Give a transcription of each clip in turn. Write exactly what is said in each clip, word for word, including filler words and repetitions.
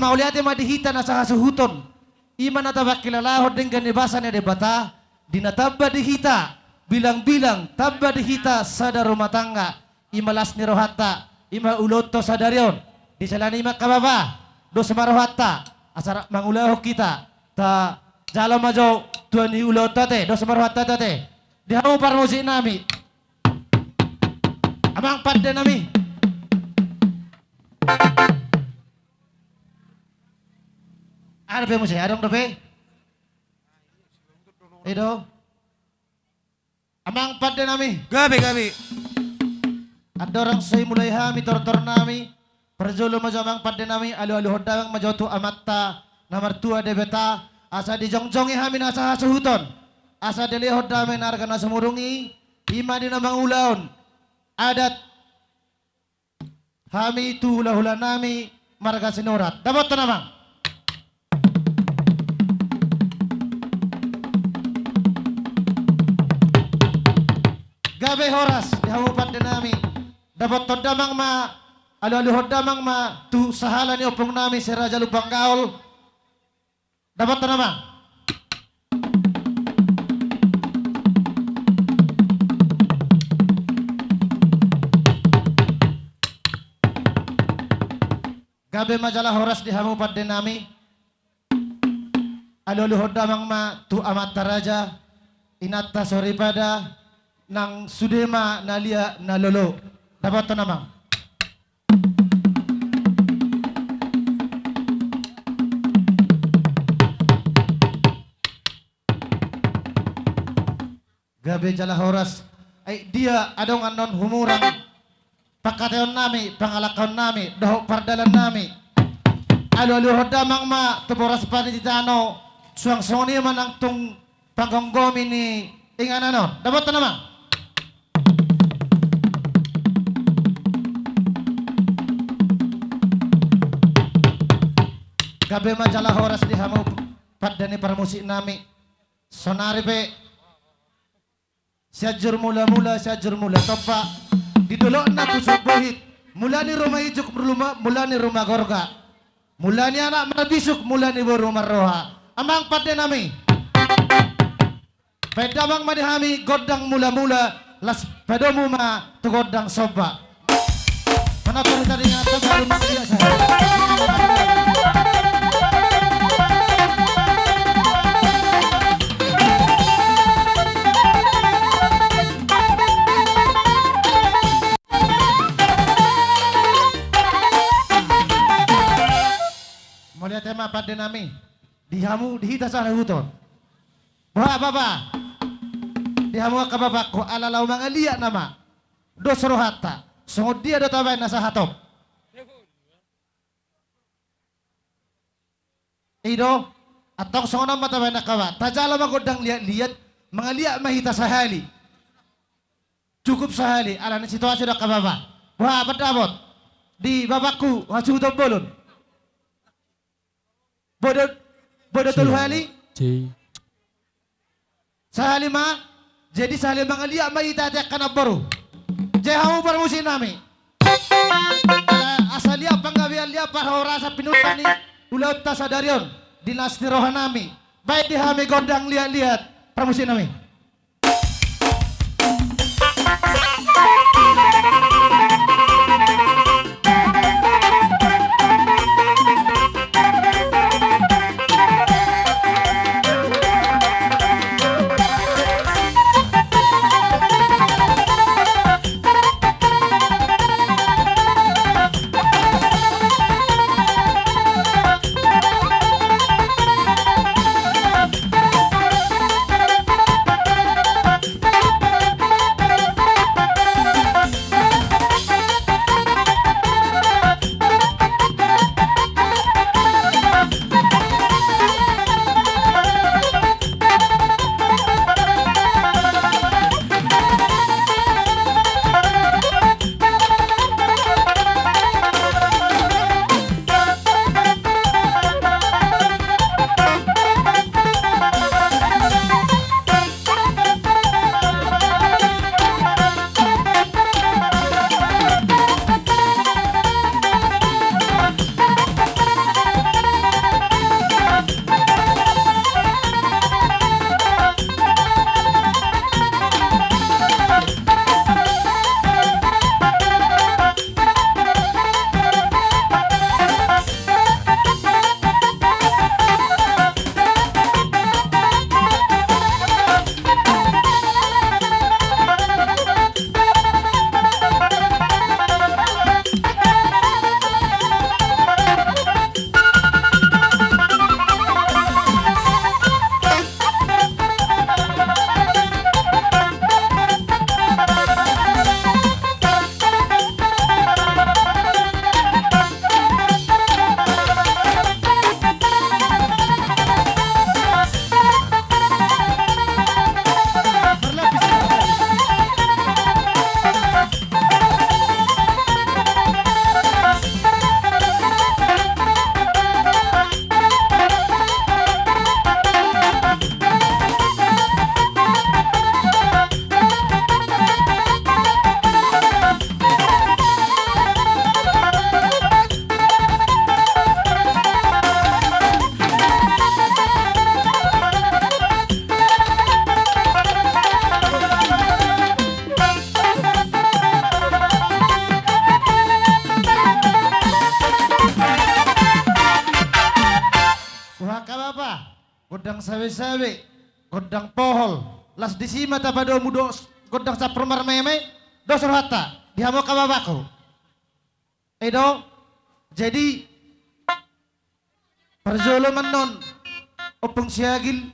Mauliate ma di hita na sahasuhuton. I ma na tapangkilalahon denggan ni basa ni Debata, di na tamba di hita, bilang-bilang, tamba di hita sada rumah tangga, i ma las ni rohanta, i ma ulaonta sadari on, di jala ni i ma angka bapa, dos ma rohanta, asa rap mangulahon hita, tajalo ma jo tua ni ulaonta ate, dos ma rohanta ate, di hamu parmusik nami. Amang pande nami. Adong dope muse, adong dope. I do. Amang pande nami. Gabe, gabe. Andorang so i mulai hami tortor nami, parjolo ma jo amang pande nami, alualuhon damang ma jo tu Amanta na martua Debata, asa dijongjongi hami na sahasuhuton, asa dilehon damang na arga na sumurung i, i ma di na mangulahon adat hami tu hulahula nami marga Sinurat. Dapothon amang. Gabe horas di hamu pande nami. Dapothon damang ma, alualuhon damang ma tu sahala ni ompung nami si Raja Lumban Gaol. Dapothon amang. Gabe ma jala horas di hamu pande nami. Alualuhon damang ma tu amanta raja, inanta soripada, nang sude ma na liat na lolo. Dapothon amang. Gabe jala horas. Ai dia adong annon humurang pangkataion nami, pangalangkaon nami, dohot pardalan nami. Alualuhon damang ma tu boras paniti tano, suang songon i ma nang tung panggomgomi ni inganan on. Dapothon amang. Gabe ma jala horas di hamu pande ni parmusik nami. Sonari pe Sianjur Mula-mula, Sianjur Mula Tompa, di dolok na pusuk bohit, mula ni ruma ijuk, mula, mula ni ruma gorga, mula ni anak marbisuk, mula ni boru marroha. Amang pande nami. Baen damang ma di hami gondang mula-mula, laos padomu ma tu gondang somba. Mana tadi tadi yang tadi baru dia saya. Mauliate ma pande nami. Di hamu, di hita saluhut on. Boha bapa. Di hamu angka bapangku, ala laho mangaliat nama. Dos rohanta. Songon dia do tabaen na sahatop. I do, antong songon on ma tabaen angka bapa. Tajalo ma gondang liat-liat, mangaliat ma hita sahali. Cukup sahali, ala ni situasi do angka bapa. Boha pandapot. Di bapangku, hasuhuton bolon. Boi do, boi do tolu hali. Sahali ma, jadi sahali mangaliat ma hita ate angka namboru. Jadi hamu parmusik nami. Asa liat panggabean, liat parhorasan, pinunta ni ulaonta sadari on di las ni roha nami. Baen di hami gondang liat-liat parmusik nami. Sabe-sabe, gondang pohol, las disi ma tapadomu dos gondang campur marmeme, dos rohanta di hamu angka bapakku. I do, jadi parjolo ma annon Ompung Siagil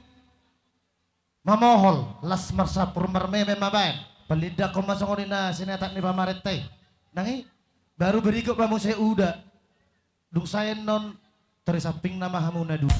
mamohol, las marcampur marmeme ma baen. Palindanghon ma songon i na sinetak ni pamarenta i. Nang i, baru berikut ma muse uda. Dung sae annon, tor di sampingna ma hamu na dua.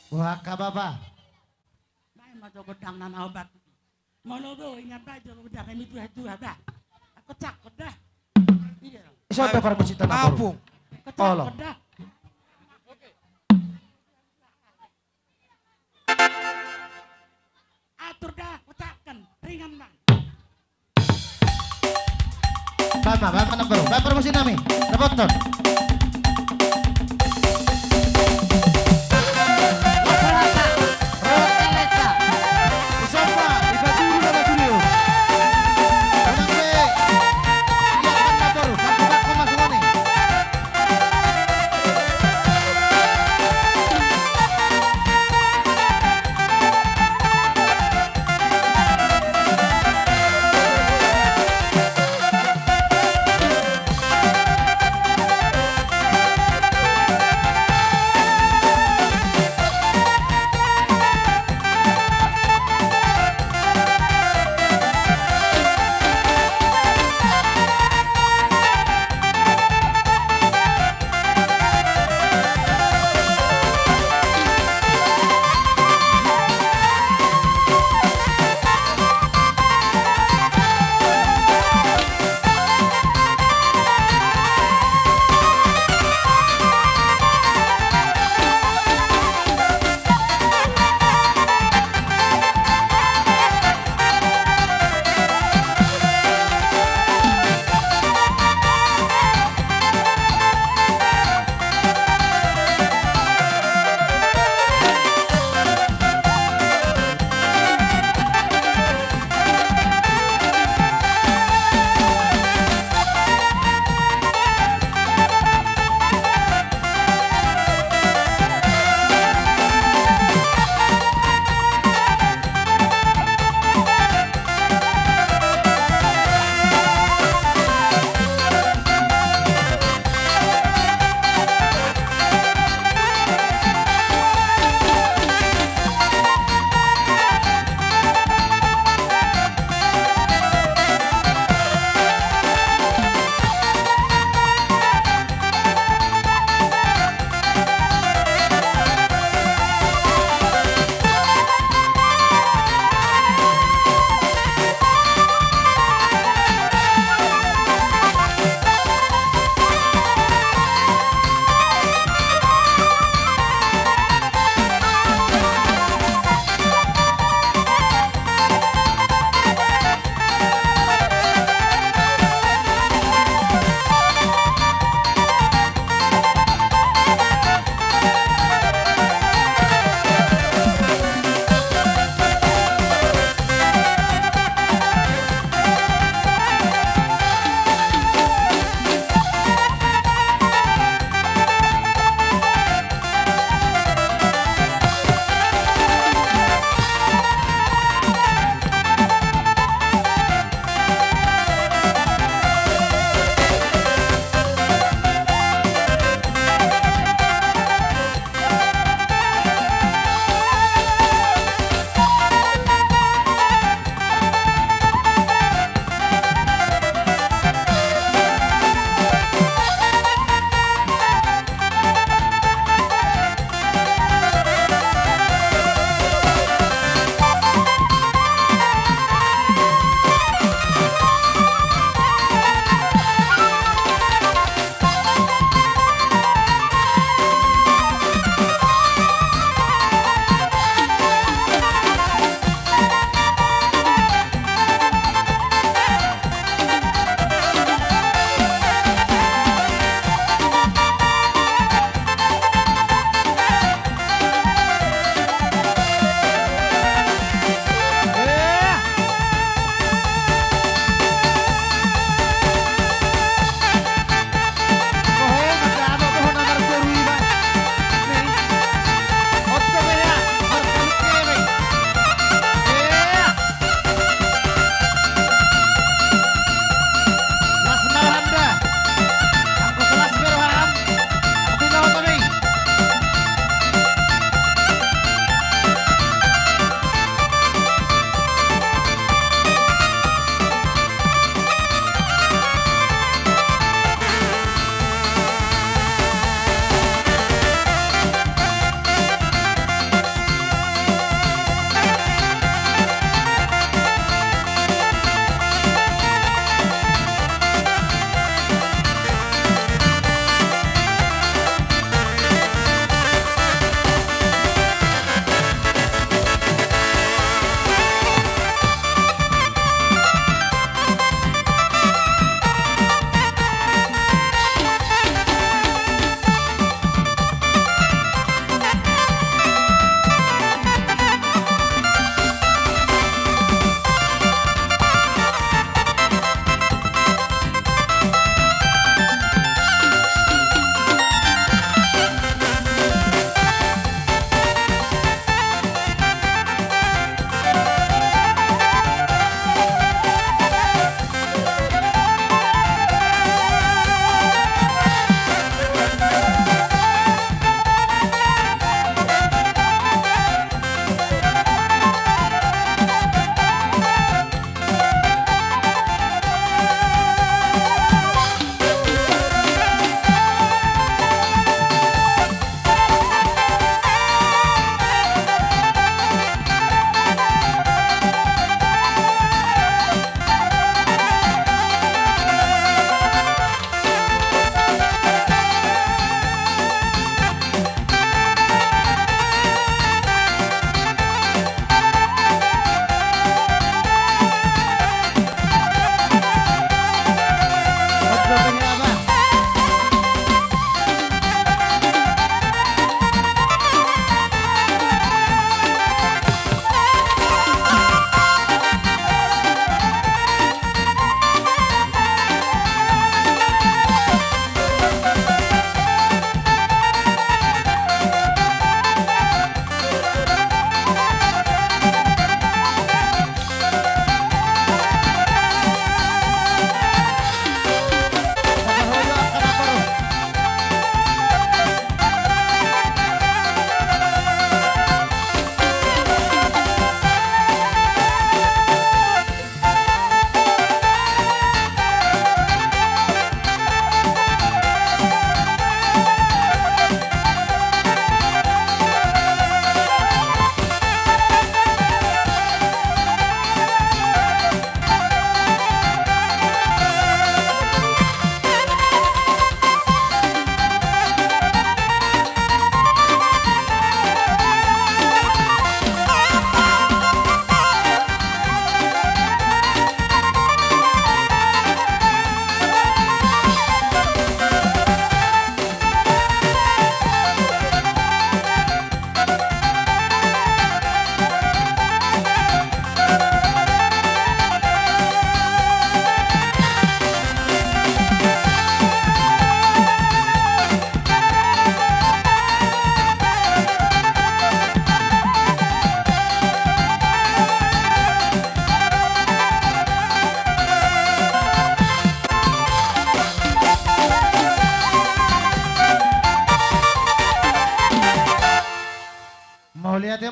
Wah, angka bapa. Baen ma jo gondang na naobat. Molo do ingan baen jo gondang na mituha-tuha da. Angkon cakep da. Iya. Siapa parmusik tanah baru? Apung. Angkon cakep da. Atur da, ucapkan ringan bang. Bapa, bapa na baru, bapa parmusik nami, dapothon.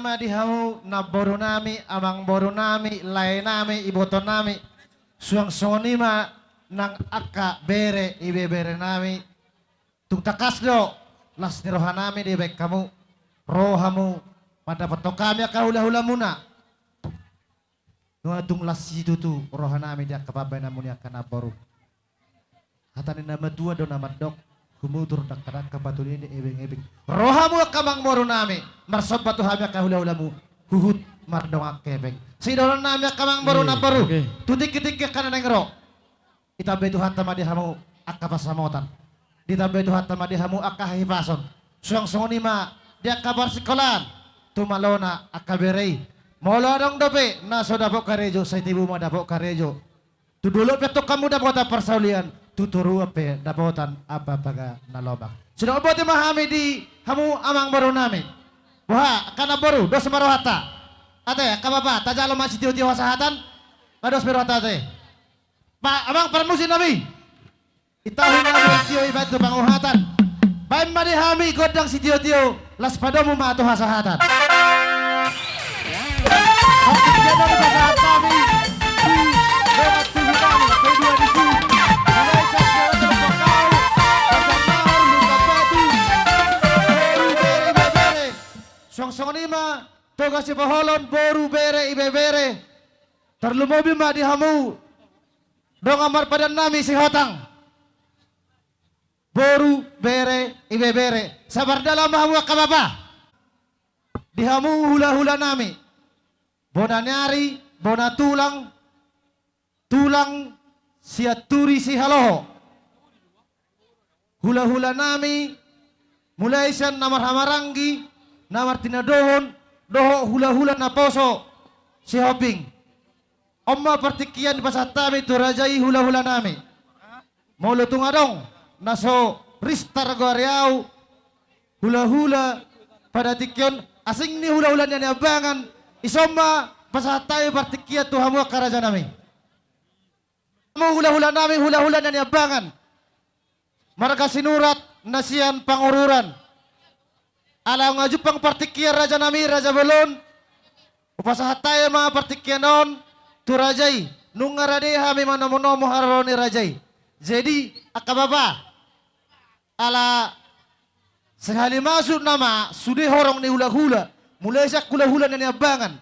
Ma di hamu namboru nami, amangboru nami, lae nami, iboto nami. Suang songon i ma nang angka bere ibebere nami. Tung tangkas do las ni roha nami dibaen hamu. Ro hamu mandapothon hami angka hulahulamuna. Nunga tung las situtu roha nami di angka pambaenanmu ni angka namboru. Hata ni na matua do na mandok, humutur dangkadangka, patuli ni ebengebeng. Ro hamu angka amangboru nami, marsomba tu hami angka hulahulamu, huhut mardongan hepeng. Sidohonon nami angka amangboru namboru, tu tingkitingki angka na naeng ro. Ditambai Tuhanta ma di hamu angka pansamotan. Ditambai Tuhanta ma di hamu angka hahipason. Suang songon i ma di angka parsingkolaan. Tu malona angka bere i. Molo adong dope na so dapot karejo, sai tibu ma dapot karejo. Tu dolok pe antong hamu dapotan parsaulian, tu toruan pe dapotan ambapaga na lomak. Sidok boti ma hami di hamu amangboru nami. Boha, angka namboru, dos ma rohanta. Ate, angka bapa, tajalo ma sitiotio hasahatan. Nga dos pe rohanta ate. Pa, amang parmusik nami. Itahi ma sitio i baen tu panguhatan. Baen ma di hami gondang sitiotio, laos padomu ma tu hasahatan. Oke, jadi pasahat nami. Suang songon i ma Toga Sipoholon, boru, bere, ibebere. Tarlumobi ma di hamu dongan marpadan nami Sihotang. Boru, bere, ibebere. Sabar dalan ma hamu angka bapa. Di hamu hulahula nami. Bona ni ari, bona tulang, tulang sian turi sihaloho. Hulahula nami, mulai sian na marhahamaranggi, na martinadohon, dohot hulahula naposo sihombing. On ma partingkian dipasahat hami tu raja i hulahula nami. Molo tung adong na so ris targoari au hulahula pada tingki on, asing ni hulahula Nianiambangan, dison ma pasahat hami partingkian tu hamu angka raja nami. Hamu hulahula nami, hulahula Nianiambangan. Marga Sinurat na sian Pangururan. Ala nga jumpang partingkian raja nami, raja bolon. Hupasahat hami ma partingkian on tu raja i. Nunga rade hami manomunomu haroro ni raja i. Jadi, angka bapa. Ala sahali masuk nama sude horong ni hulahula. Mulai sian hulahula Nianiambangan.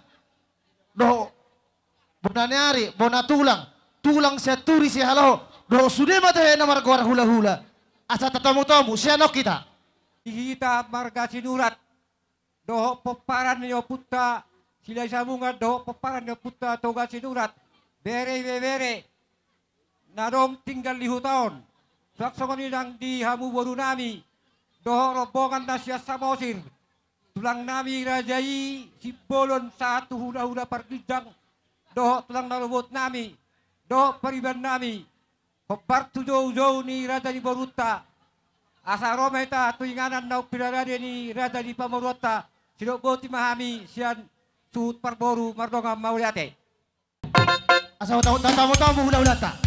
Dohot bona ni ari, bona tulang, tulang sian turi sihaloho, dohot sude ma tahe na margoar hulahula. Asa tatomutomu, sian on hita. Di hita marga Sinurat, dohot pomparan ni ompunta Silahisabungan, dohot pomparan ni ompunta Toga Sinurat, bere ibebere, na adong tinggal di huta on. Suang songon i nang di hamu boru nami, dohot rombongan na sian Samosir. Tulang nami raja i Simbolon sahat tu hulahula Parginjang, dohot tulang na lobot nami, dohot pariban nami, hombar tu joujou ni raja ni borunta, asa ro ma hita tu inganan na umpilarade ni raja ni pamoruonta, sidok boti ma hami sian suhut parboru, mardongan mauliate. Asa tatomutomu hulahulanta.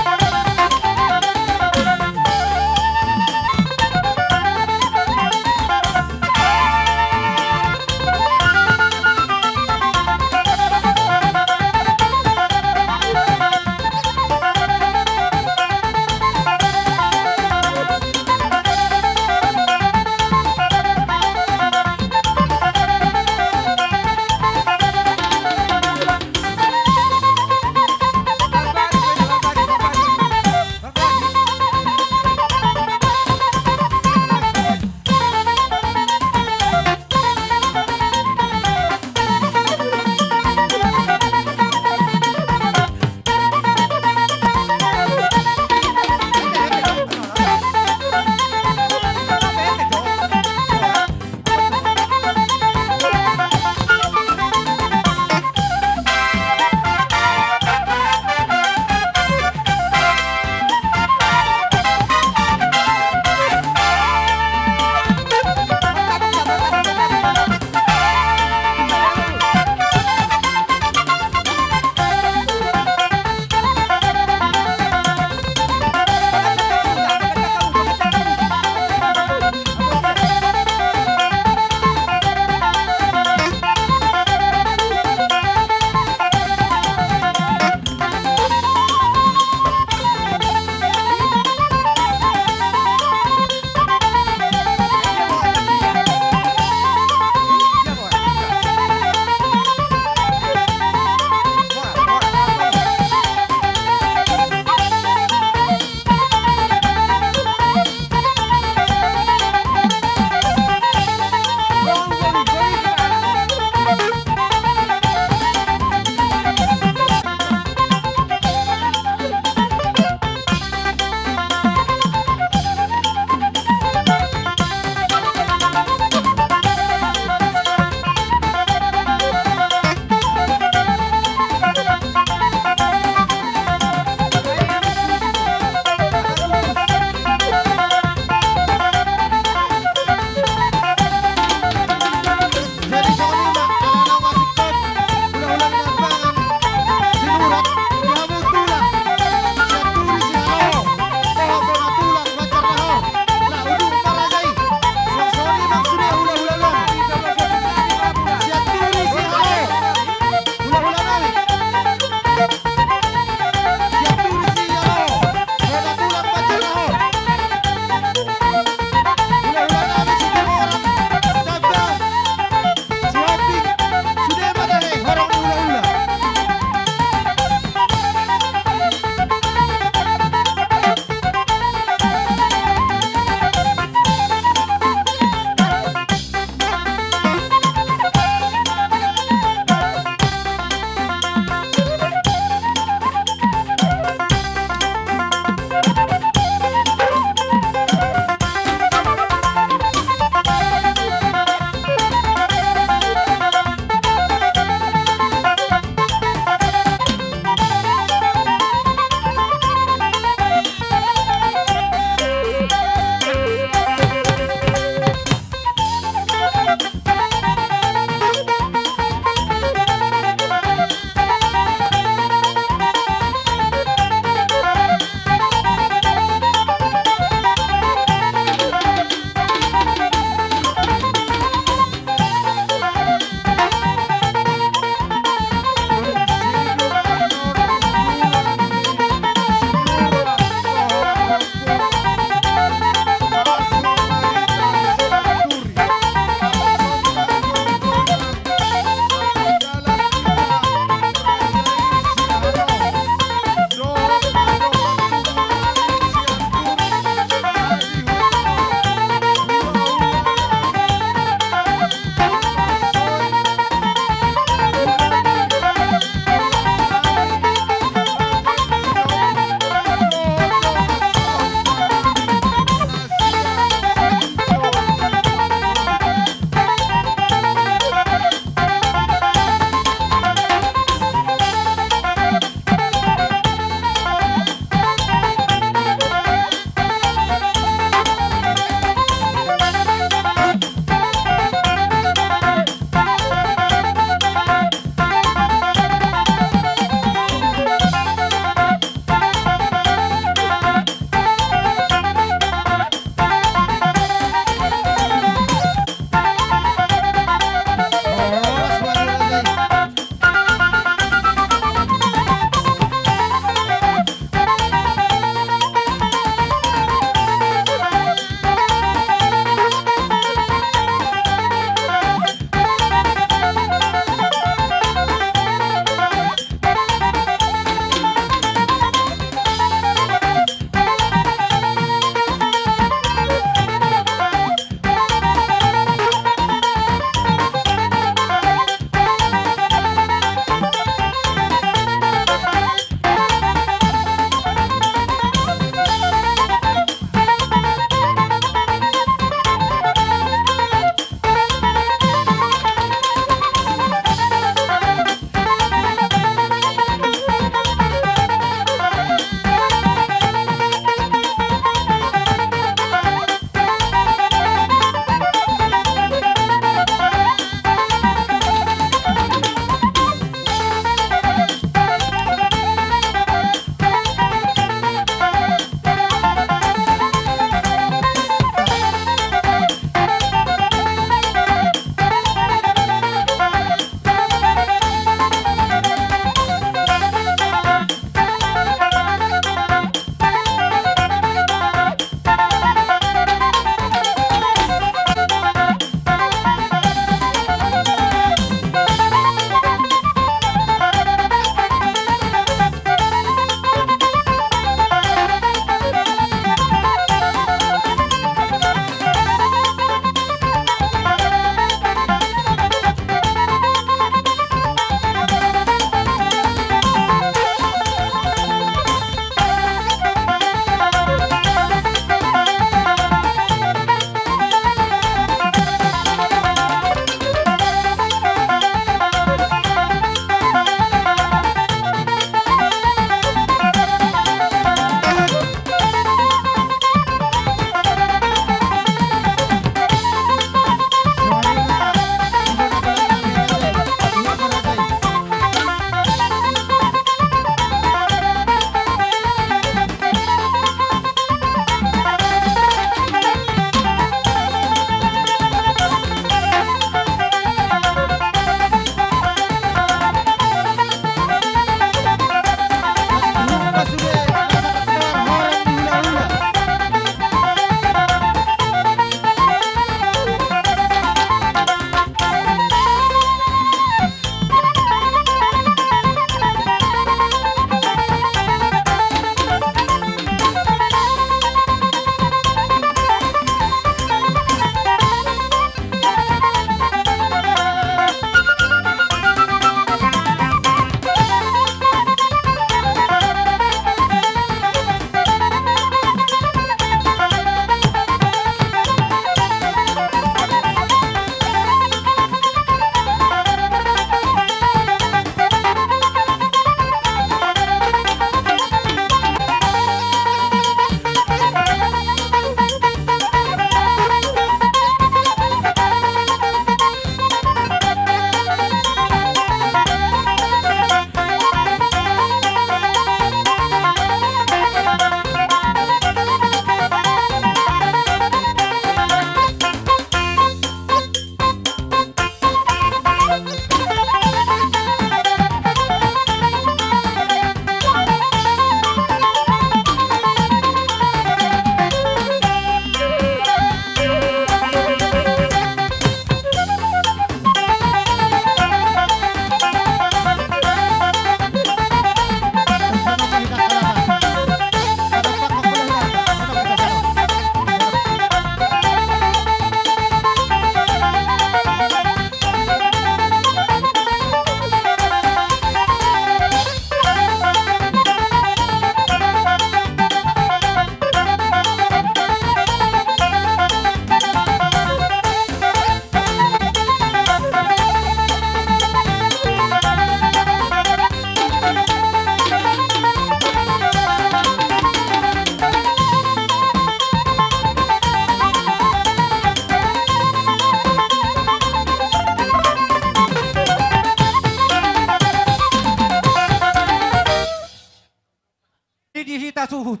suhut.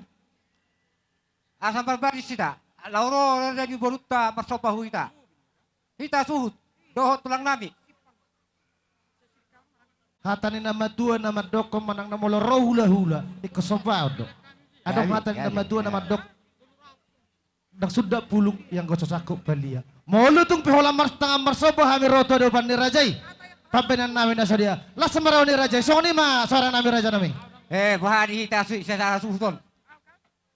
Asa marbadis hita. Laho ro raja ni borunta marsomba tu hita. Hita suhut dohot tulang nami. Hata ni na matua na mandokkon manang na molo ro hulahula ingkon sombaon do. Adong hata ni na matua na mandok, ndang sundat pulung ianggo so sangkup balia. Molo tung pe holan martangan marsomba hami ro tu adopan ni raja i, pambahenan nami na sadia, las ma roha ni raja i. Songon i ma suara nami raja nami. Eh, boha di hita sasara suhut on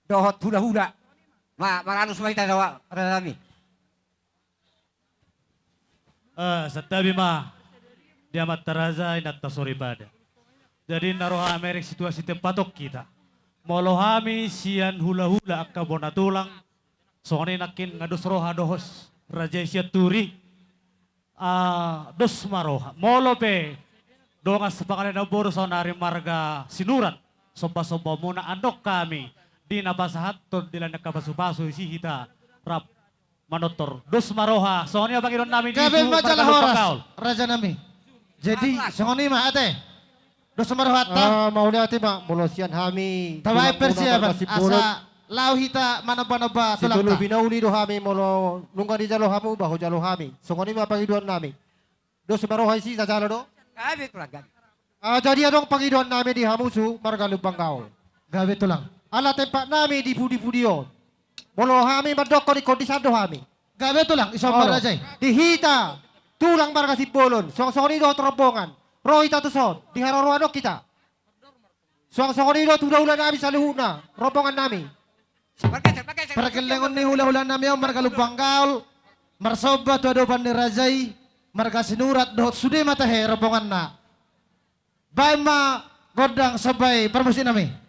dohot hulahula? Ma, maranus ma hita raja nami. Eh, santabi ma di amanta raja, inanta soripada. Jadi na ro hami rek situasi tempat on hita. Molo hami sian hulahula angka bona tulang, songon i nangkin nga dos roha dohot raja i sian turi. Ah, dos ma roha. Molo pe dongan sapangalean na boru saonari marga Sinurat, sombasomba muna andok hami di na pasahathon di lan angka pasupasu isi hita rap manortor. Dos ma roha. Songon i ma pangidoan nami di gabe ma jala horas, raja nami. Jadi songon i ma ate. Dos ma rohanta. Ah, mauliate ma molo sian hami. Tabaen persiapan asa laho hita manombanomba tulangta. Situlu binauli do hami molo nunga dijalo hamu, bah hujalo hami. Songon i ma pangidoan nami. Dos ma roha isi, jajalo do. Gabe tulang, gabe. Ah, jadi adong pangidoan nami di hamu suhut marga Lumban Gaol. Gabe tulang. Ala tempat nami di pudipudi on. Molo hami mandokkon ingkon disan do hami. Gabe tulang, ison ma raja i. Di hita tulang marga Simbolon, songon i dohot rombongan. Ro hita tuson, di haroroan on hita. Songon i do tu hulahula nami saluhutna, rombongan nami. Pargellengon ni hulahula nami on marga Lumban Gaol marsomba tu adopan ni raja i, marga Sinurat dohot sude ma tahe rombonganna. Baen ma gondang somba i parmusik nami.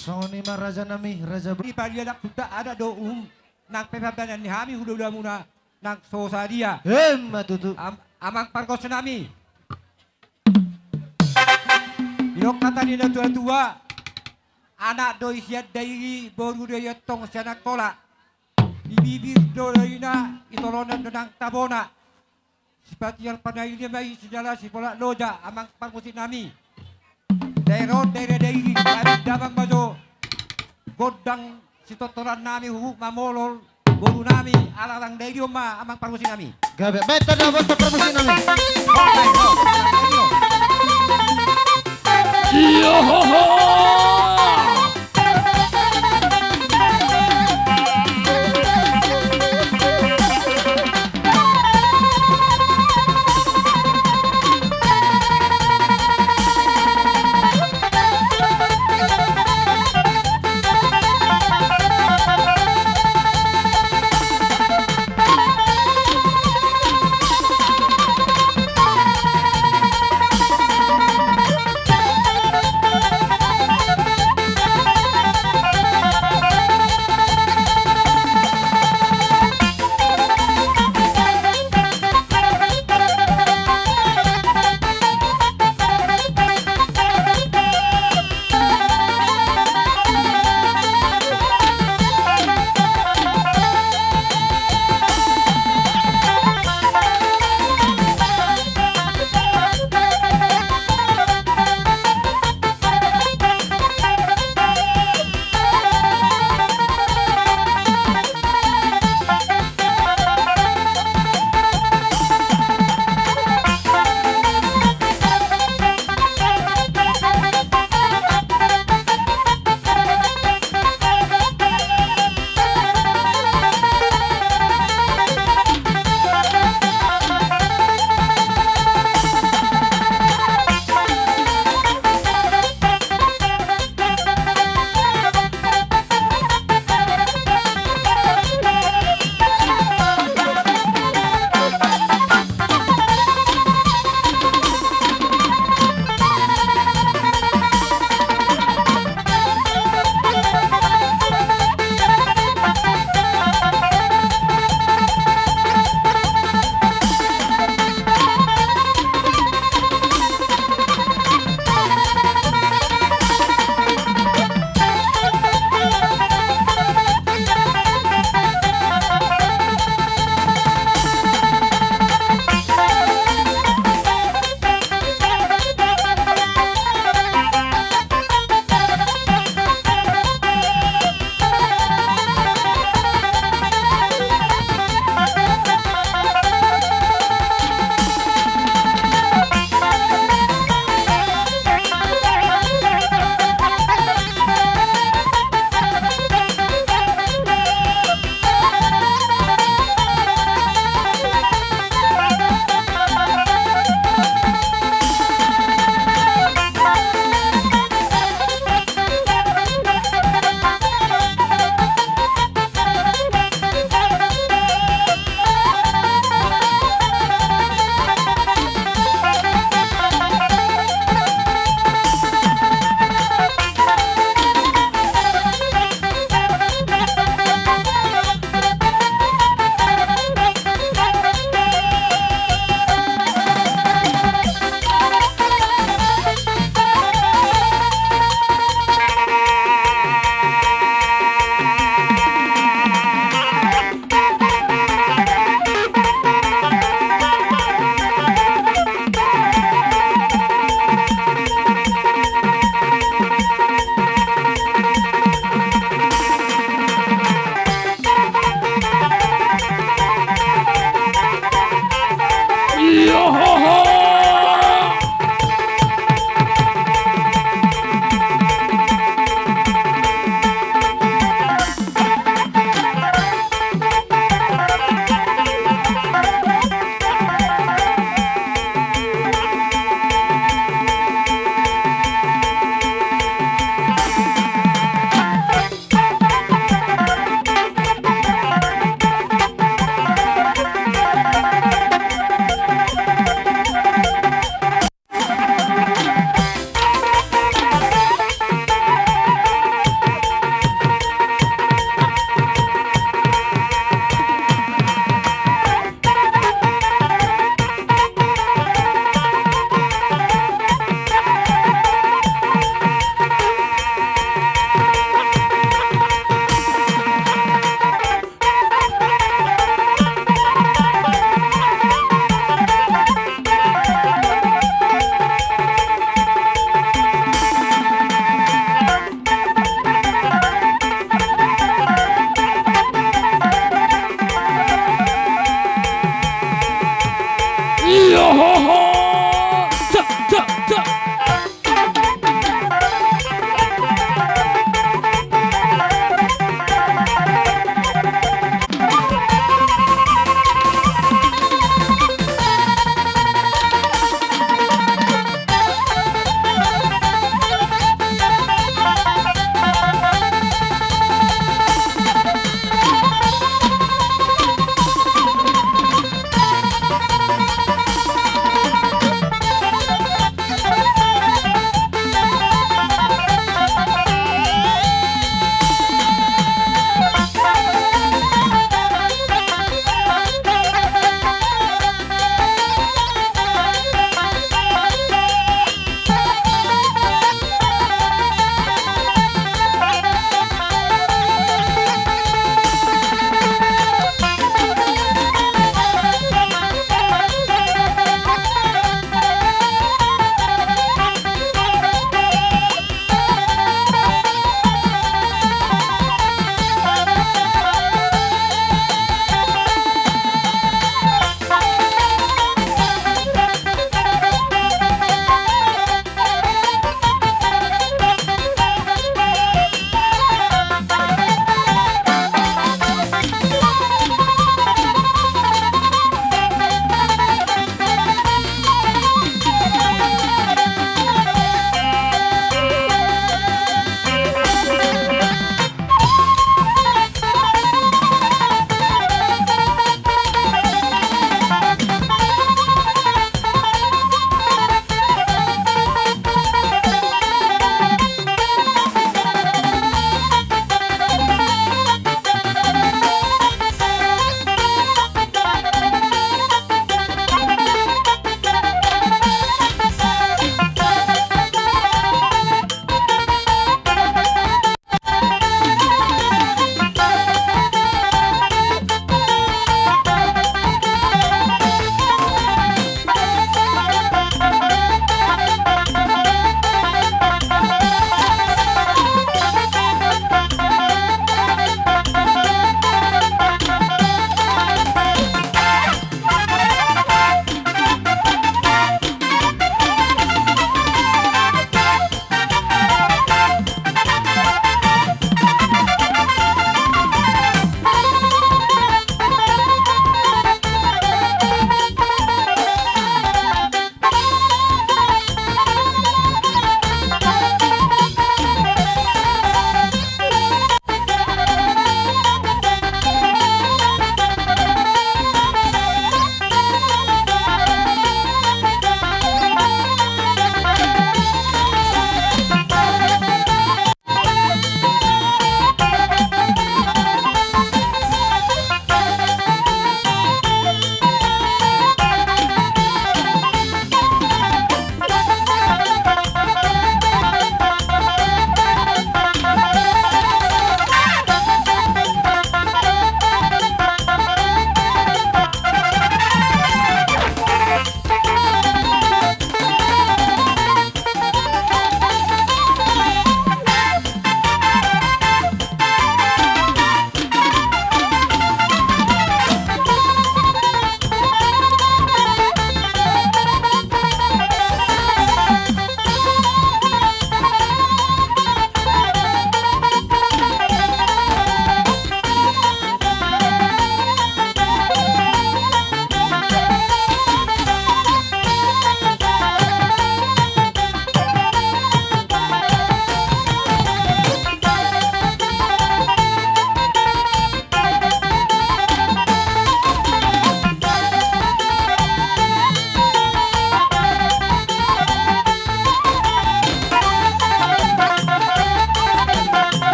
Songon i ma raja nami, raja bo- Di padia na kuta ada do um nang pe pambahenan ni hami hula-hula muna nang so sadia. Emma tutu. Am-, amang pargonsi nami. Didok hata ni natua-tua, anak do i sian Dairi, boru do i antong sian Angkola. Di bibir do daina, di tolonan do nang tabona. Sipatiar panaili ma i, sijala sipola loja, amang pargonsi nami. Daerah on, daerah Dairi, hami damang ma jo gondang sitortoran nami huhut mamolol boru nami, ala nang Dairi on ma, amang pargonsi nami. Gabe, baen tanda bonta pargonsi nami. Iyo, ho, ho.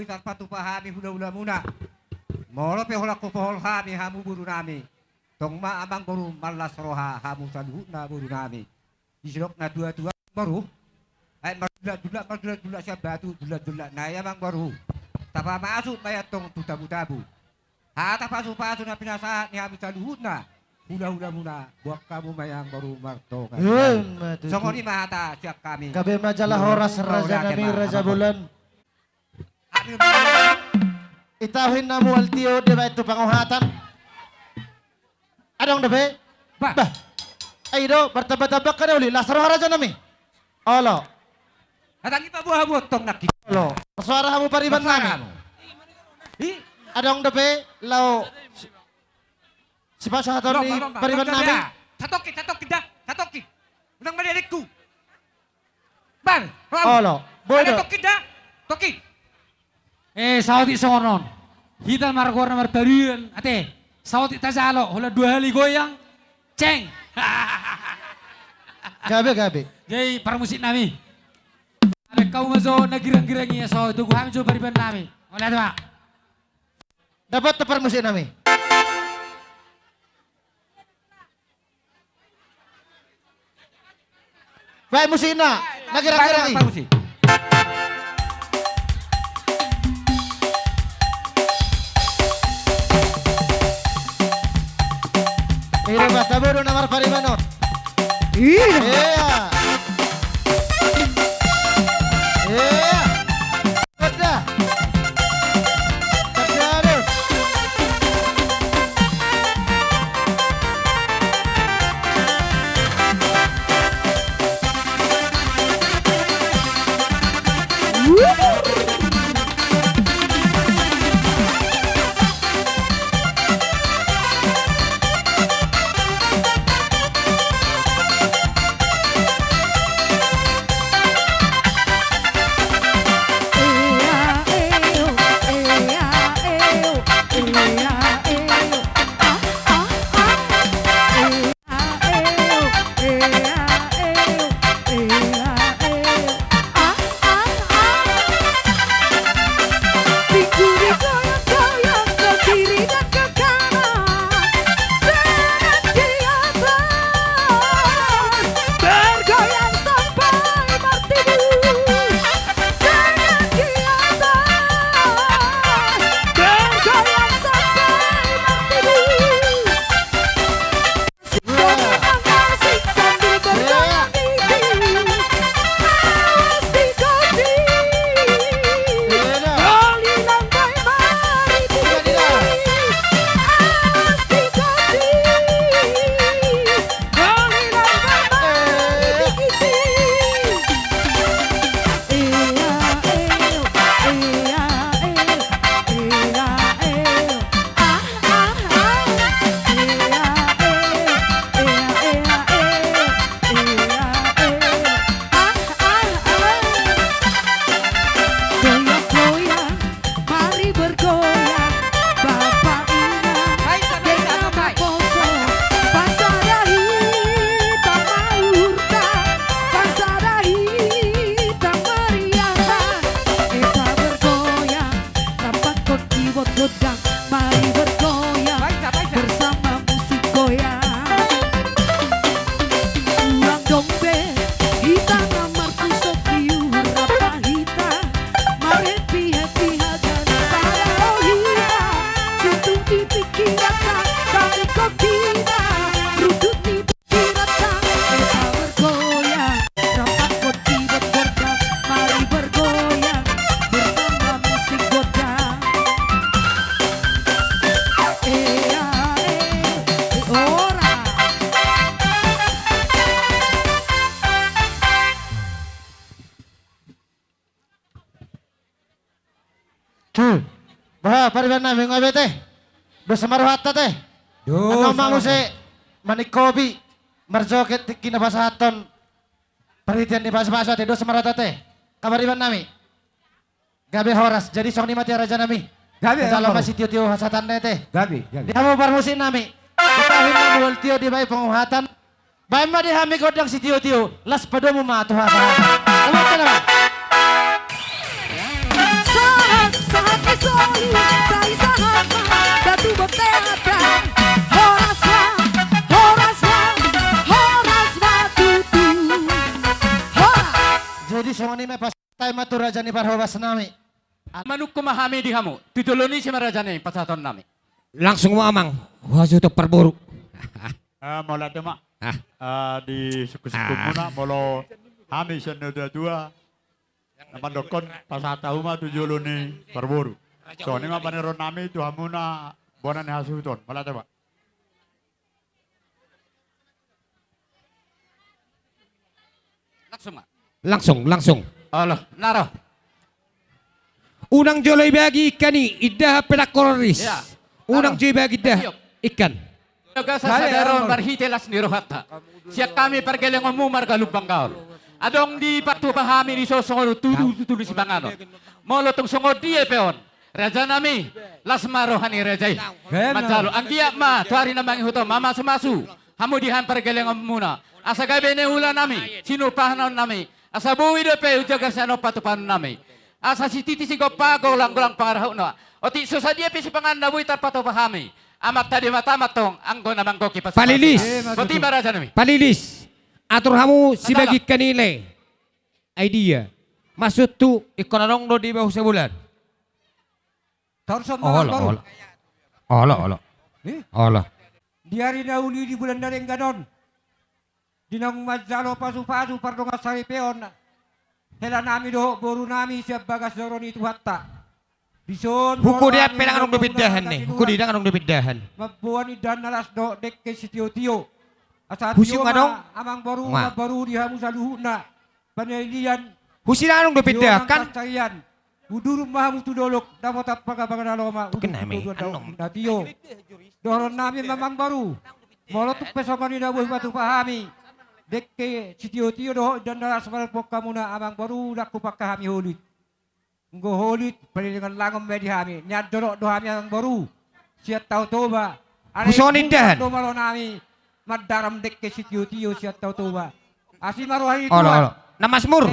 Tarpatupa hami hulahulamuna. Molo pe holan hupohol hami hamu borunami, tong ma amangboru marlas roha hamu saluhutna borunami. Di sidok na tuatua amangboru, ai mardulatdulat, mardulatdulat sian batu, dulatdulat nai amangboru, tapamasuk ma i antong tu tabutabu. Hata pasupasu na pinasahat ni hami saluhutna hulahulamuna, boan hamu ma i amangboru martonga. Ima tutu. Songon i ma hata sian hami. Gabe ma jala horas rajanami Raja Bolan. Itahu inna mual tio dibaen tu panguhatan. Adong dope? Bah. Bah. Ai do, martambatamba angka na uli, las roha rajanami. Olo. Hatanggi paboa hamu antong nangkin. Olo. Suara hamu pariban nami. Adong dope laho si-, sipasahaton ni pariban nami. Satongkin, satongkin da, satongkin. Unang madedekku. Bang, olo, boi do. Tongkin da, tongkin. Eh, saotik songon on. Hita margoar na marpariban, ate. Saotik tajalo, holan dua hali goyang. Ceng. Gabe, gabe. Jadi parmusik nami. Abe kau ma jo na girang-girang i, so tugu hami jo pariban nami. Olo, ate, Pak. Dapot tu parmusik nami. Baen musikna, na girang-girang i. Ira basta bodo na marpariban on. Iya. Iya. Iya. Sada. Sada. Mari bergoyang, Bapak Inang. Baik, baik, baik, baik. Poso, pasada hita ma uhurta, pasada hita meriahta. Kita bergoyang, rap hon kibot gondang. Mari bergoyang, baik, baik, baik, bersama musik goyang. Ulang dombe, hita na marpusok di uhur rap hita. Marhappy-happy hagana pada rohita. Situtu di pingkiranta, tadingkon hita. Rungkut ni pingkiranta, kita bergoyang. Rap hon kibot gondang, mari bergoyang. Bersama musik gondang. Ea, ea, ea, ora. Boha pariban nami, nga be te? Dos ma rohanta te. Dos ma rohanta. Annon ma muse maningkopi marjoget tingki na pasahathon panitian ni pasupasu ate, dos ma rohanta te. Nga pariban nami? Gabe horas, jadi songon i ma te raja nami. Gabe. Jalo ma sitiotio hasahatanna i te. Gabe, gabe. Di hamu parmusik nami. Di hamu mual tio dibaen panguhatan. Baen ma di hami gondang sitiotio, las padomu ma tu hata. Ulang ma, ulang ma. Sahat Tu raja ni parhobas nami. Manungkun ma hami di hamu, tu jolo ni ise ma raja ni pasahaton nami. Langsung ma amang, huhasuhuton parboru. Ah, mauliate ma. Ah. Ah, di sungkunsungkun muna, molo hami sian na dua-dua. Na mandokkon pasahat hamu ma tu jolo ni parboru. Songon i ma paneron nami tu hamuna bona ni hasuhuton. Mauliate ma. Langsung ma. Langsung, langsung. Olo, na ro. Unang jolo ibagi ikan i, indahan pe nang kororis. Ia. Unang jolo ibagi indahan ikan. Bagasan sadari on marhite las ni rohanta. Sian hami pargellengonmu marga Lumban Gaol. Adong dipatupa hami dison songon tutu-tutu ni sipanganon. Molo tung songon dia pe on. Raja nami, las ma roha ni raja i. Manjalo, anggiat ma, tu ari na mangihut on, mamasumasu. Hamu di hami pargellengonmuna. Asa gabe na ula nami, sinumpahonon nami. Asa boi dope ujagar sian on patupaon nami. Asa sititi sigompa golang-golang pangarahutna. Otik so sadia pe sipanganon na boi tarpatupa hami. Amanta Debata ma antong anggo na manggohi pasupasu. Palilis. Boti ma raja nami. Palilis. Atur hamu sibagi ikan i le. Ai dia. Maksudhu ingkon adong do di bahu sabulan. Tarusan ma amang boru. Olo, olo. Olo. Di ari na uli di bulan na denggan on. Di naung manjalo pasupasu pardongan saripeon. Hela nami dohot boru nami sian bagas joro ni Tuhanta. Dison huku dia pe dang adong dope indahan ni. Huku dia dang adong dope indahan. Mamboan indahan na las dohot dengke sitiotio. Asa tio ma amang boru, mamboru di hamu saluhutna. Panelilian. Husi dang adong dope indahan kan. Udurung ma hamu tu dolok, dapotan pagabaga na lomak, udurung tu dolok na tio. Dohonon nami ma amang boru. Molo tung pe songon i na boi patupa hami. Dengke sitiotio dohot indahan na las manungkun hamuna amang boru, dang hupangke hami holit. Anggo holit, palilingon langon ma i di hami. Nian dolok do hami amang boru. Sian Tao Toba. Huson indahan. Dohonon nami. Mandaram dengke sitiotio sian Tao Toba. Asi ma roha ni Tuhan. Olo, olo. Na Masmur.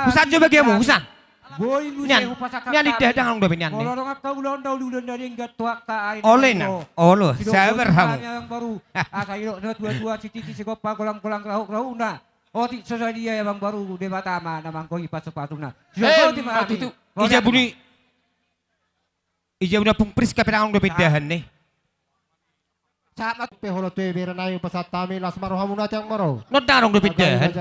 Husan jo bagianmu, husan. Nian, nian indahan dang adong dope nian. Molo adong angka ulaon na uli, ulaon na denggan tu angka ari na uli. Olo, sabar hamu. Asa didok na tua-tua, sititi sigompa golang-golang rahut-rahutna. Otik so sadia amang boru Debata ma na manggohi pasupasuna. Ija buni. Ija buni Ompung Priska pe dang adong dope indahan ni. Sahat ma tu pe holo tu bere nami pasahat hami las ma rohamuna tiang maro. Non dang adong dope indahan.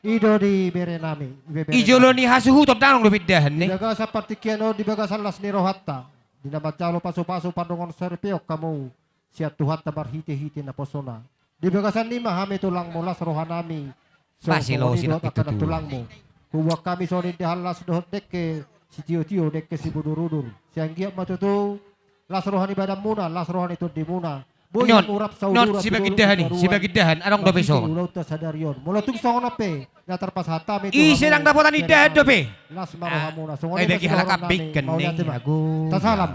I do di bere nami. Di jolo ni hasuhuton dang adong dope indahan ni. Di bagasan partingkian on di bagasan las ni rohanta. Di na manjalo pasupasu pardongan saripeon hamu. Sian Tuhanta marhitehite naposona. Di bagasan i ma hami tulangmu las rohanami. Songon i dohot angka na tulangmu. Huboan hami songon i indahan las dohot dengke sitiotio dengke sibudurudur. Sai anggiat ma tutu las roha ni badanmuna, las roha ni tondimuna. Boi hamu rap saudura. Sibagi indahan i, sibagi indahan, adong dope songon i. Ulaonta sadari on. Molo tung songon on pe na tarpasahat hami tu hamu. Ise dang dapotan indahan dope. Las ma rohamuna. Songon i ma sidohononnami. Mauliate ma. Tasalam.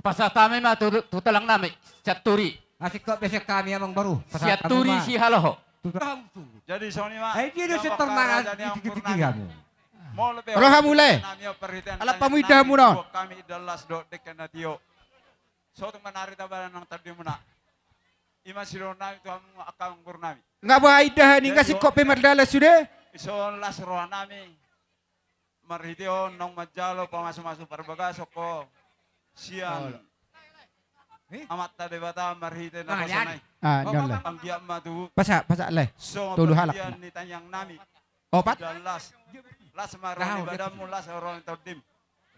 Pasahat hami ma tu, tu tulang nami, Sianturi. Asing kok besek hami amang boru. Sianturi Sihaloho. Jadi songon i ma. Ai dia do setor mangan di tiki-tiki hamu. Rohamuna. Alap hamu indahanmuna on. Kami indahan las dohot dengke na tio. Sotung manari tabanan nang tondimuna. I ma sidohononnami tu hamu angka amang boru nami. Nga ba indahan i nga singkop pe mardalan sude. Ison las rohanami. Marhite on naung manjalo pamasumasu parbagason ho sian Amanta Debata marhite naposona i. Anggiat ma tu. Pasahat, pasahat le. Tolu halak. Songon parhitean ni tangiang nami. Opat. Las, las ma roha ni badanmu, las roha ni tondim.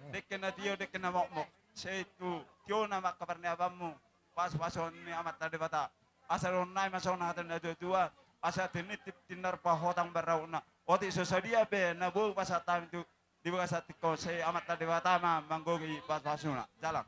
Dengke na tio, dengke na mokmok. Sai tu tiona ma angka parniapanmu. Pasupasu ni Amanta Debata. Asa dohononnami ma songon hata ni na tuatua. Asa tinitip tinar pahotang barahutna. Otik so sadia pe na boi pasahat hami tu di bagasan tingki on, sai Amanta Debata ma manggohi pasupasuna. Jalang.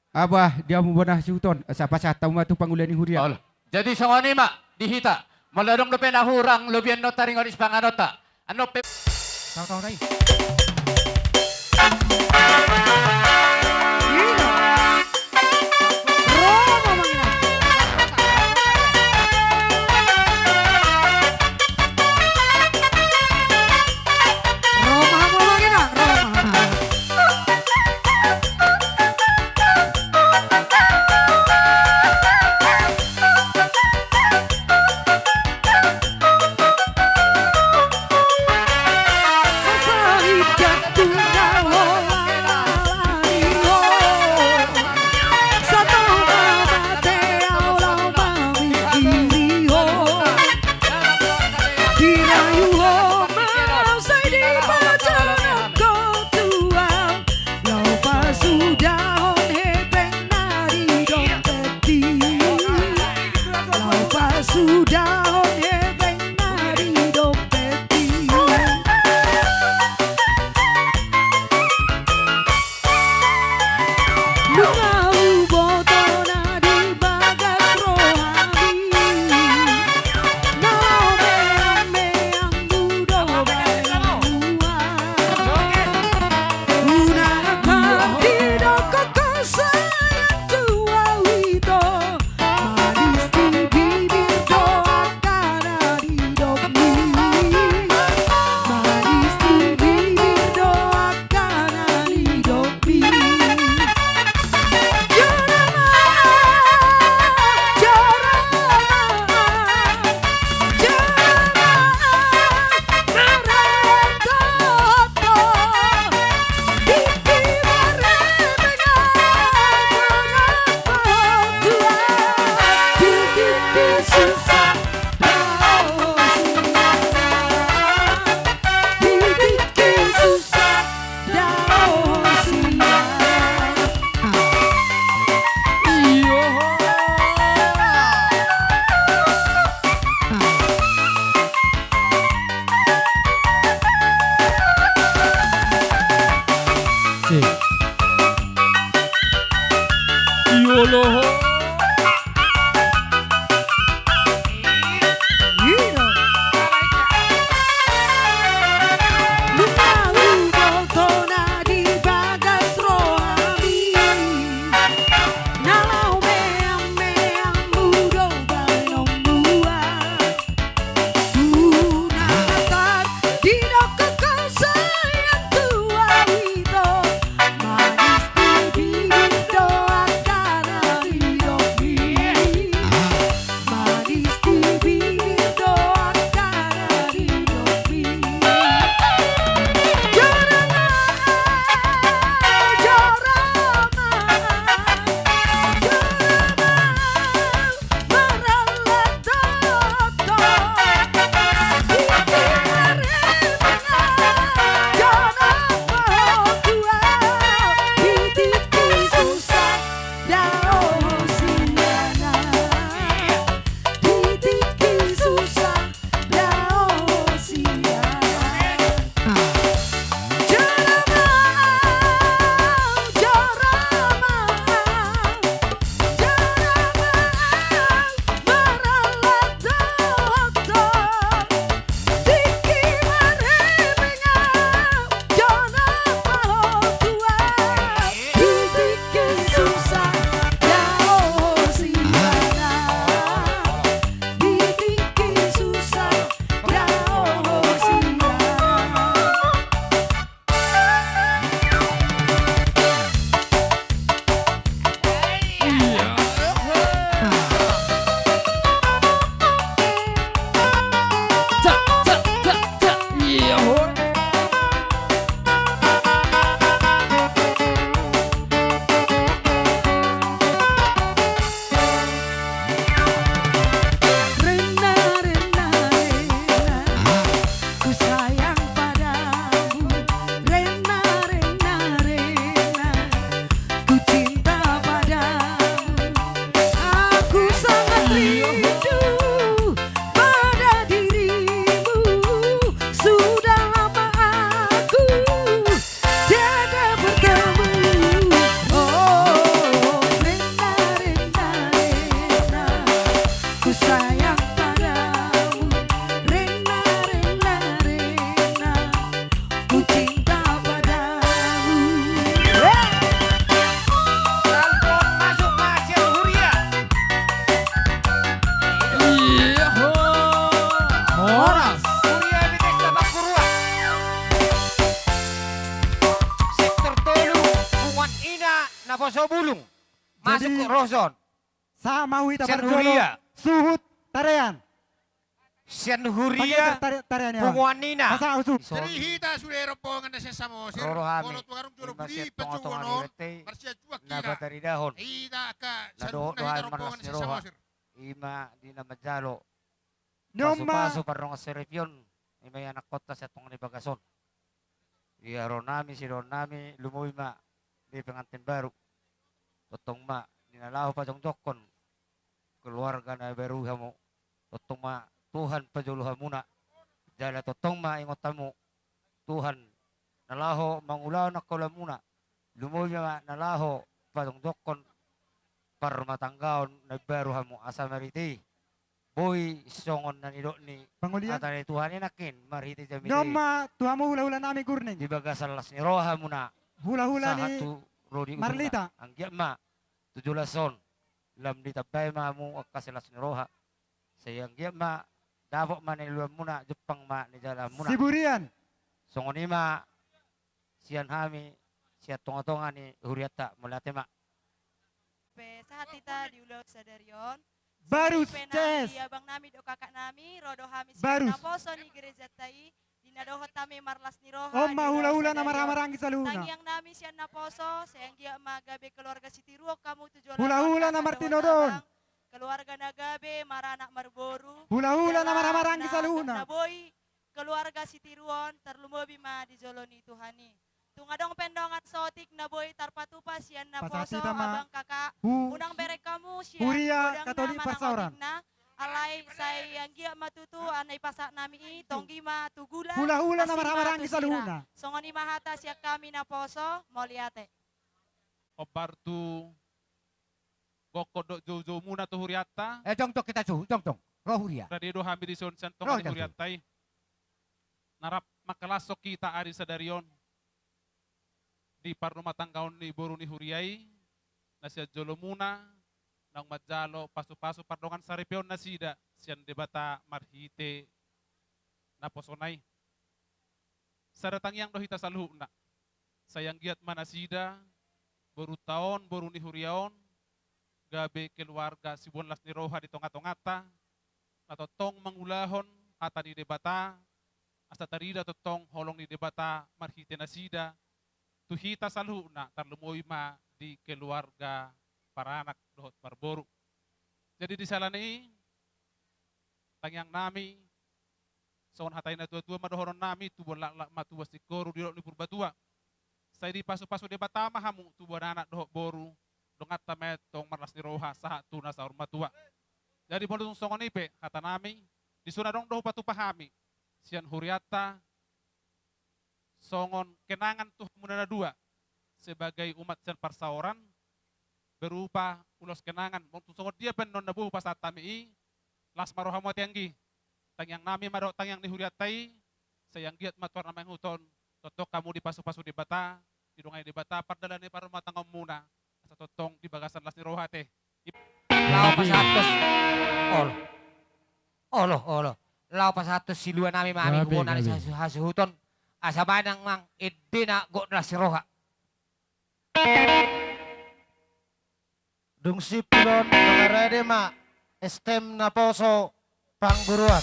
Aba, di hamu bona hasuhuton, asa pasahat hamu ma tu pangula ni huria. Jadi songon i ma di hita. Molo adong dope na hurang lobian on taringot sipanganonta. Annon pe. Tahu-tahu dai. Sektor tolu, punguan ina naposo bulung. Masuk roson. Sahat ma hita parjolo, suhut tarean. Sian huria punguan ina. Jadi hita sude rombongan na sian Samosir, molo tung adong jolo pudi panjouon on, marsianjuan hita. Hita angka saluhutna hita rombongan na sian Samosir. Ima di na manjalo pasupasu pardongan saripeon, ima ianakhonta sian tonga ni bagas on. Di haroro nami, sidohonon nami, lumobi ma di pengantin baru. Tongtong ma di na laho pajongjongkon keluarga na baru hamu. Tongtong ma Tuhan pajolo hamuna. Jala tongtong ma ingot hamu Tuhan na laho mangulahon angka ulaonmuna. Lumobi ma na laho pajongjongkon parrumatanggaon na baru hamu, asa marhite i boi songon na nidok ni hata ni Tuhan i nangkin, marhite jamita i. Nion ma tu hamu hulahula nami Gurning. Di bagasan las ni roha muna. Hulahula ni Marlita. Sahat tu ro di ujungna. Anggiat ma tu jolo las on lam ditambai ma hamu angka silas ni roha. Sai anggiat ma dapot ma niuluan muna, jumpang ma nijalahan muna. Siburian. Songon i ma sian hami, sian tongatonga ni hurianta, mauliate ma. Pe sahat hita di ulaon sadari on. Baru, songon i pe nang di abang nami dohot kakak nami, ro do hami sian naposo ni gerejanta i, di na dohot hami marlas ni roha. On ma hulahula na marhahamaranggi saluhutna. Tangiang nami sian naposo, sai anggiat ma gabe keluarga sitiruon hamu tu joloan on. Hulahula na martinodohon. Keluarga na gabe, maranak marboru. Hulahula na marhahamaranggi saluhutna. Na boi keluarga sitiruon, tarlumobi ma di jolo ni Tuhan i. Tung adong pe dongan saotik na boi tarpatupa sian naposo, abang kakak, unang bereng hamu sian huria Katolik Parsaoran. Alai sai anggiat ma tutu, na dipasahat nami i, tonggi ma tu gula, hulahula na marhahamaranggi saluhutna. Songon i ma hata sian hami naposo, mauliate. Ombar tu gokhon dohot joujoumuna tu hurianta. Eh, jongjong hita tu, jongjong. Ro huria. Rade do hami dison sian tonga ni hurianta i. Na rap mangkalashon hita ari sadari on di parrumatanggaon ni boru ni huria i, na sian jolomuna naung manjalo pasupasu pardongan saripeon nasida sian Debata marhite naposona i. Sada tangiang do hita saluhutna. Sai anggiat ma nasida, borunta on, boru ni huria on, gabe keluarga siboan las ni roha di tongatonganta, na tongtong mangulahon hata ni Debata, asa tarida tongtong holong ni Debata marhite nasida, tu hita saluhutna, tarlumobi ma di keluarga paranak dohot parboru. Jadi di siala ni i, tangiangnami, songon hata ni natuatua ma dohononnami, tubuan laklak ma tubuan singkoru di dolok ni Purbatua. Sai dipasupasu Debata ma hamu tubuan anak dohot boru, donganta ma tong marlas ni roha sahat tu na saur matua. Jadi molo tung songon i pe hatanami, dison adong do hupatupa hami sian hurianta, songon kenangan tu hamuna na dua sebagai umat sian parsaoran, berupa ulos kenangan. Molo tung songon dia pe annon na boi hupasahat hami i, las ma rohamu ate anggi. Tangiangnami ma dohot tangiang ni hurianta i, sai anggiat ma tu ari na mangihut on, tongtong hamu dipasupasu Debata, didongani Debata pardalanan ni parrumatanggaonmuna, asa tongtong di bagasan las ni roha ate. Laho pasahat tu, olo. Olo, olo. Laho pasahat tu siluanami ma hami, gabe, hubungan ni gabe. Hasuhuton. Asa manang mang ende na gok las ni roha. Dung simpul on, mangarade ma S T M naposo Pangguruan.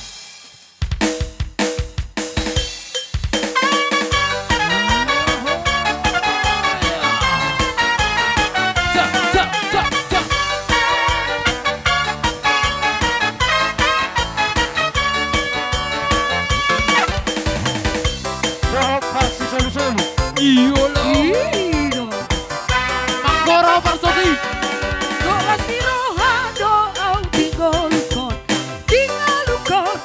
Dohot marsisolusolu. Iyo lo. Iyo. Manggoro parsoti. Gok las ni roha do au tinggoluhon. Tinggoluhon.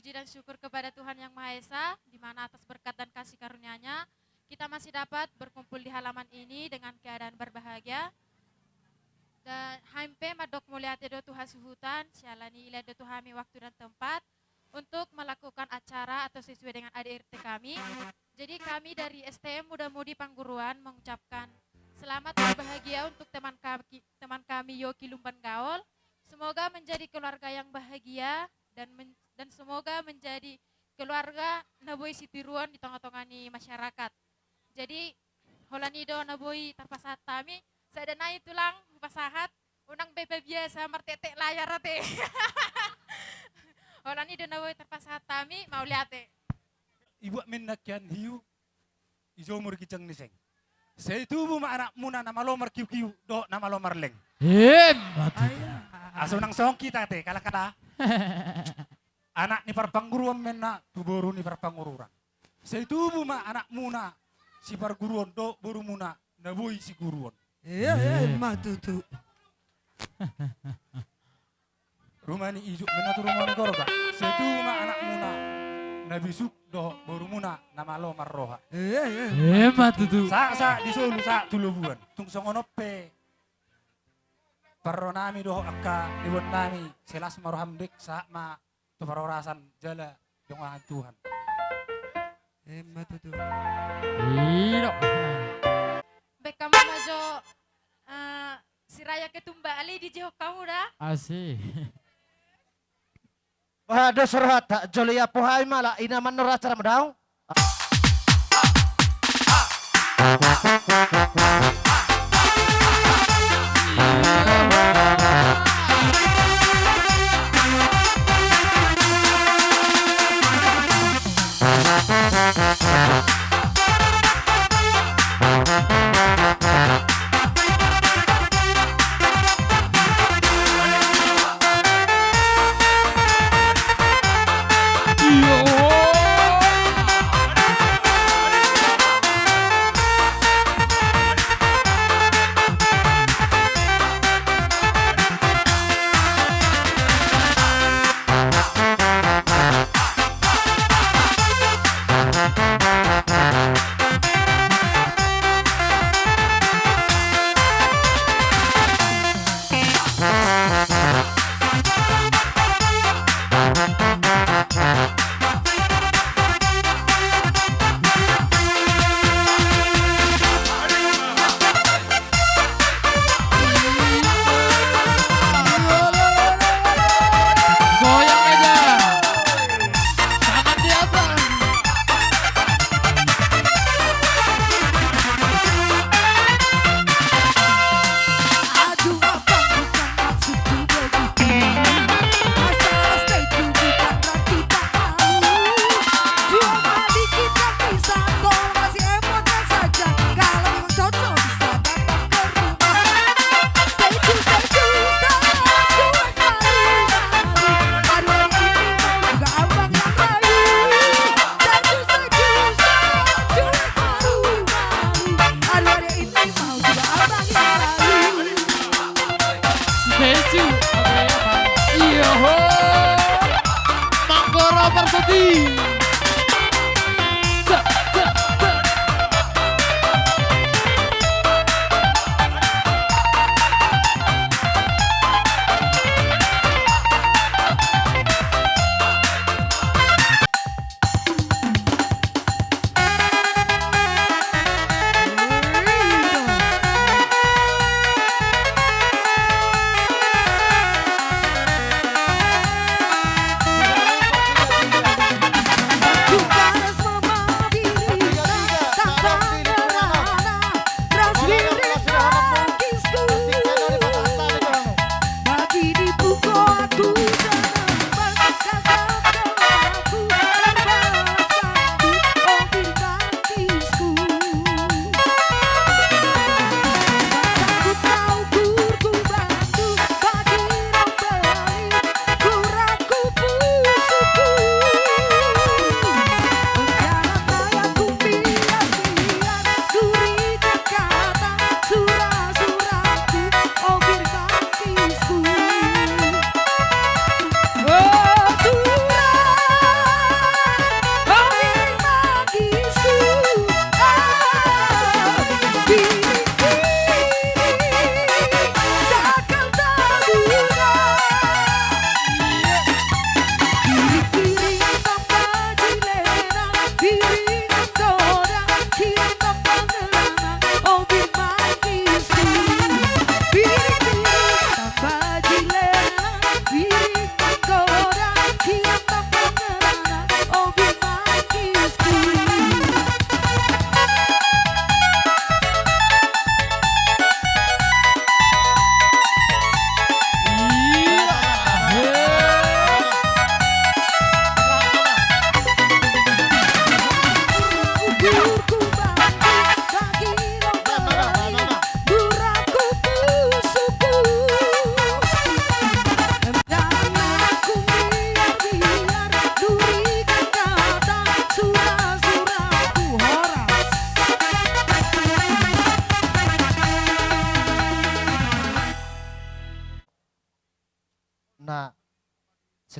Puji dan syukur kepada Tuhan Yang Maha Esa, di mana atas berkat dan kasih karunia-Nya, kita masih dapat berkumpul di halaman ini dengan keadaan berbahagia. Dan hami pe mandok mauliate do tu hasuhuton, siala ni dilehon do tu hami waktu dan tempat untuk melakukan acara atau sesuai dengan A D R T kami. Jadi kami dari S T M Muda Mudi Pangguruan mengucapkan selamat berbahagia untuk teman kami, teman kami Yoki Lumban Gaol. Semoga menjadi keluarga yang bahagia dan men-, dan semoga menjadi keluarga na boi sitiruon di tonga-tonga ni masyarakat. Jadi, holan i do na boi tarpasahat hami, sada nai tulang hupasahat, unang be pabiasa martektek layar ate. Holan i do na boi tarpasahat hami, mauliate. Ibuat menna kian hiu, ijo mur ginjang ni seng. Sai tubu ma anakmuna na malo markiukiu, dohot na malo marleng. Emma tutu. Asa unang songkit ate, kala-kala. Anak ni parpangguruan menna tu boru ni parpangururan. Sai tubu ma anakmuna siparguruon dohot borumuna na boi siguruon. Iya, iya, emma tutu. Ruma ni ijuk menna tu ruma ni gorga. Sai tubu ma anakmuna na bisuk dohot borumuna na malo marroha. Iya, iya. Emma tutu. Sahat, sahat di solu, sahat tu lobuan. Tung songon on pe parro nami dohot angka iboan nami, sai las ma roham dek, sahat ma tu parhorasan jala jongangan Tuhan. Emma tutu. Ido. Baen hamu ma jo, eh, Siraja Ketumbak, ale dijehon hamu da. Asik. Bah, dos rohanta, jolo ia pohai mala, ina mandor acara ma daong. Goyang meja. Tangan di atas. Stay tuned. Iyoho. Manggoro Marsudi.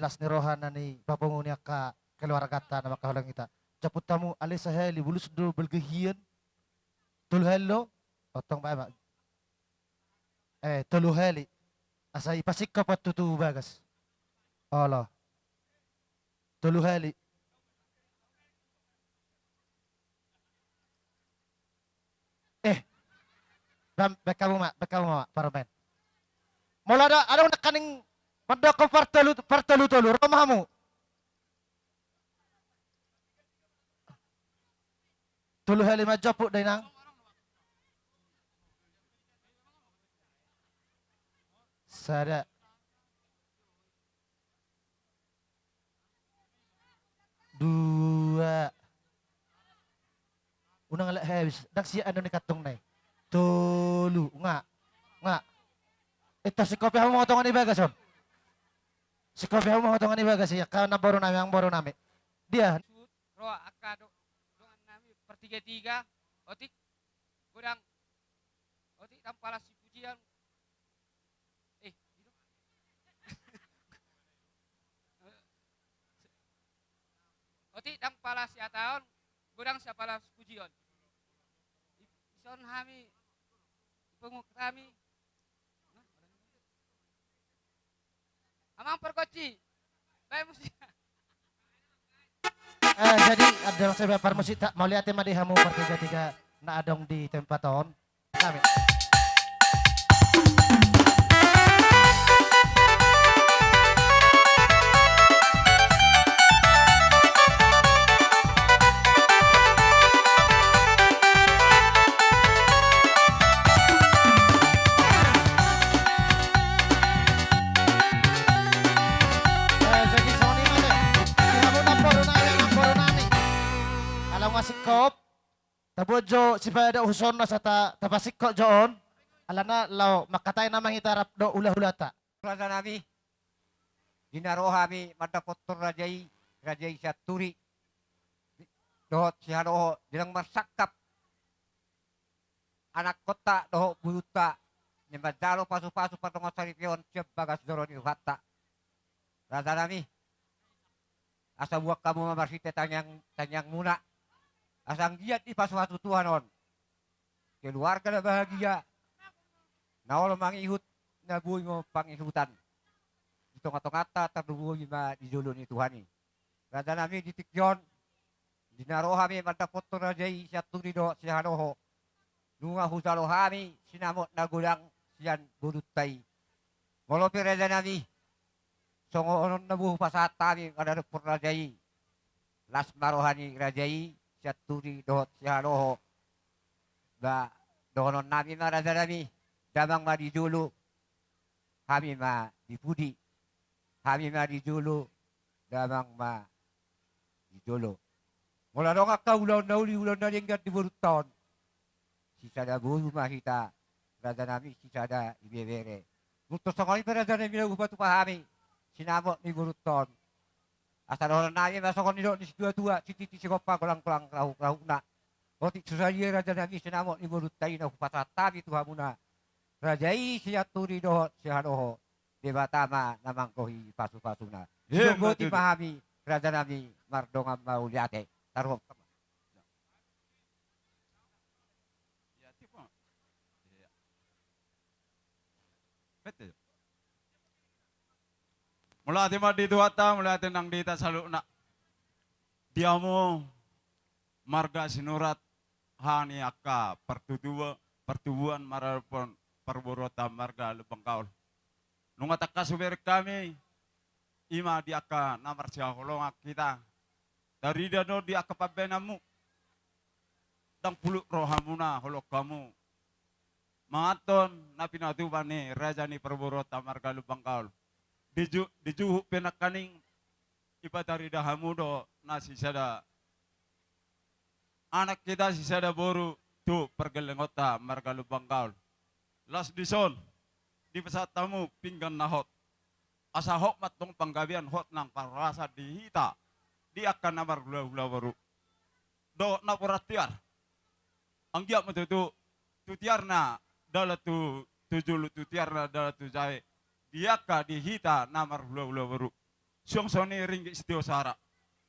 Las ni roha na ni papungu ni angka keluarganta na mangkaholongi hita. Joput hamu, alai sahali bulus do balga hian. Tolu hali do. Otong bae ma. Eh, tolu hali. Asa ipasingkop on tu, tu bagas. Olo. Tolu hali. Eh. Bam, baen hamu ma, baen hamu ma, parumaen. Molo adong, adong nangkaning mandok partolu, partolu-tolu, ro ma hamu. Tolu hali ma joput da inang. Sada. Dua. Unang alak habis, ndang sian do ni kantong nai. Tolu, nga. Nga. Eh, tar singkopi hamu ma tongon i bagas on. Singkopi hamu ma tongon i bagas, ia, angka namboru nami, namboru nami. Dia. Ro angka do, dongan nami, partiga-tiga, otik, godang, otik, ndang pala sipujian. Eh, otik, ndang pala sihataon, godang sipala sipujion. Ison hami, pungu hami. Amang Pargonsi, baen musik. Eh, jadi adong sebe parmusik, mauliate ma di hamu partiga-tiga na adong di tempat on. Kami. Eh, jadi songon i ma, eh. Di hamu namboru nami, namboru nami. Ala nga singkop. Tabuat jo sipaedo husonna sata tapasingkop jo on. Alana laho mangkatai nama hita rap dohot hula-hulanta. Raja nami, di na ro hami mandapothon raja i, raja i Sianturi dohot Sihaloho, di na marsangkap anakkonta dohot bulunta, na manjalo pasu-pasu pardongansaripeon sian bagas joro ni Tuhanta. Raja nami, asa buan hamu ma marhite tangiang, tangiangmuna, asa anggiat dipasu-pasu Tuhan on keluarga na bahagia, na olo mangihut, na boi ma pangihutan. Di tonga-tonganta tarlumobi ma di jolo ni Tuhan i. Raja nami, di tingki on, di na ro hami mandapothon raja i Sianturi dohot Sihaloho, nunga hujalo hami sinamot na godang sian borunta i. Molo pe raja nami, songon on na boi hupasahat hami mandapothon raja i, las ma roha ni raja i Sianturi dohot Sihaloho. Ba, dohonon nami ma raja nami, damang ma di jolo, hami ma di pudi. Hami ma di jolo, damang ma di jolo. Molo adong angka ulaon na uli, ulaon na denggan di borunta on, sisada boru ma hita, raja nami, sisada ibebere. Molo tung songon i pe raja nami, na hupatupa hami sinamot ni borunta on. Asa dohonon nami ma songon nidok ni situa-tua, sititi sigompa, golang-golang rahut-rahutna. Otik so sadia raja nami sinamot ni borunta i na hupasahat hami tu hamuna, raja i Sianturi dohot Sihaloho. Debata ma na manggohi pasu-pasuna. Emma tutu. Songon i ma hami, raja nami, mardongan mauliate. Taruhon. Mauliate ma di Tuhanta, mauliate nang di hita saluhutna. Di hamu marga Sinurat, hami angka partubu-, partubuan maradophon parboruonta marga Lumban Gaol. Nunga tangkas hubereng hami, i ma di angka na marsihaholongan hita. Tarida do di angka pambahenanmu. Ndang pulut rohamuna holong hamu manganhon na pinatupa ni raja ni parboruonta marga Lumban Gaol. Di ju-, di juhut pe nangkaning dipatarida hamu do na sisada anak hita, sisada boru tu pargellengonta marga Lumban Gaol. Laos dison, dipasahat hamu pinggan na hot. Asa hot ma antong panggabean, hot nang parhorasan di hita, di angka na marhula-hula boru dohot napuran tiar. Anggiat ma tutu, tu tiarna dalan tu, tu julu, tu tiarna dalan tu jae, di angka di hita na marhula-hula boru. Suang songon i ringgit sitio sara.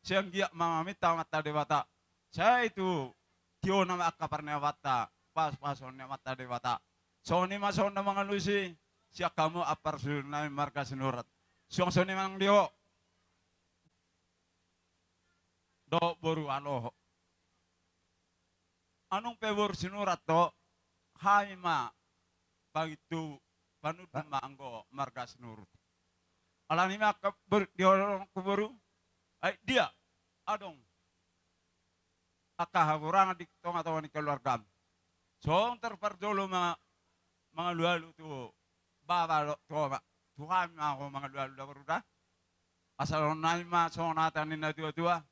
Sai anggiat ma maminta Amanta Debata, sai tu tiona ma angka parniabaanta, pasupasu ni Amanta Debata. Songon i ma songon na mangalusi sian hamu amang parsuhut nami marga Sinurat. Suang songon i manang di ho dohot boru Aloho. Annon pe boru Sinurat do, hami ma pangintubu, panundun ma anggo marga Sinurat. Alani ma angka boru, di ho do annon boru, ai dia adong angka hahurangan di tongatonga ni keluargam. Songon tarparjolo ma mangalualu tu bapa dohot tu omak, tu hami ma ho mangalualu da boru da. Asa dohonon nami ma songon hata ni natuatua: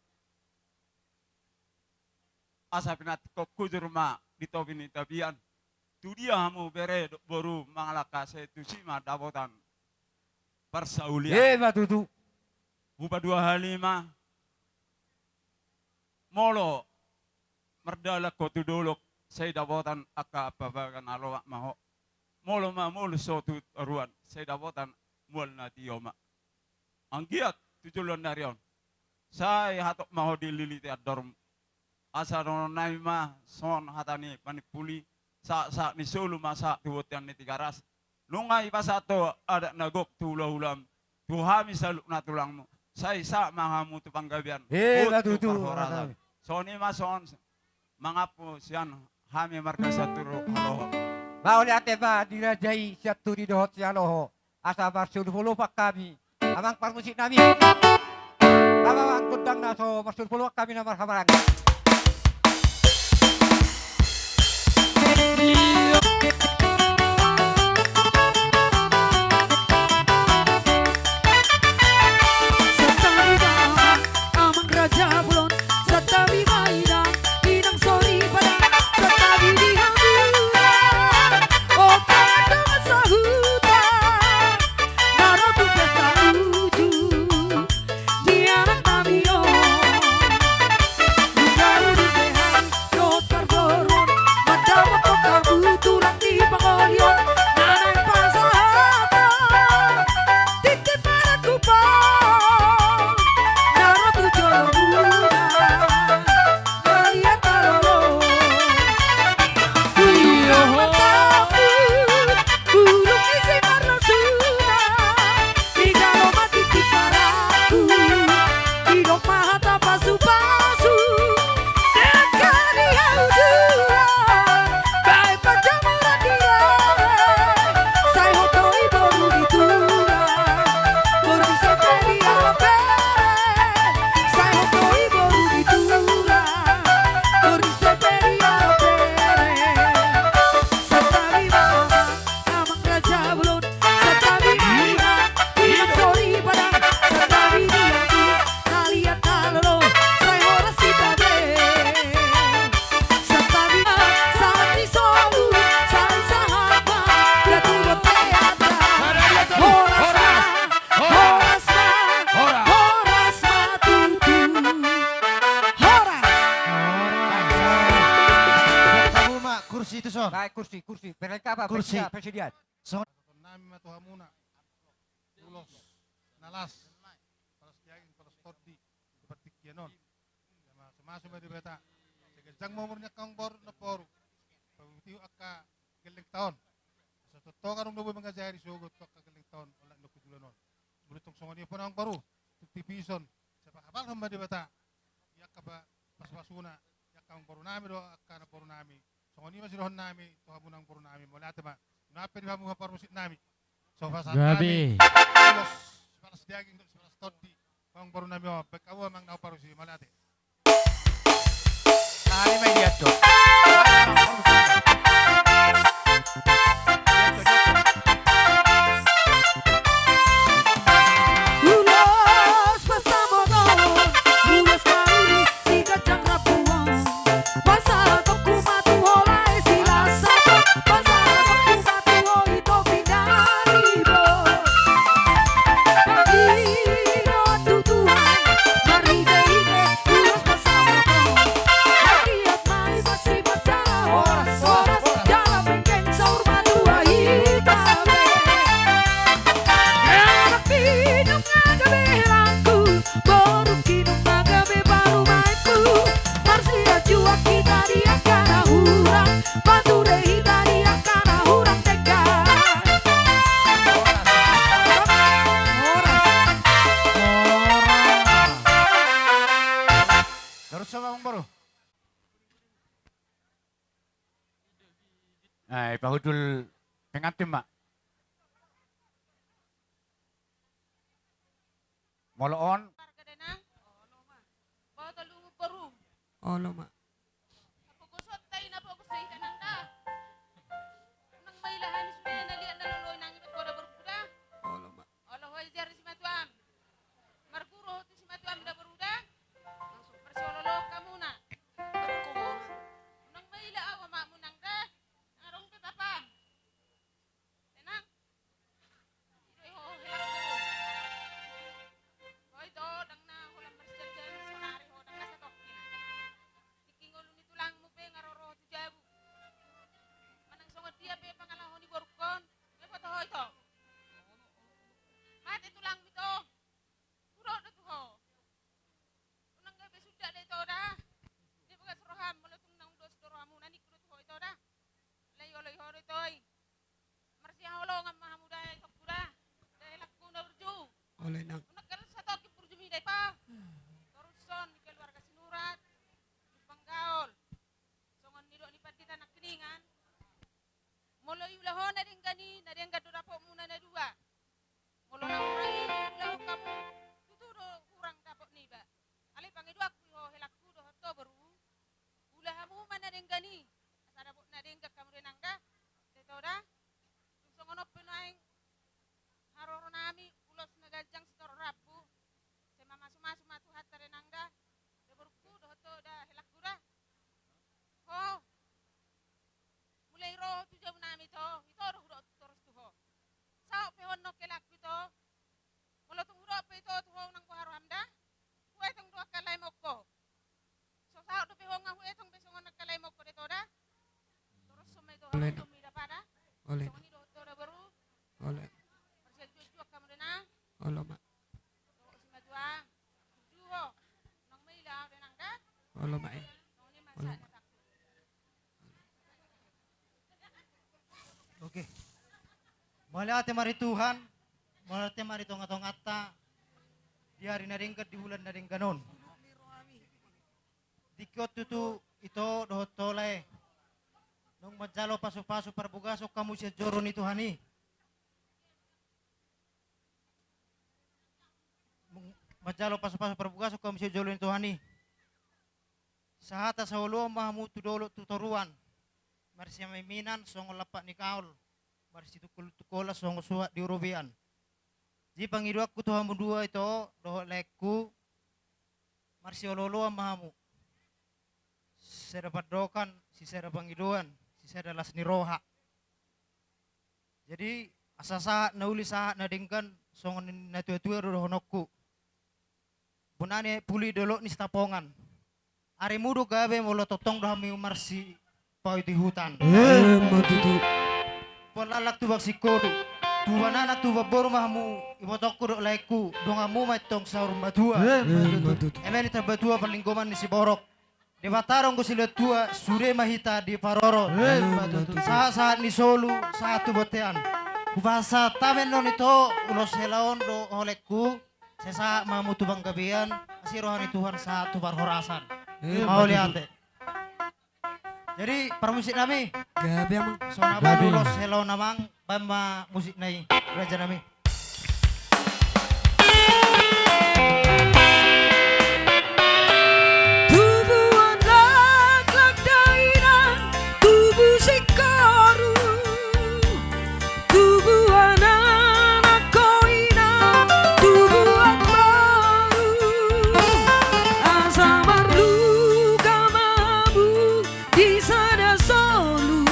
Asa pinantikhon hujur ma di topi ni tapian. Tudia hamu bere dohot boru mangalangka, sai tusi ma dapotan parsaulian. Ima tutu. Hupaduahali ma, molo mardalan ho tu dolok, sai dapotan angka pabaga na lomak ma ho. Molo mamolus ho tu toruan, sai dapotan mual na tio ma. Anggiat tu joloan ni ari on, sai hatop ma ho dililiti andormu. Asa dohonon nami ma songon hata ni panimpuli: Sahat-sahat ni solu ma sahat tu bontean ni Tigaras. Nunga dipasahat ho adat na gok tu hulahulam, tu hami saluhut na tulangmu, sai sahat ma hamu tu panggabean, ima tutu, tu parhorasan. Songon i ma songon mangampu sian hami marga Sianturu Aloho. Mauliate ma di raja i Sianturi dohot Sialoho. Asa marsiudup oloan hami, amang parmusik nami. Amang gondang na so marsiudup oloan hami na marhahamaranggi. Santabi ma, amang raja bolon, santabi ma inang, inang soripada, santabi di hamuna, opat dongan sahuta, na ro tu pesta uju ni anak nami on. Nunga uduti hami dohot parboruon, mandapothon hamu tulang ni pangoli on, na naeng pasahaton titip anak umpang na ro tu jolomuna, mauliate ma. Iyo. Bulung ni si marlasuna, di jalo ma titip anak, didok ma hata pasupasu, dengke ni hau dua, baen panjamoran di lale, sai ho do i boru ni tulang, boru ni Semperi Ampere, sai ho do i boru ni tulang, boru ni Semperi Ampere. Santabi ma, amang raja bolon, santabi ma inang, inang soripada, santabi di hamuna, na liat na lolo, sai horas hita be. Santabi ma, sahat ni solu, sai sahat ma, ia tu bontean. Horas ma, horas ma, horas ma tutu. Horas. Horas. Kursi tuson. Baik, kursi, kursi. Berlengkap, kursi. Persediaan. Songon nami ma tu hamuna ulos na las, palas daging, palas tondi di partingkian on. Ia ma, mamasu ma Debata, sai ganjang ma umur ni angka amangboru, namboru, paboa tu angka gellengta on. Asa tongtong adong na boi mangajari sogot tu angka gellengta on, olat ni angka joloan on. Molo tung songon i pe amangboru, tung tipison, sai pahabalhon ma Debata di angka pa-, pasupasuna di angka amangboru nami dohot angka namboru nami. Songon i ma sidohonon nami tu hamuna amangboru nami, mauliate ma. Nunga pe di hamu amang parmusik nami, so pasahat nami ulos sipalas daging dohot sipalas tondi tu amangboru nami on, baen hamu amang na parmusik, mauliate. Sahali ma i diatur. Ulos pasamoton, ulos panguri, siganjang rambu on. Pasahatonku ma tu ho lae silas sahat on, pasahatonku ma tu ho i topi na ribot. Di dohot tu Tuhan, marhitehite Sama Amang Boru. Nah, ipahundul pengantin ma. Molo on. Marga Denang. Olo ma. Boto lumu boru. Olo ma. Aku gosok tai na fokus dei Denang da. Nang maila hami sude na liat na lolo inang ibat koda boru da. Olo ma. Olo ho i jari simatuam. Marguru ho tu simatuam da boru da. Marsiololo hamuna. Nang maila au amakmu nang da. Nang adong pe bapam. Denang. Ido i ho helakku. Ho ito dang na holan marsijajar sonari ho dang na satongkin. Tingki ngolu ni tulangmu pe nga ro ro tu jabu. Manang songon dia pe pangalaho ni borungkon. Nga boto ho ito. Mate tulangmu ito. Hudok do tu ho. Unang gabe sundat da ito da. Dia bagas roham molo tung na udos do rohamu na ningku do tu ho ito da. Alai olo i ho do ito i. Marsihaholongan ma hamu da i tongku da. Da helakku na burju. Olo inang. Unang gabe satongkin burjumi da i pa. Torus son ni keluarga Sinurat. Jumpang Gaol. Songon nidok ni pandita nangkiningan. Molo iula ho na denggan i, na denggan do dapotmuna na dua. Molo na hurang i iula ho hamu, tutu do hurang dapot niba. Alai pangidoanku i ho helakku dohot ho boru. Ula hamu ma na denggan i. Asa dapot na denggan hamu Denang da. Ito da. Tung songon on pe nuaeng haroro nami ulos na ganjang sitorop rambu. Sai mamasumasu ma Tuhanta Denang da. Da borungku dohot ho da helakku da. Ho. Mulai ro ho tu jabu nami ito, ito do hudok torus tu ho. Saut pe ho nang helakku ito. Molo tung hudok pe ito tu ho nang boha roham da. Huetong do angka laemon ho. So saut dope ho nga huetong be songon angka laemon ho da ito da. Torus son ma ito. Olo. Torus son ma ito da. Olo. Songon i dohot ho da boru. Olo. Marsianjuanjuan hamu Denang. Olo ma. Olo ma i. Olo ma. Oke. Mauliate ma di Tuhan, mauliate ma di tongatonganta, di ari na denggan, di bulan na denggan on. Tingki on tutu ito dohot ho lae, naung manjalo pasupasu parbogason hamu sian joro ni Tuhan i. Manjalo pasupasu parbogason hamu sian joro ni Tuhan i. Sahata saoloan ma hamu tu dolok tu toruan. Marsimaminminan songon lampak ni kaol. Marsitungkoltungkolan songon suhat di urubian. Jadi pangidoanku tu hamu dua ito dohot laengku. Marsiolooloan ma hamu. Sisada pandohan, sisada pangidoan, sisada las ni roha. Jadi asa sahat na uli sahat na denggan songon natuatua do dohononku. Bona ni puli dolok ni Sitapongan. Arimu do gabe molo tongtong do hamu marsipaotihutan. Emma tutu. Pola lak tubu singkoru. Tubu anak tubu boru ma hamu ibotongku dohot laengku donganmu ma tong saur matua. Emma tutu. Eme ni tambatua parlinggoman ni siborok. Debata do anggo silehon tua sude ma hita diparorot. Sahat sahat ni solu sahat tu bontean. Hupasahat hami annon ito ulos hela on dohot laengku. Sai sahat ma hamu tu panggabean asi roha ni Tuhan sahat tu parhorasan. Mauliate. Jadi parmusik nami. Gabe amang. Songon i ma ulos hela on amang. Baen ma musik nai raja nami. Tubuan laklak dainang tubu singkoru. Tubuan anak ho inang tubuan boru. Asa marluka ma hamu di sada solu.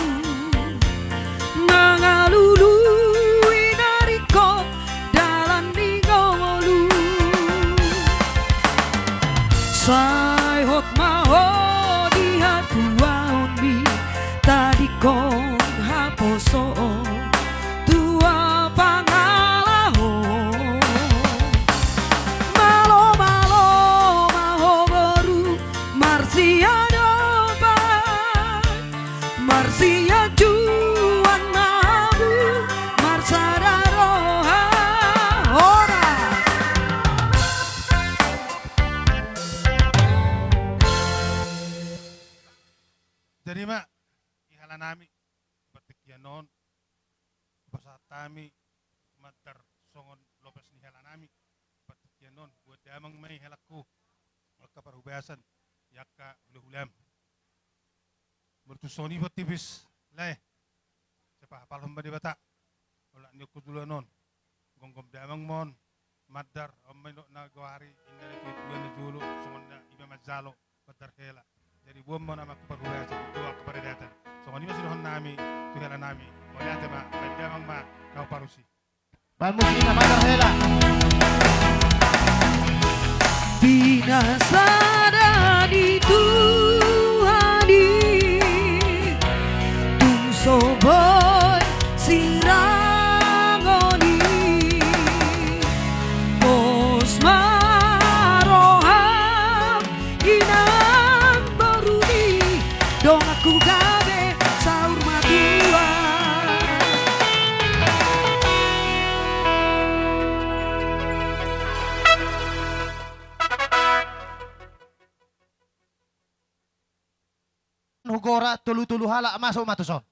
Mangalului na ringkot dalan ni ngolu. Sai hot ma ho di hatuaonmi tadingkon haposoon tua pangalaho. Malo malo ma ho boru marsiadopan. Marsianjuan ma hamu marsada roha. Ora. Tarima di hela nami, partingkian on, pasahat hami mandar songon lopes ni hela nami, partingkian on, buat damang ma i helangku, angka parhubasan, di angka hulahulam. Molo tung songon i pe on tipis, lae. Sai pahapalhon ma Debata. Olat ni angka joloan on. Gomgom damang ma on. Mandar, on ma i dok na goari, inna na tuatua na jolo, songon na iba manjalo, mandar hela. Jadi boan ma on amangku parhubasan, tu angka paradaton. Songon i ma sidohonon nami, tu hela nami. Mauliate ma, baen damang ma, hau parusi. Baen musik na, mandar hela. Pinasada ni Tuhan i, tung so boi sirangon i, pos ma roham inang boru ni donganku gabe saur matua. Hugora tolu-tolu halak masuk ma tuson.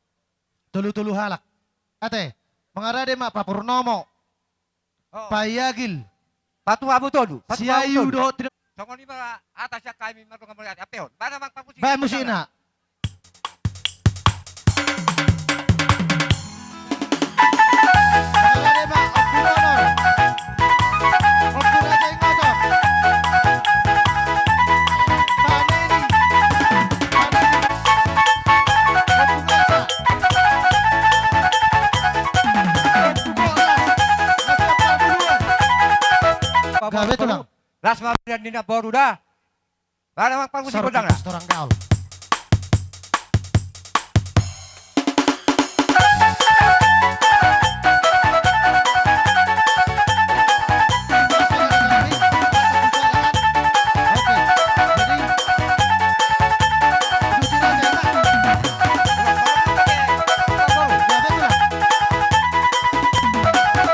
Tolu-tolu halak. Ate, mangarade ma Pa Purnomo. Oh. Pa Iagil. Patua botolu, patua botolu. Siayu dohot. Songon i ma hata sian hami mardongan mauliate. Ampe on. Baen ma amang pamusi. Baen musikna. Gabe tulang. Las ma pilihan ni na boru da. Baen ma amang pamusi gondang na. Sorot torang gaul.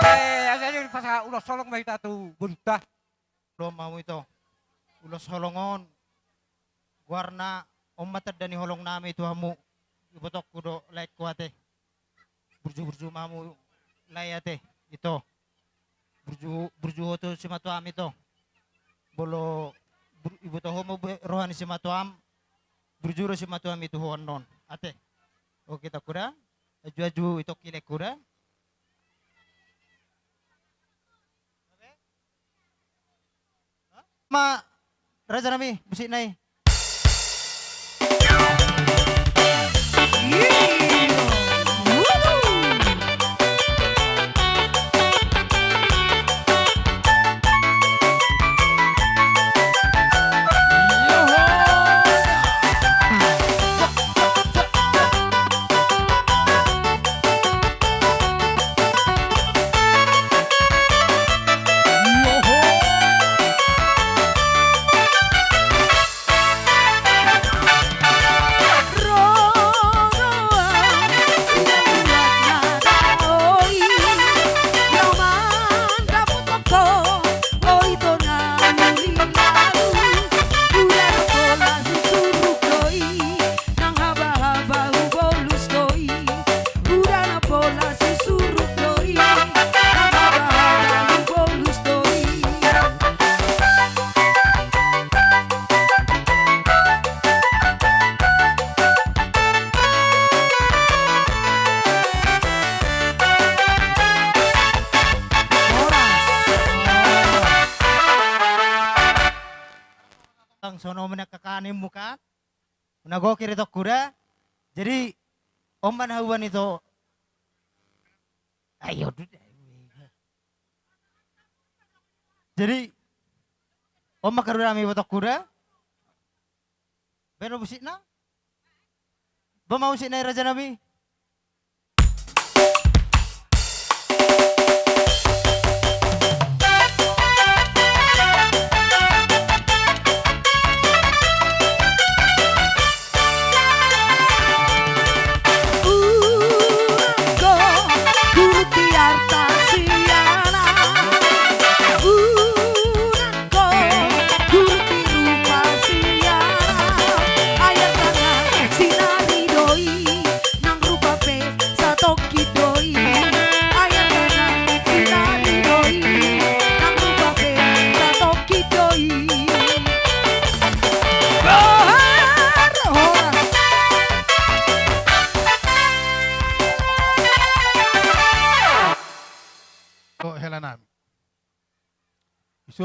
Eh, jadi pasahat ulos holong ma hita tu borunta. Ulos ma hamu ito. Ulos holong on. Goarna on ma tanda ni holong nami tu hamu. Ibotongku do laengku ate. Burju-burju ma hamu lae ate. Ito. Burju, burju ho tu simatuam ito. Molo bur-, iboto ho ma be-, roha ni simatuam. Burju do simatuam i tu ho annon. Ate. Oke, itongku da. Aju-aju itongki laengku da. Ma, raja nami, musik nai. Nang habahaba hubolus do i, uda na pola sisuruk do i, nang habahaba hubolus do i. Langsung omen kakak ni muka. Na gokir itongku da. Jadi, on ma na hauan ito. Ayo, duduk. Jadi, on ma karu nami ibotongku da. Baen do musikna. Baen ma musikna i raja nami.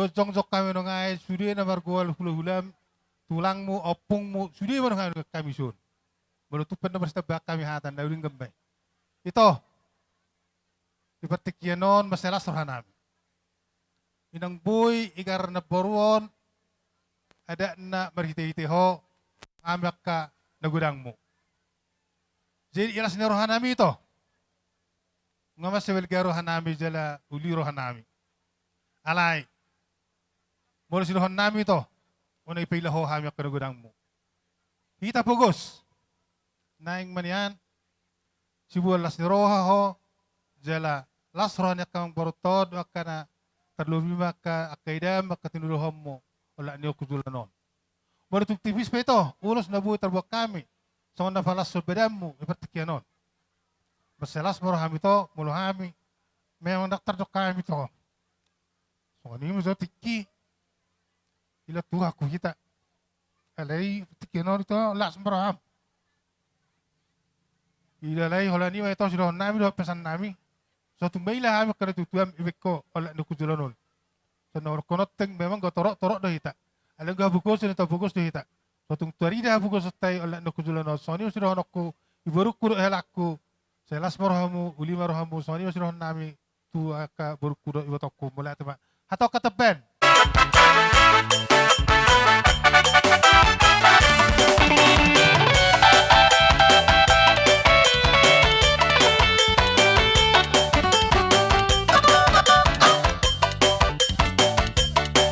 Jongjong hami nunga i, sude na margoal hulahulam, tulangmu, ompungmu, sude ma nunga i hami son. Molo tung pe na marsitambahan hami hata na uli ngembai. Ito. Di partingkian on mansai las rohanami. Inang boi, i garar namboru on, adatna marhitehite ho, hami angka na godangmu. Jadi las ni rohanami ito. Nga mansai balga rohanami jala uli rohanami. Alai. Molo sidohononnami ito. Unang dipaila ho hami angka na godangmu. Hita pogos. Naeng ma nian. Siboan las ni roha ho. Jala las roha ni angka amangborunta on, angka na tarlobi ma angka, angka idaonmu, angka tinadingonmu. Olat ni on tu joloan on. Molo tung tipis pe ito, ulos na boi tarboan hami. Songon na palashon badanmu, di partingkian on. Mansai las ma rohami ito, molo hami. Memang ndang tardok hami ito. Songon i ma jo tingki. Ila Tuhan ku hita. Alai tingki on ito las ma roham. Ila alai holan i ma ito sidohononnami dohot pesannami. So tung maila hami angka na tutuam ibaen ho olat ni on tu joloan on. Songon na hudok hononteng memang anggo torop, torop do hita. Alai anggo hapogoson ito pogos do hita. So tung tarida hapogosonta i olat ni on tu joloan on. Songon i ma sidohononku, i borungku dohot helangku. Sai las ma rohamu, uli ma rohamu, songon i ma sidohononnami. Tu angka borungku dohot ibotongku, mauliate ma. Hatop hata baen.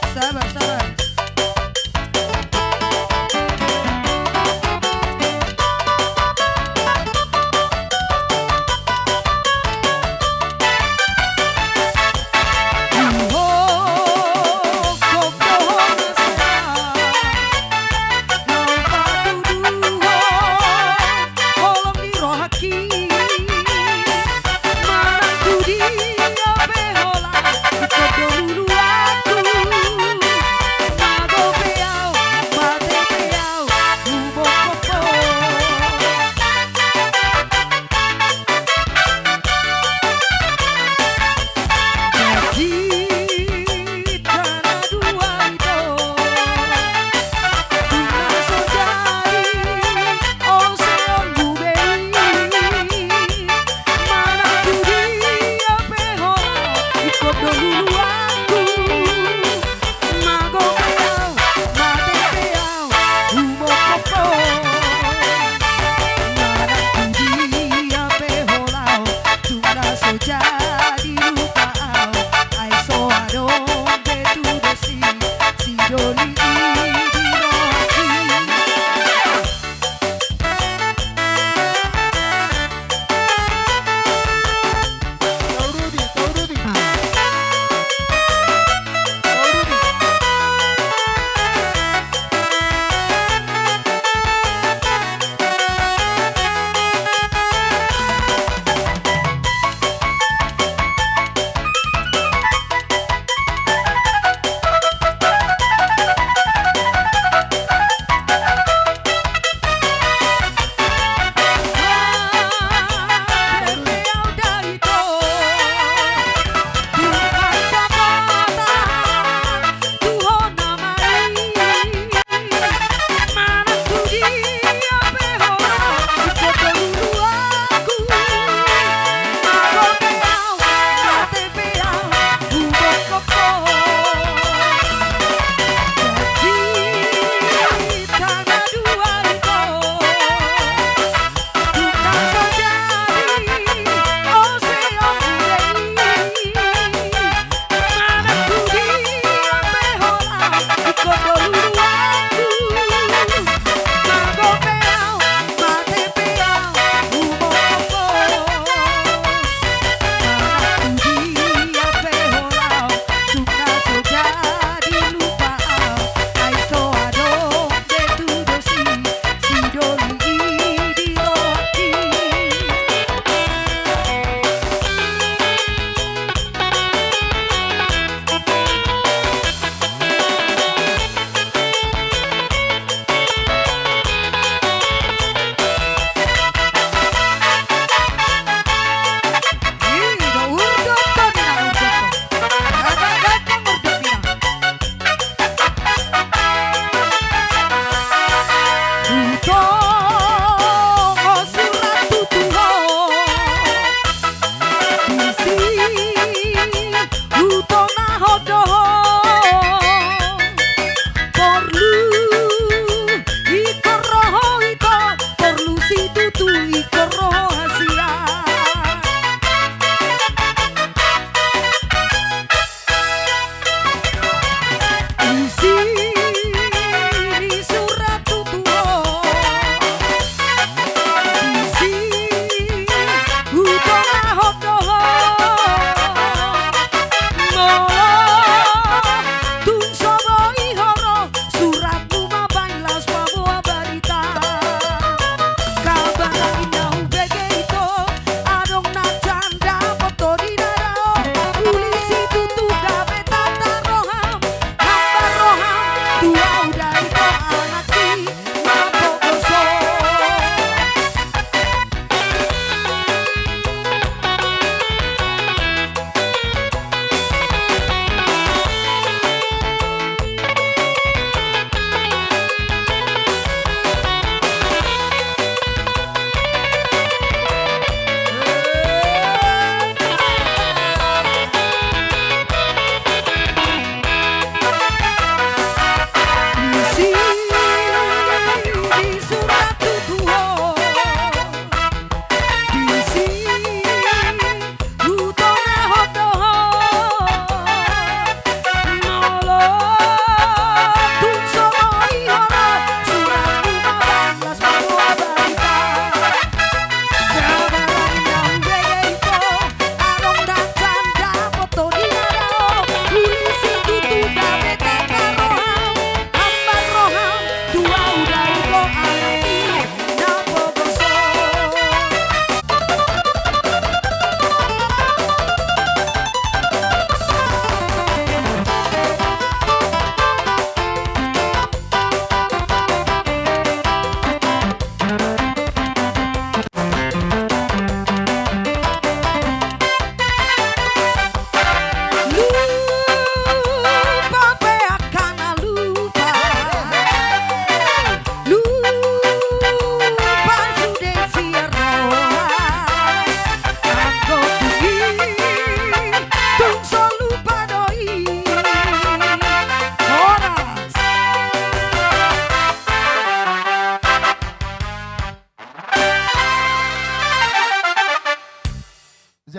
Sabar, sabar.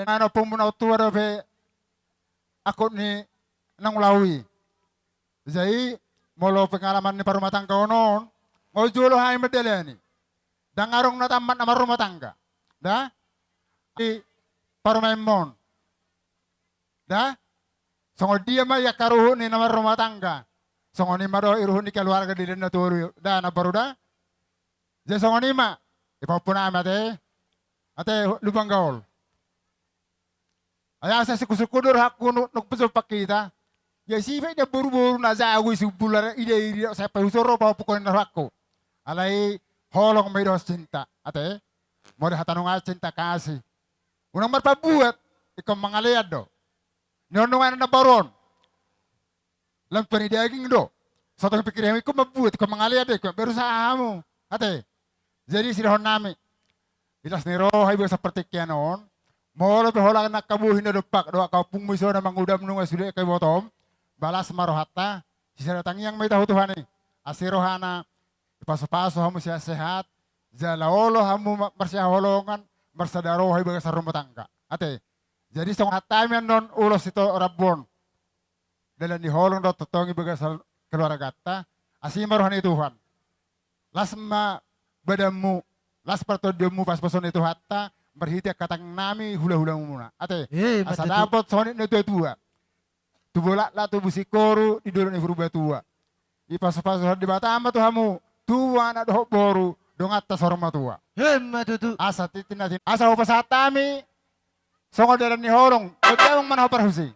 Nang ompungmu na tua dope angkup ni naung laho i. Jadi molo pengalaman ni parrumatanggaon on, nga jolo hami mandalani. Ndang adong na tammat na marrumatangga. Da? Di parumaenmon. Da? Songon dia ma i angka ruhut ni na marrumatangga? Songon i ma do i ruhut ni keluarga di lehen na tolu i. Da, na baru da? Jadi songon i ma. Ipahompu nami ate. Ate, Lumban Gaol. Ai asa sungkun-sungkun do rohangku nunga, nunga pajompa hita. Ia sibaen ni boru-boru na jago i sumbul, ida-ida sai paihutihut ro pahompu, songon i na rohangku. Alai holong ma i dohot cinta, ate. Molo hata nunga cinta kasih. Unang marpambuat, ingkon mangalean do. Nion nunga na baru on. Lam tua ni daging do. Sotong pikir hami ingkon mambuat, ingkon mangalean do, ingkon berusaha hamu. Ate. Jadi sidohonon nami. Di las ni roha i bagasan partingkian on. Molo pe holan angka bohi na dompak dohot angka ompungmu i so na mangudam nunga sude angka ibotom. Ba las ma rohanta. Sisada tangiang ma hita tu Tuhan i. Asi rohana. Dipasu-pasu hamu sehat-sehat. Jala olo hamu ma-, marsihaholongan. Marsada roha i bagasan rumah tangga. Ate. Jadi songon hata nami annon ulos ito rambu on. Dalan ni holong do tongtong i bagasan keluarganta, asi ma roha ni Tuhan. Las ma badanmu, las partondionmu, pasupasu ni Tuhanta, marhite angka tangiang nami hula-hulamuna. Ate, eh, asa dapot songon i na tua-tua. Tubu laklak, tubu singkoru, di dolok ni Purbatua. Dipasupasu Tuhan Debata ma tu hamu, tubu anak dohot boru, donganta saur matua. Emma tutu. Asa tintin na tin-, asa hupasahat hami, songon dalan ni holong, bergabung ma na ho parhusing.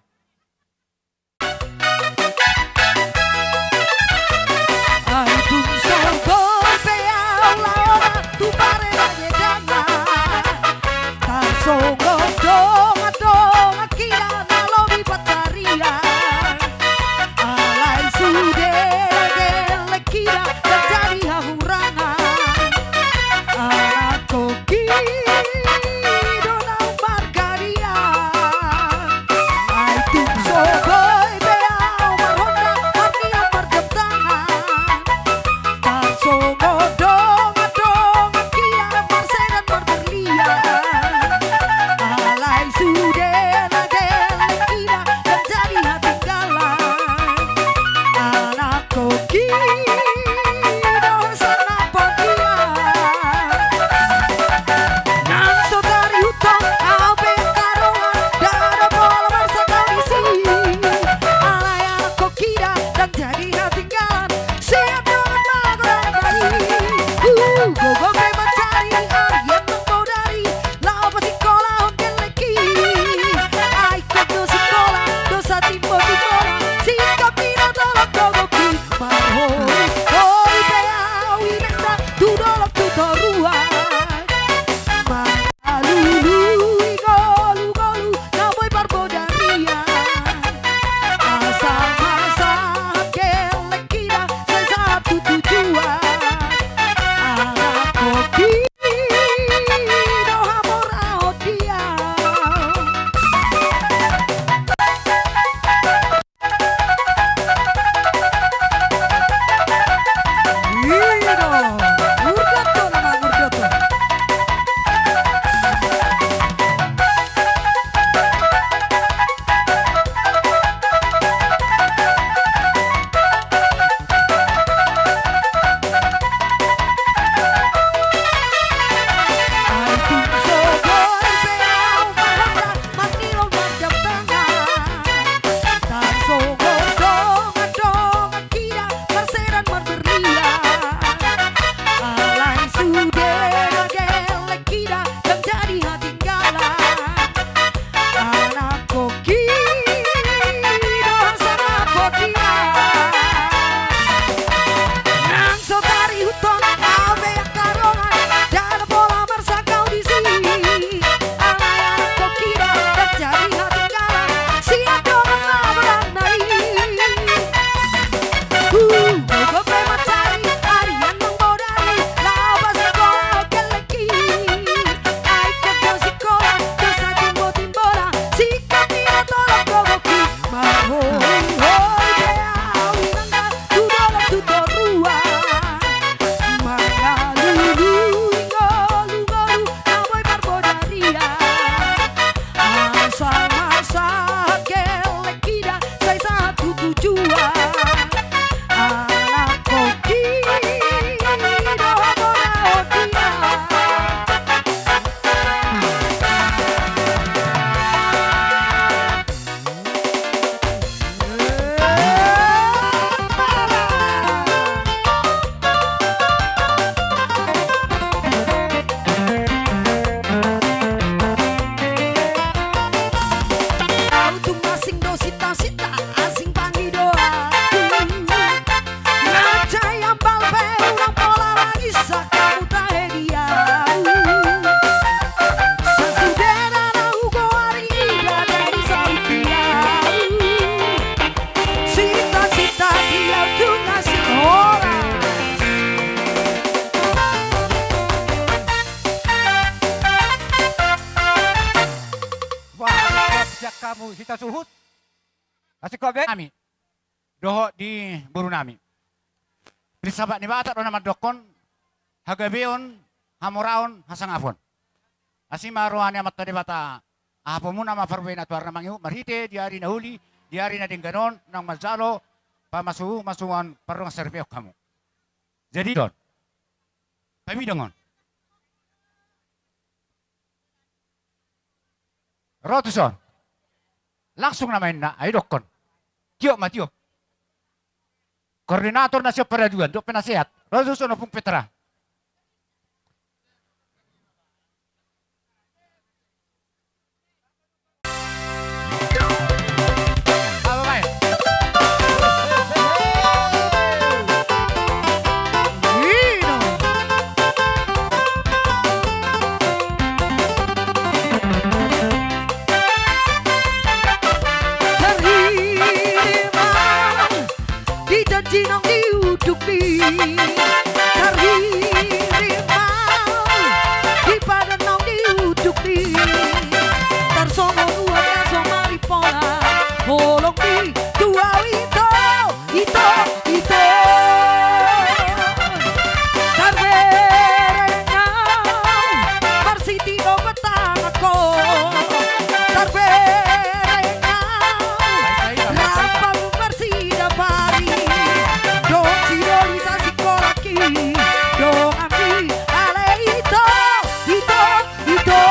Ai tung songon pe au laona tu paredangedangan, tarsongon dongan-dongan hita na lobi pansarian. Alai sude na gelleng hita na jadi hahurangan. Ala kongki do naung margadian. Ai Hita suhut. Asing ho be nami dohot di boru nami. Pir sabat ni Batak do na mandokkon hagabeon, hamoraon, hasangapon. Asi ma roha ni Amanta Debata, hapompuna ma parbue na tuar na mangihut marhite di ari na uli, di ari na denggan on, nang manjalo pamasumasuon pardongan saripeon hamu. Jadi don. Pabidang on. Ro tuson. Langsung nama inna, ai dokkon. Tiop ma, tiop. Koordinator na siap paraduan, dok penasehat. Ro tuson Ompung Petra. Tarhirim au di janji naung diudukmi. Tarhirim au di padan naung diudukmi. Tarsongon uap na so maripola, holongmi tu au ito, ito, ito. Tarbereng au marsitio batang ho. Tarbereng au rap hamu marsida pari. Dongan sidoli sasingkolaki, donganmi ale ito, ito, ito.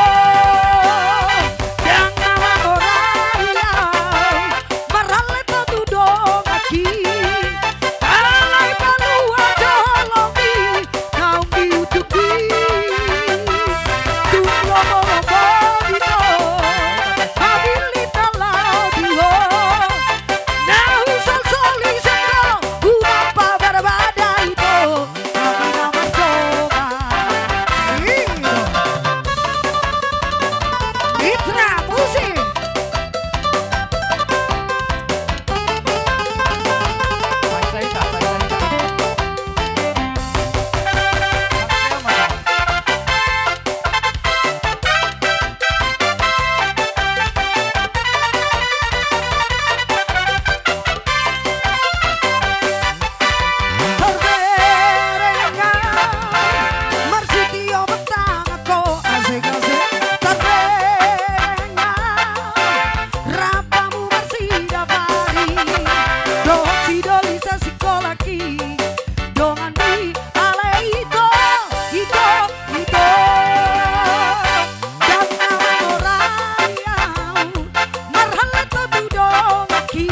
Ndang na mangorai au marhallet ho tu donganki. Alai palua do holongmi naung diudukmi. Tung lomolomongmi do habilita laho di ho. Na husolsoli sian ho unang pabadabada ito. Hami na mardongan. Mitra musik. Tarbereng au marsitio batang ho, asik, asik. Tarbereng au rap hamu marsida pari. Dongan sidoli sasingkolaki, donganmi ale ito, ito, ito. Ndang na mangorai au marhallet ho tu donganki.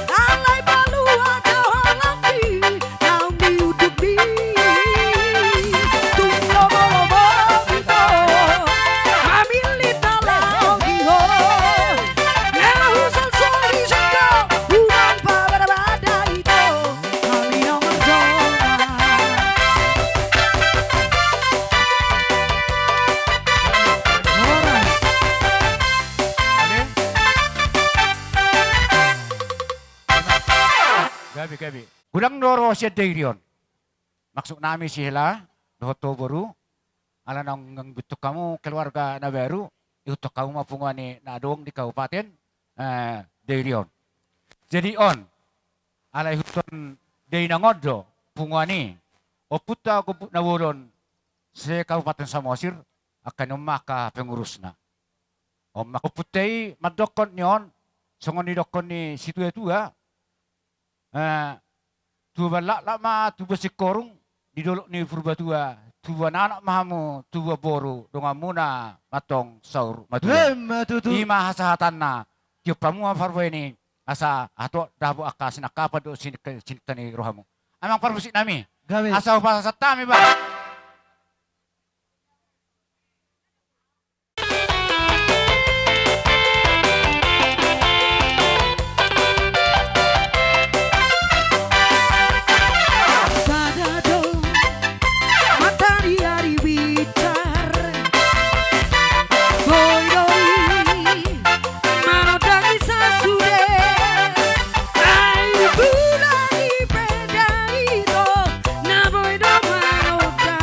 Alai palua do holongmi naung diudukmi. Tung lomolomongmi do habilita laho di ho. Na husolsoli sian ho unang pabadabada ito. Hami na mardongan. Horas. Gabe, gabe. Godang do ro sian Dairi on. Maksud nami sihela dohot ho boru, ala naung ihuthon hamu keluarga na baru, ihuthon hamu ma punguan i na adong di Kabupaten, eh, Dairi on. Jadi on, ala ihuthon dainang on do punguan i, ompunta Gombut Na Bolon se-Kabupaten Samosir, angka on ma angka pengurusna. On ma ompunta i mandokkon ni on, songon nidokkon ni situatua, eh, tubuan laklak ma tubuan singkoru di dolok ni Purbatua, tubuan anak ma hamu, tubuan boru, donganmuna ma antong saur matua. Ima tutu. Ima hasahatanna, tiop hamu ma parbue i, asa hatop dapot angka sinangkapan dohot sinik-, sinikta ni rohamu. Amang parmusik nami. Gabe. Asa hupasahat hami, bah. Sada do mata ni ari bitar, boi do i manondangi sasude. Ai bulan i pe ndang ito na boi do manondangi.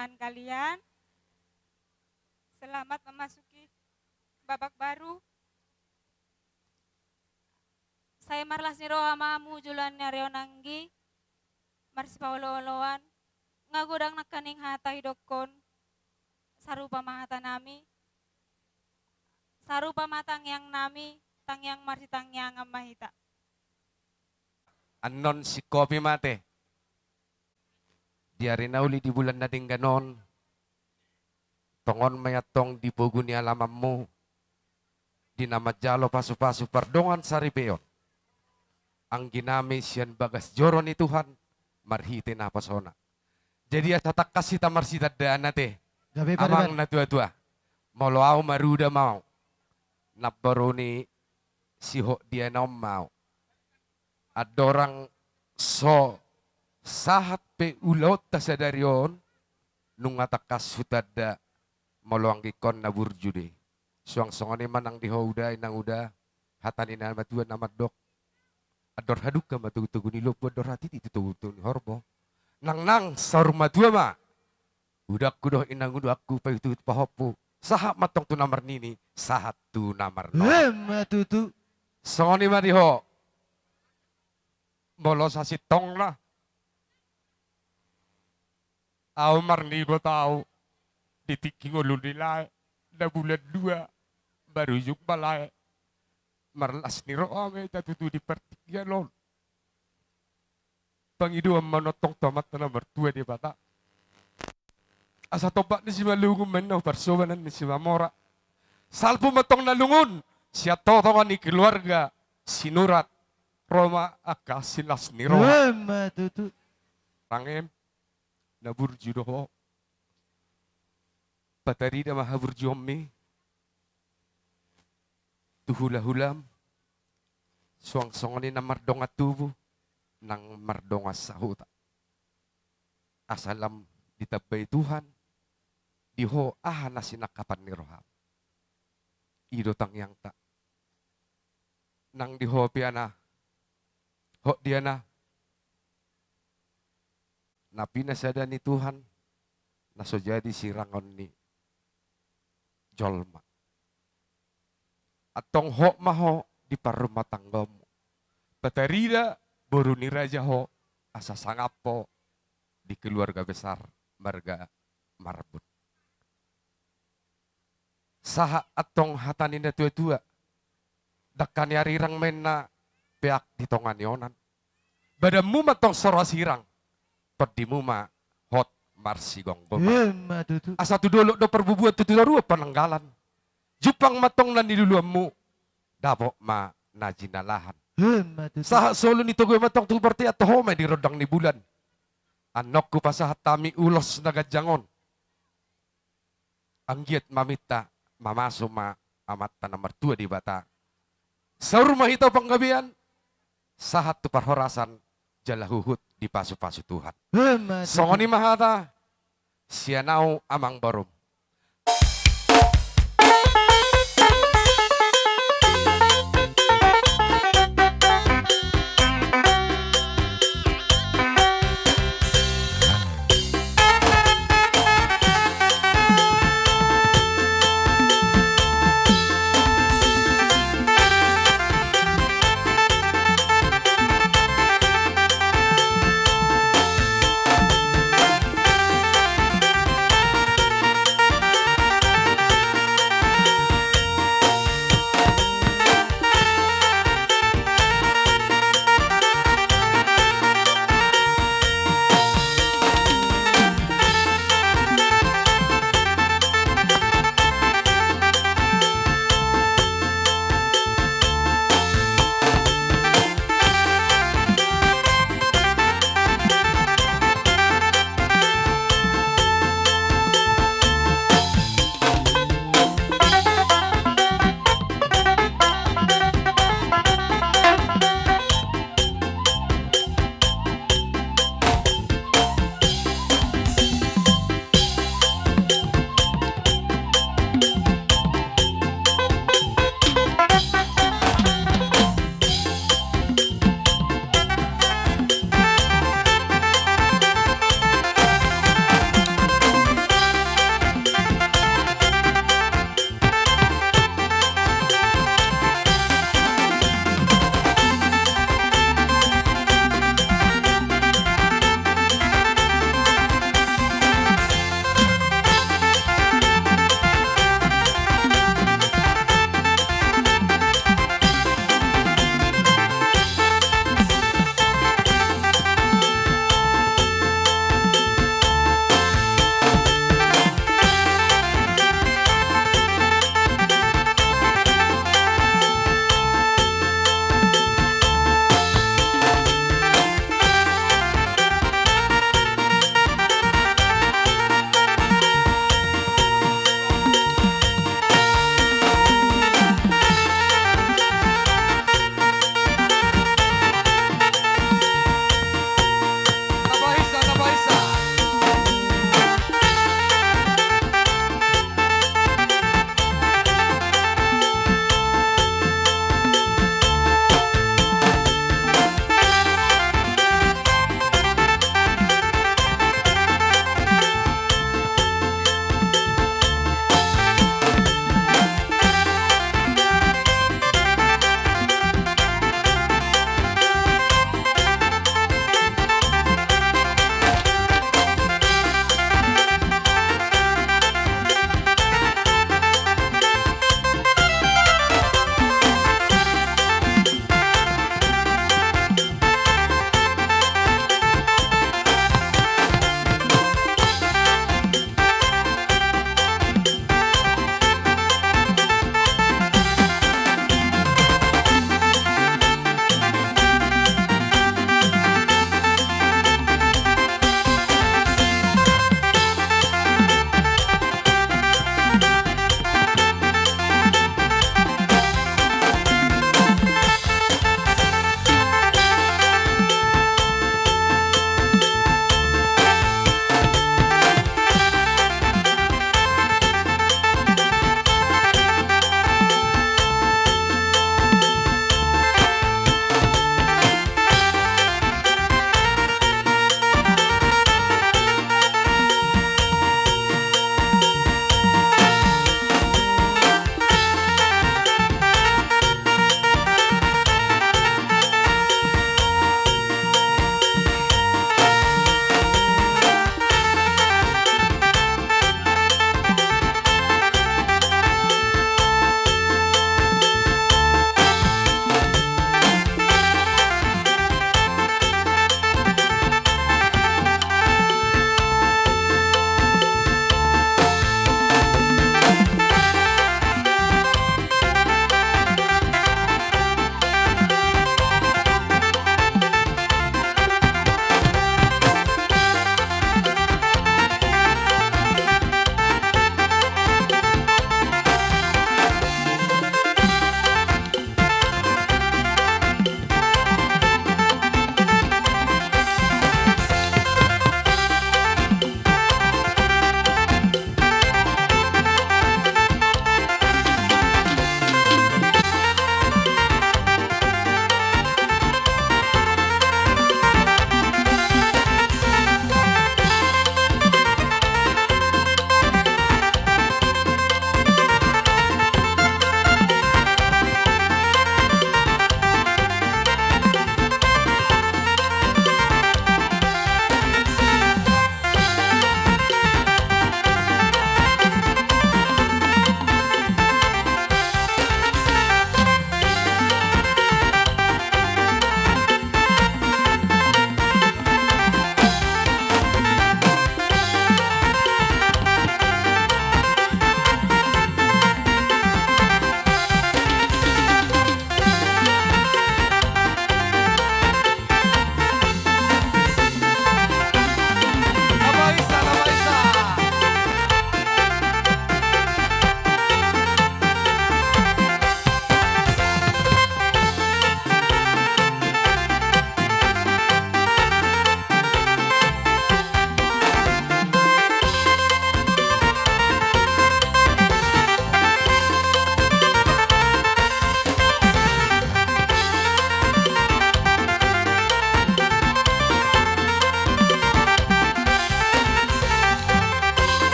Kalian, selamat memasuki babak baru. Sai marlas ni roha ma hamu joloan ni ari on anggi, marsipaolooloan, nga godang nangkaning hata didokkon, sarupa ma hatanami, sarupa ma tangiangnami, tangiang marsitangiangan ma hita. Annon singkopi ma ate. Di ari na uli di bulan na denggan on, tongon ma i antong di pogu ni alamanmu, di na manjalo pasupasu pardongan saripeon. Angginami sian bagas joro ni Tuhan, marhite naposona. Jadi asa tangkas hita marsitandaan ate. Gabe, Amang Pariban. Natuatua. Molo au maruda ma au. Namboru ni si Hok Diana on ma au. Andorang so sahat pe ulaonta sadari on, nunga tangkas hutanda molo anggingkon na burju do i. Suang songon i ma nang di ho uda, inang uda, hata ni na matua na mandok. Andor hadungka ma togutogu ni lombu, andor hatiti tu togutogu ni horbo. Nangnang saur matua ma. Udangku dohot inang udaku, paihutihut pahompu. Sahat ma antong tu na marnini, sahat tu na marnono. Emma tutu. Songon i ma di ho. Molo sasintongna. Au marnibot au. Di tingki ngolu ni lae. Na bulan dua. Marujung ma lae. Marlas ni roha ma hita tutu di partingkian on. Pangidoan ma antong tu Amanta na martua Debata. Asa tompak ni Simalungun ma ninna, parsobanan ni Simamora. Salpu ma antong na lungun, sian tongatonga ni keluarga Sinurat, ro ma angka silas ni roha. Emma tutu. Rangem, na burju do ho. Patarida ma haburjuonmi. Tu hulahulam, suang songon i na mardongan tubu, nang mardongan sahuta. Asa lam ditambai Tuhan, di ho aha na sinangkapan ni roham. I do tangiangta. Nang di ho pe Ana, Hok Diana. Na pinasada ni Tuhan, na so jadi sirangon ni jolma. Antong hot ma ho di parrumatanggaonmu. Patarida boru ni raja ho, asa sangap ho di keluarga besar marga Marbun. Sahat antong hata ni natuatua. Dangka ni arirang ma inna peak di tonga ni onan. Badanmu ma antong so ro sirang. Tondimu ma hot marsigomgoman. Emma tutu. Asa tu dolok do parbubuan, tu toruan pananggalan. Jumpang ma antong na niluluanmu. Dapot ma na jinalahan. Emma tutu. Sahat solu ni togu i ma antong tu bontean, toho ma i di rondang ni bulan. Annon hupasahat hami ulos na ganjang on. Anggiat maminta mamasu ma Amanta na martua Debata. Saur ma hita panggabean, sahat tu parhorasan, jala huhut dipasupasu Tuhan. Emma tutu. Songon i ma hata, sian au amang borum.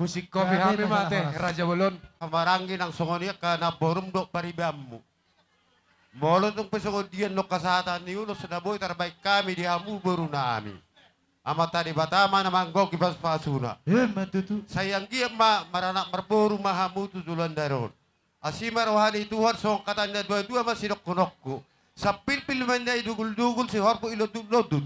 Musik kopi hami mate, Raja Bolon. Pamaranggi nang songon i angka namborum dohot paribanmu. Molo tung pe songon dia annon hasahatan ni ulos na boi tarbaen hami di hamu boru nami. Amanta Debata ma na manggohi pasupasuna. Ima tutu. Sai anggiat ma maranak marboru ma hamu tu joloan ni ari on. Asi ma roha ni Tuhan songon hata ni natuatua ma sidohononku. Sampilpil ma inna i duguldugul, sihorbo i londutlondut.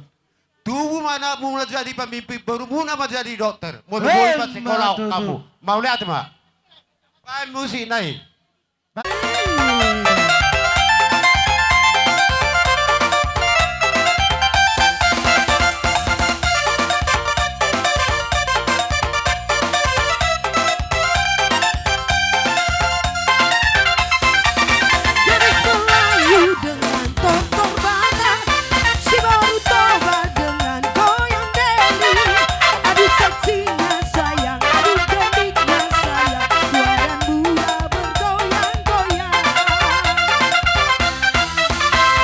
Tubu ma anakmu manjadi pamimpin, borumuna manjadi dokter. Molo boi pasikolahon hamu. Mauliate ma. Baen musik nai. Gadis Melayu dengan tortor Batak, si Boru Toba dengan goyang diri. Aduh seksinya sayang, aduh gendutnya sayang, tua dan muda bergoyang-goyang.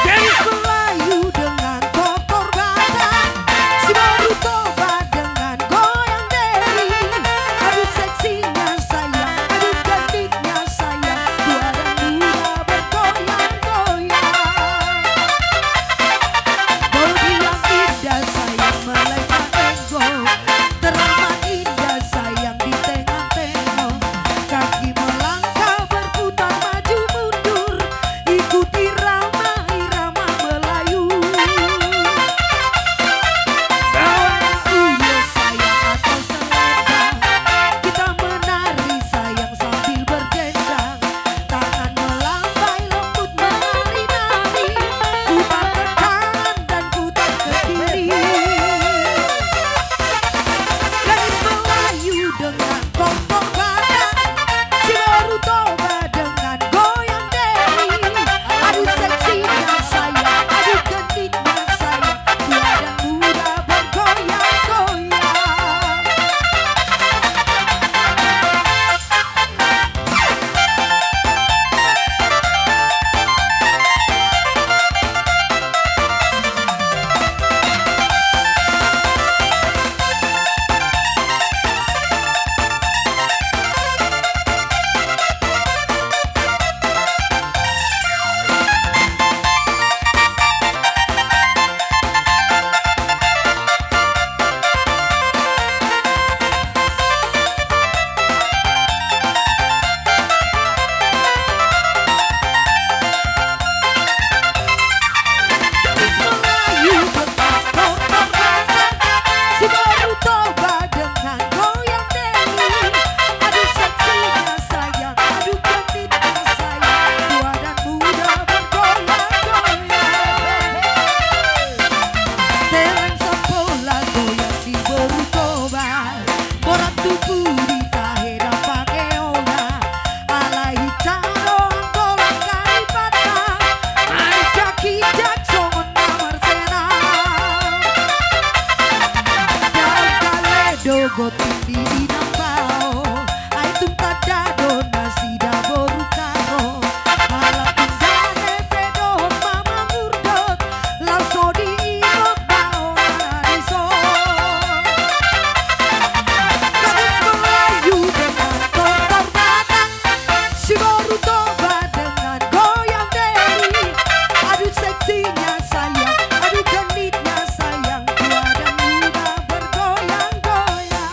Gadis Melayu dengan tortor Batak, si Boru Toba dengan goyang diri. Aduh seksinya sayang, aduh gendutnya sayang, tua dan muda bergoyang-goyang. Bodi yang indah sayang melainkan enggo, teramat indah sayang di tengah-tengah. Kaki melangkah berputar maju mundur, ikuti irama-irama Melayu. Bawa nasi ya sayang atau selendang, kita menari sayang sambil berdendang. Tangan melambai lembut menari-nari, putar ke kanan dan putar ke kiri. Gadis Melayu dengan tortor Batak, si Boru Toba dengan goyang diri. Aduh seksinya sayang, aduh gendutnya sayang, tua dan muda bergoyang-goyang. Melayu dengan tortor Batak, si Boru Toba dengan goyang diri. Aduh seksinya sayang, aduh gendutnya sayang, tua dan muda bergoyang-goyang. Tereng sapola goyang di Boru Toba, borat tubu di tahe dampang eona. Alai hita do anggo langka lipatna, marjak-injak songon na marsena. Daun kale dohot tinggi di nambao, ai tung tanda do nasida boru Karo. Halak tung dame pe dohot mamangurdot, laos so diingot baoa na dison. Gadis Melayu dengan tortor Batak, si Boru Toba dengan goyang diri. Aduh seksinya sayang, aduh genitnya sayang, tua dan muda bergoyang-goyang.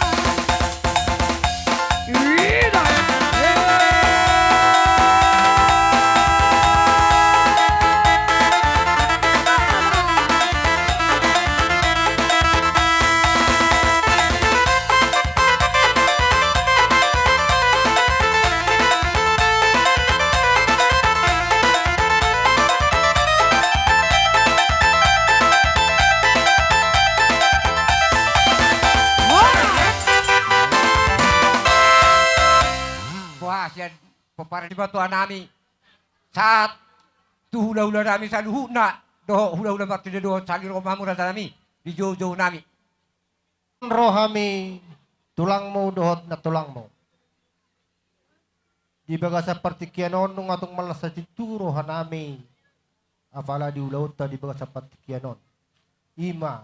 Wah, sian pomparan ni banua nami. Sahat tu hula-hula nami saluhutna, dohot hula-hula martinodohon, sahali ro ma hamu raja nami, di jou-jou nami. Ro hami tulangmu dohot nantulangmu. Di bagasan partingkian on nunga tung marlas satintu roha nami, apala di ulaonta di bagasan partingkian on. Ima,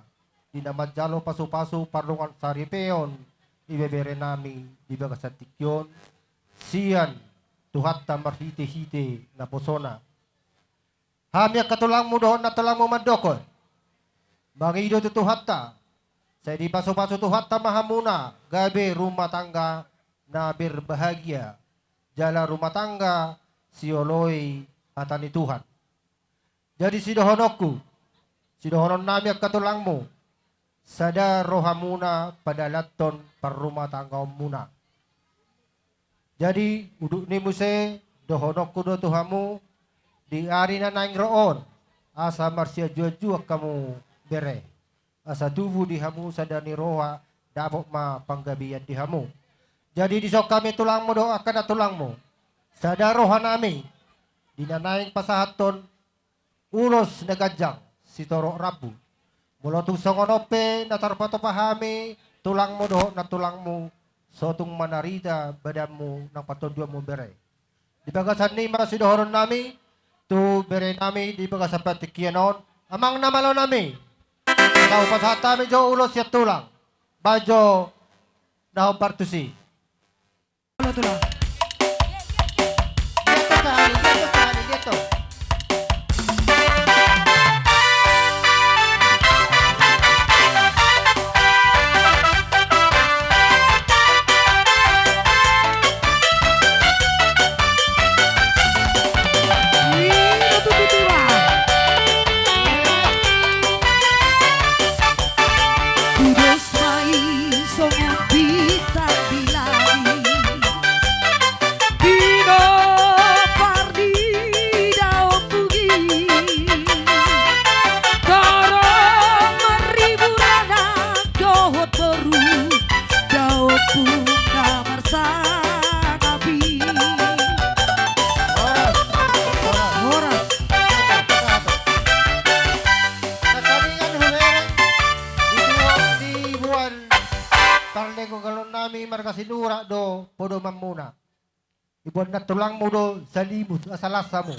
di na manjalo pasu-pasu pardongansaripeon, ibebere nami di bagasan tingki on, sian Tuhanta marhitehite naposona. Hami angka tulangmu dohot nantulangmu mandok, mangido tu Tuhanta, sai dipasupasu Tuhanta ma hamuna gabe rumah tangga na berbahagia, jala rumah tangga sioloi hata ni Tuhan. Jadi sidohononku, sidohonon nami angka tulangmu, sada rohamuna padalanhon parrumahtanggaonmuna. Jadi udut ni muse, dohononku do tu hamu, di ari na naeng ro on, asa marsianjuanjuan hamu bere, asa tubu di hamu sada ni roha, dapot ma panggabean di hamu. Jadi dison hami tulangmu dohot angka nantulangmu, sada roha nami di na naeng pasahathon ulos na ganjang sitorop rambu. Molo tung songon on pe na tarpatupa hami tulangmu dohot nantulangmu, so tung manarida badanmu nang partondianmu bere. Di bagasan i ma sidohonon nami tu bere nami di bagasan partingkian on, amang na malo nami. Tau pasahat hami jo ulos sian tulang. Baen jo na hombar tusi. Halo, tulang. Tudos ma i songon bintang di langit. Pinompar ni daompung i, torop maribur anak dohot boru, daompung na marsangapi. Horas, horas, horas. Nangkiningan hubereng, dibuat, dibuat parlenggogalon nami marga Sinurat do podomanmuna. Iboan nantulangmu do salimut, asa las hamu.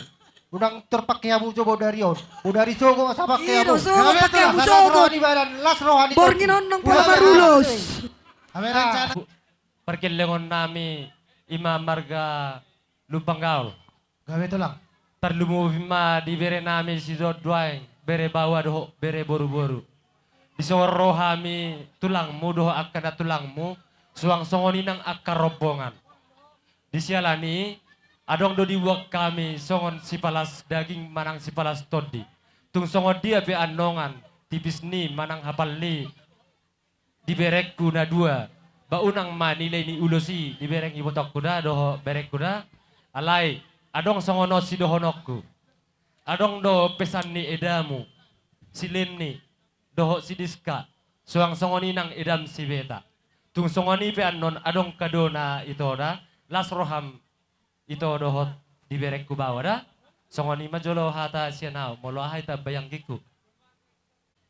Unang tor pangke hamu jo bodari on. Bodari sogot asa pangke hamu. Las roha ni badan, las roha ni tondi. Borngin on nang pola marulos. Pargellengon nami ima marga Lumban Gaol. Gabe tulang. Tarlumobi ma di bere nami Sitorop Duaeng, bere baoa dohot bere boruboru. Dison ro hami tulangmu dohot angka nantulangmu, suang songon i nang angka rombongan. Di siala ni i, adong do diboan hami songon sipalas daging manang sipalas tondi. Tung songon dia pe annon, tipis ni manang hapal ni di berengku na dua, ba unang ma nilai ni ulos i di bereng ibotongku da dohot berengku da. Alai adong songon on sidohononku. Adong do pesan ni edamu si Lenny dohot si Diska, suang songon i nang edam si Beta. Tung songon i pe annon adong kado na ito da, las roham ito dohot di berengku baoa da. Songon i ma jolo hata sian ahu, molo aha hita bayanggingku.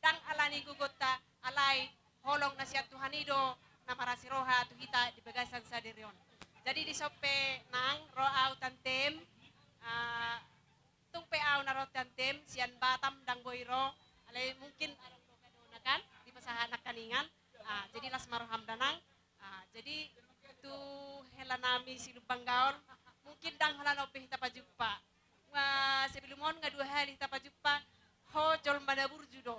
Ndang ala ni gogonta, alai holong na sian Tuhan i do na marasi roha tu hita di bagasan sadari on. Jadi dison pe nang ro ahu tantem, ah, tung pe ahu na ro tantem sian Batam ndang boi ro, alai mungkin adong do kadona kan dipasahat nangkiningan. Ah, jadi las ma roham da nang. Ah, jadi tu hela nami si Lumban Gaol, mungkin ndang holan on pe hita pajumpa. Nga sebelum on nga dua hali hita pajumpa, ho jolma na burju do.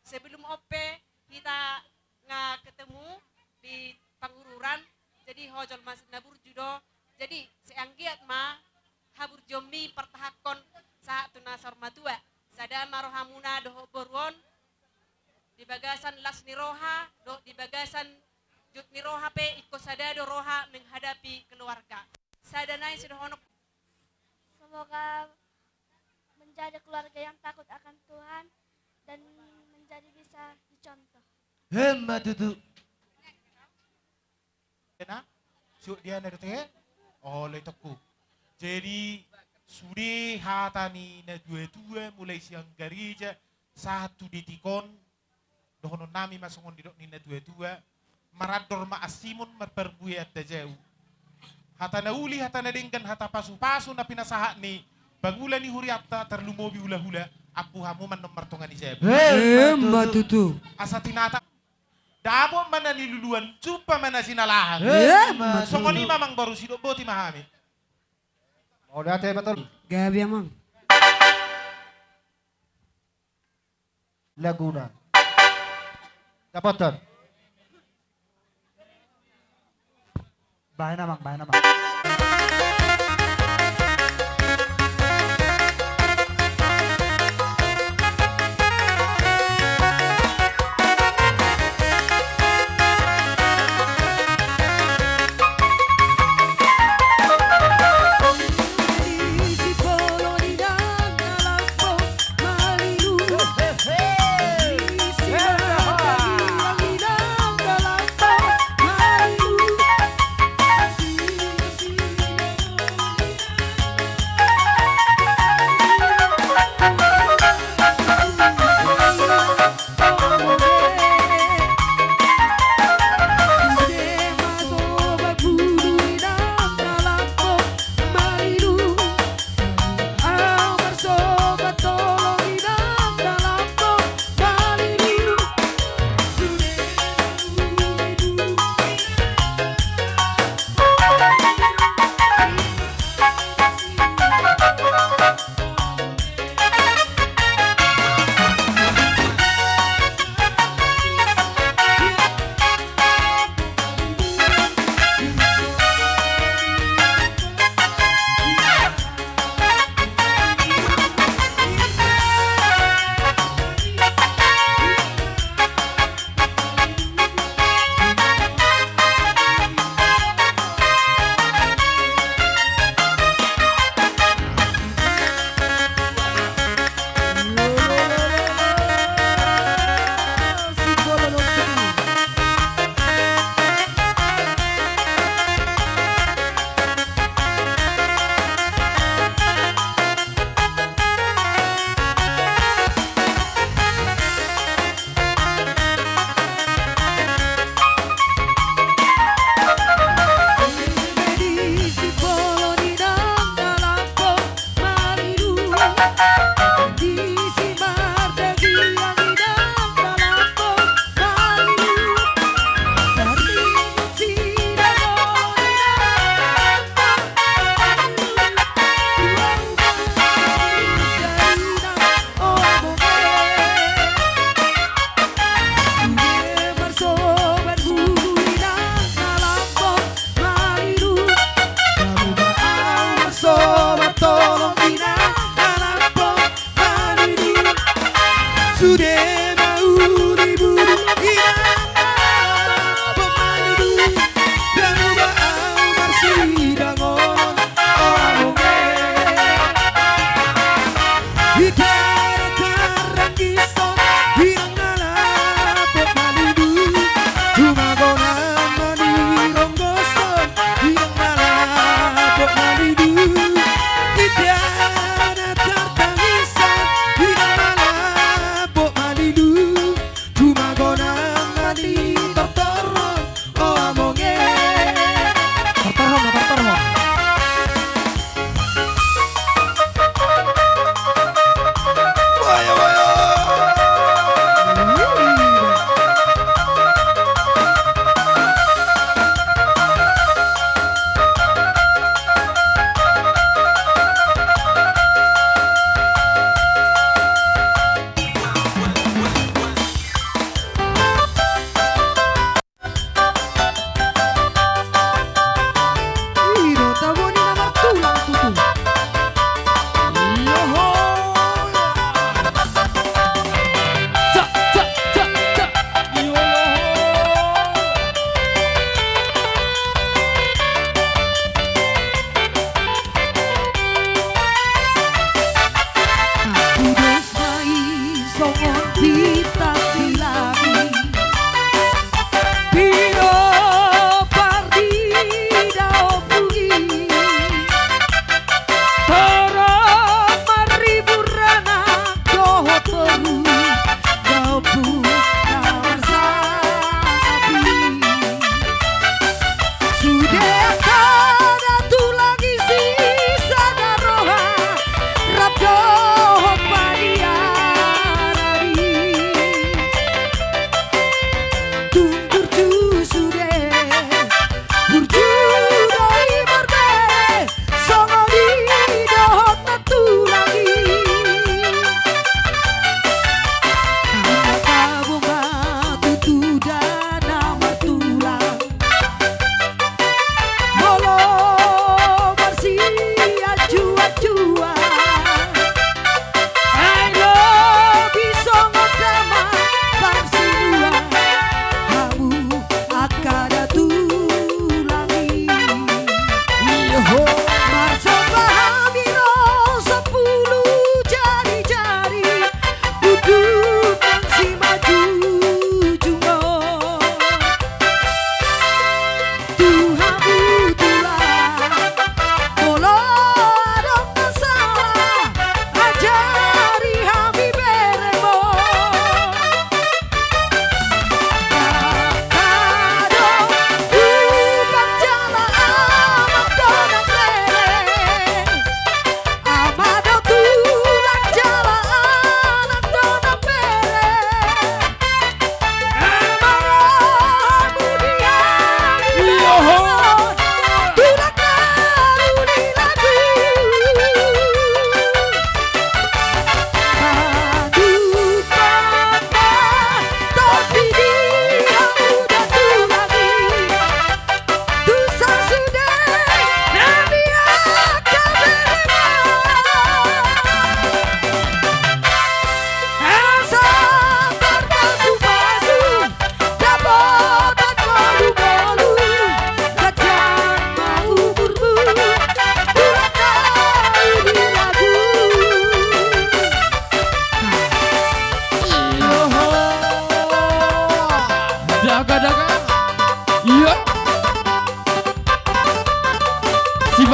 Sebelum on pe hita nga ketemu di Pangururan, jadi ho jolma na burju do. Jadi sai anggiat ma haburjuonmi partahankon sahat tu na saur matua. Sada ma rohamuna dohot boru on, di bagasan las ni roha dohot di bagasan jut ni roha pe ingkon sada do roha menghadapi keluarga. Sada nai sidohonon. Semoga menjadi keluarga yang takut akan Tuhan dan menjadi bisa dicontoh. Emma tutu. Kena? Siuk dia na dote? Olo itongku. Jadi sude hata ni na dua-dua mulai sian gareja sahat tu detik on, dohonon nami ma songon didok ni na dua-dua, marandor ma ansimon marparbue anda jau. Hata na uli, hata na denggan, hata pasu-pasu na pinasahat ni pangula ni hurianta tarlumobi hula-hula, ampu hamu ma annon martonga ni jabu. Emma tutu. Asa tinata Dapot ma na niluluan, jumpa ma na sinalahan. Eh, ma tutu. Songon i ma amang boru, sidok boti ma hami. Mauliate ma tutu. Gabe amang. Laguna. Dapotan. Baen amang, baen amang.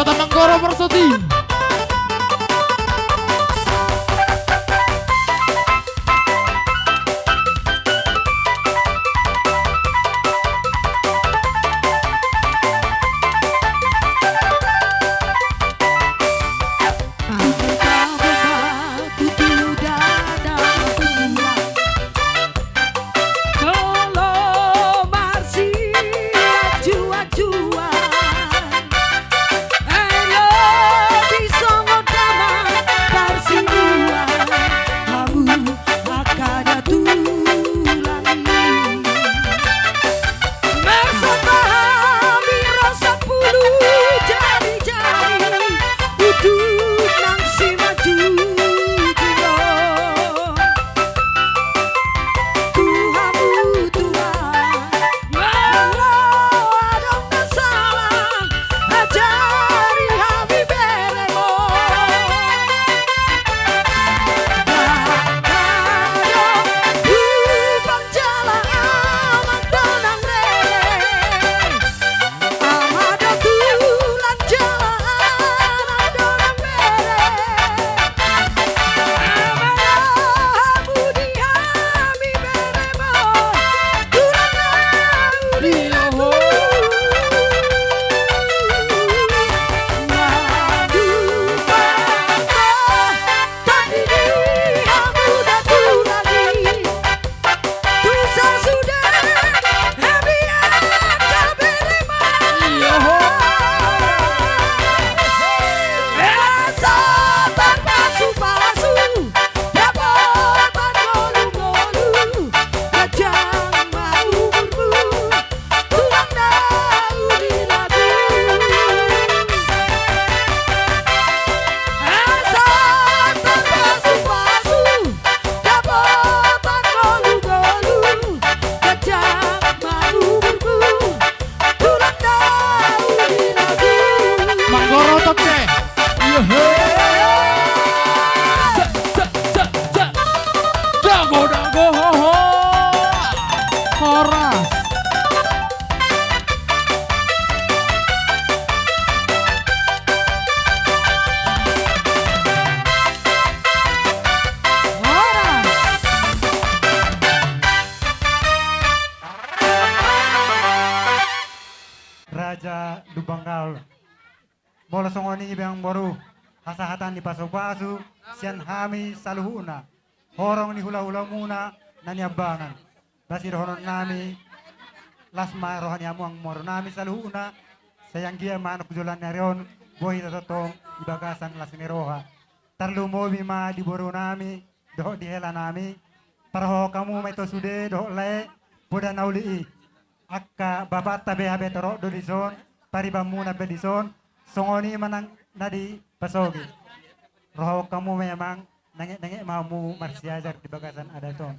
Kota Manggoro Persoti. Manggoro toke. Iyo, he. Cek, cek, cek, cek. Dago, dago, ho, ho. Horas. Horas. Raja Lumban Gaol. Molo songon i, amangboru, hasahatan ni pasupasu sian hami saluhutna, horong ni hulahulamuna na niambangan. Basi dohonon nami, las ma roha ni hamu amangboru nami saluhutna, sai anggiat ma anak joloan ni ari on boi hita tongtong di bagasan las ni roha. Tarlumobi ma di boru nami dohot di hela nami, parrohahon hamu ma ito sude dohot lae poda na uli i. Angka bapanta be hape torop do dison, paribanmuna pe dison, songon i ma nang na di pasoge. Rohahon hamu memang nangetnanget ma hamu marsiajar di bagasan adat on.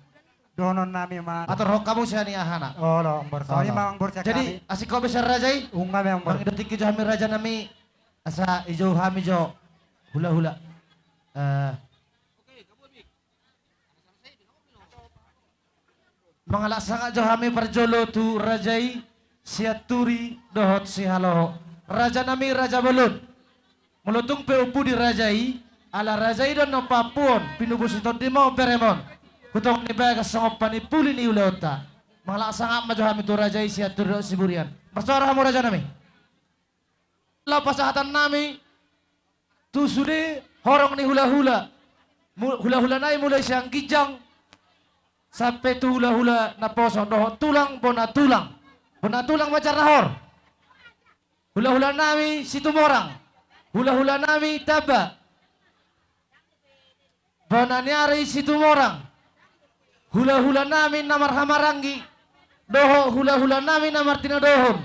Dohonon nami ma. Patorhon hamu sian i aha na. Olo, amangboru. Songon i ma, amangboru, sian hami. Jadi, asing ho be sian raja i. Nunga memang, amangboru. Mangido tingki jo hami raja nami, asa dijou hami jo hulahula. Eh, Mangalap sangap jo hami parjolo tu raja i, Sianturi dohot Sihaloho. Raja nami, raja bolon. Molo tung pe umpudi raja i, ala raja i do na paampuon, pinubusi tondi ma on berem on. Tu tonga ni bagas songon panimpuli ni ulaonta. Mangalap sangap ma jo hami tu raja i, Sianturi dohot Siburian. Marsoara hamu raja nami. Laho pasahaton nami tu sude horong ni hulahula. Mu-, hulahula nai mulai sian ginjang sampe tu hulahula naposo dohot tulang bona tulang. Bona tulang ma jarnahor. Hulahula nami Situmorang. Hulahula nami Tamba. Bona ni ari Situmorang. Hulahula nami na marhahamaranggi dohot hulahula nami na martinodohon.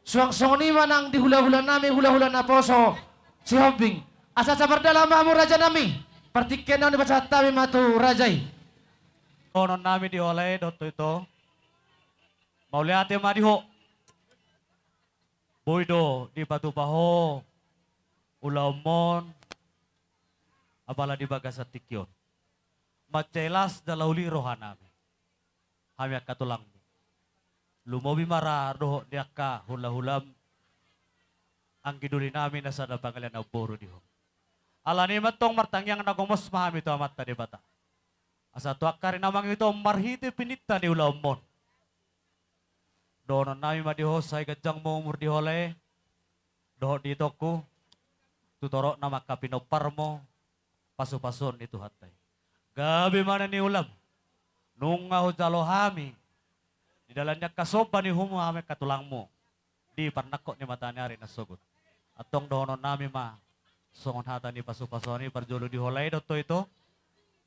Suang songon i ma nang di hulahula nami hulahula naposo Sihombing. Asa sabar dalan ma hamu raja nami. Partingkian on dipasahat hami ma tu raja i. Dohonon nami di ho lae dohot tu ito. Mauliate ma di ho. Boi do dipatupa ho ulaonmon, apala di bagasan tingki on. Mansai las jala uli roha nami. Hami angka tulangmu. Lumobi ma ra dohot di angka hulahulam. anggi doli nami na sada pangalean na umboru di ho. Alani i ma antong martangiang na gomos ma hami tu Amanta Debata, asa tu angka ari na mangihut on marhite pininta ni ulaonmu on, dohonon nami ma di ho sai ganjang ma umur di ho lae dohot di itongku, tu torop nama angka pinomparmu, pasupasuon ni Tuhanta i. Gabe ma na niulam, nunga hujalo hami di dalan ni angka somba ni uhum hami angka tulangmu di parnangkok ni mataniari na sogot. Antong dohonon nami ma songon hata ni pasupasuon i, parjolo di ho lae dohot ho ito: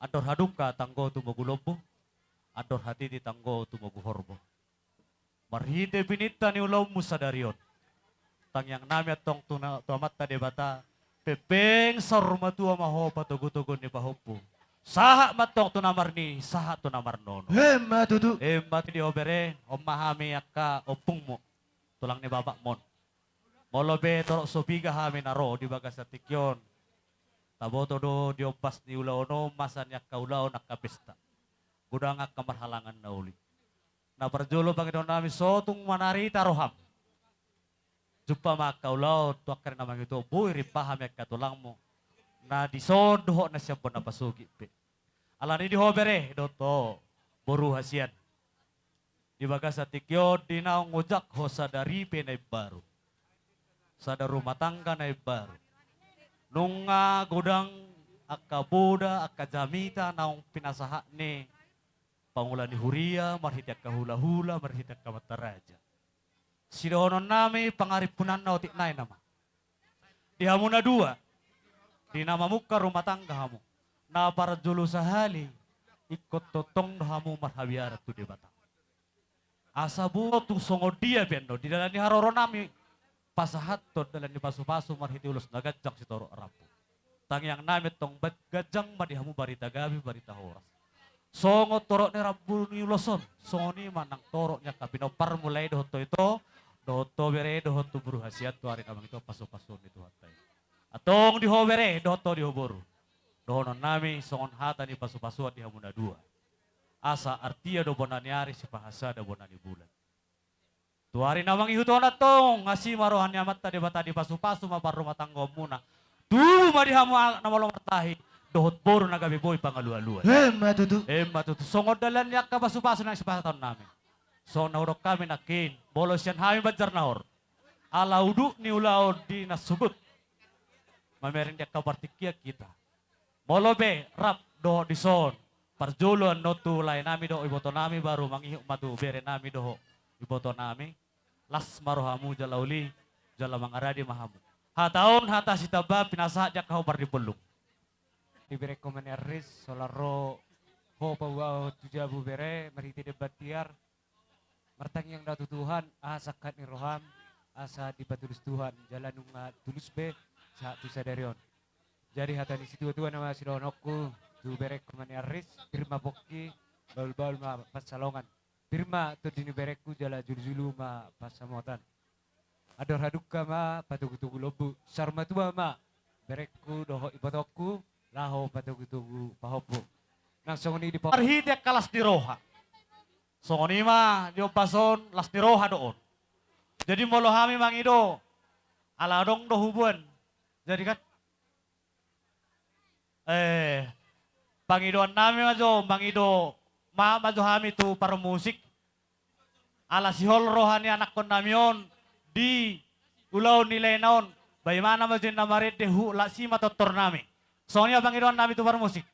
Andor hadungka tanggo tumogu lombu, andor hatiti tanggo tumogu horbo. Marhite pininta ni ulaonmu sadari on, tangiang nami antong tu na, tu Amanta Debata, pepeng saur matua ma ho patogutogu ni pahompu, sahat ma antong tu na marnini, sahat tu na marnono. Emma tutu. Emma tutu. Di ho bere, on ma hami angka ompungmu, tulang ni bapakmu on. Molo pe torop so piga hami na ro di bagasan tingki on, taboto do di ombas ni ulaon on masa ni angka ulaon angka pesta, godang angka marhalangan na uli. Na parjolo pangidoan nami, so tung manarita roham, jumpa ma angka ulaon tu angka ari na mangihut on, boi rimpaha hami angka tulangmu na dison dohot na sian bona pasogit pe. Alani di ho bere dohot ho boru hasian, di bagasan tingki on di naung ojak ho sada ripe na imbaru, sada rumah tangga na imbaru. Nunga godang angka boda, angka jamita naung pinasahat ni pangula ni huria marhite angka hulahula, marhite angka amanta raja. Sidohonon nami pangarimpunanna otik nai nama. Di hamu na dua, di na mamungka rumah tangga hamu, na parjolo sahali, ingkon tongtong do hamu marhabiaran tu Debata. Asa boha tung songon dia pe annon di dalan ni haroro nami pasahathon dalan ni pasupasu marhite ulos na ganjang sitorop rambu. Tangiang nami antong ba-, ganjang ma di hamu barita gabe, barita horas. Songon torop ni rambu ni ulos on, songon i ma nang torop ni angka pinomparmu lae dohot ho ito, dohot ho bere, dohot tu boru hasian tu ari na mangihut on pasupasuon ni Tuhanta i. Antong di ho bere, dohot ho di ho boru, dohonon nami songon hata ni pasupasuan di hamu na dua. Asa artia do bona ni ari, sipahasada bona ni bulan. Tu ari na mangihut on antong, asi ma roha ni Amanta Debata, dipasupasu ma parrumatanggaonmuna. Tubu ma di hamu anak na malo martahi, dohot boru na gabe boi pangalualuan. Emma tutu. Emma tutu. Songon dalan ni angka pasupasu na sipasahaton nami, songon na hudok hami nangkin, molo sian hami Banjar Nahor, ala udut ni ulaon di na sogot, mamereng di angka partingkian hita. Molo pe rap dohot dison, parjolo annon tu lae nami dohot iboto nami, baru mangihut ma tu bere nami dohot iboto nami. Las ma rohamu jala uli, jala mangaradi ma hamu. Hata on hata sitamba pinasahat di angka hombar di pollung. Di berengku ma nian Ris, holan ro ho paboahon tu jabu bere marhite demban tiar. Martangiang do au tu Tuhan, aha sangkap ni roham, asa dipatulus Tuhan, jala nunga tulus be sahat tu sadari on. Jadi hata ni situatua nama sidohononku tu berengku ma nian Ris, pir ma pongki, bahulbahul ma pansalongan. Pir ma tondi ni berengku jala julujulu ma pansamotan. Andor hadungka ma patogutogu lombu, saur matua ma berengku dohot ibotongku laho patogutogu pahompu. Nang songon i di po- Marhite angka las ni roha. Songon i ma di ombas on, las ni roha do on. Jadi molo hami mangido, ala adong do hubuan. Jadi kan, eh, pangidoan nami ma jo, mangido ma, ma jo hami tu parmusik. Ala sihol roha ni anakkon nami on di ulaon ni laena on, baimana ma jo inna marende, huhut las i ma tortor nami. Songon i ma pangidoan nami tu parmusik.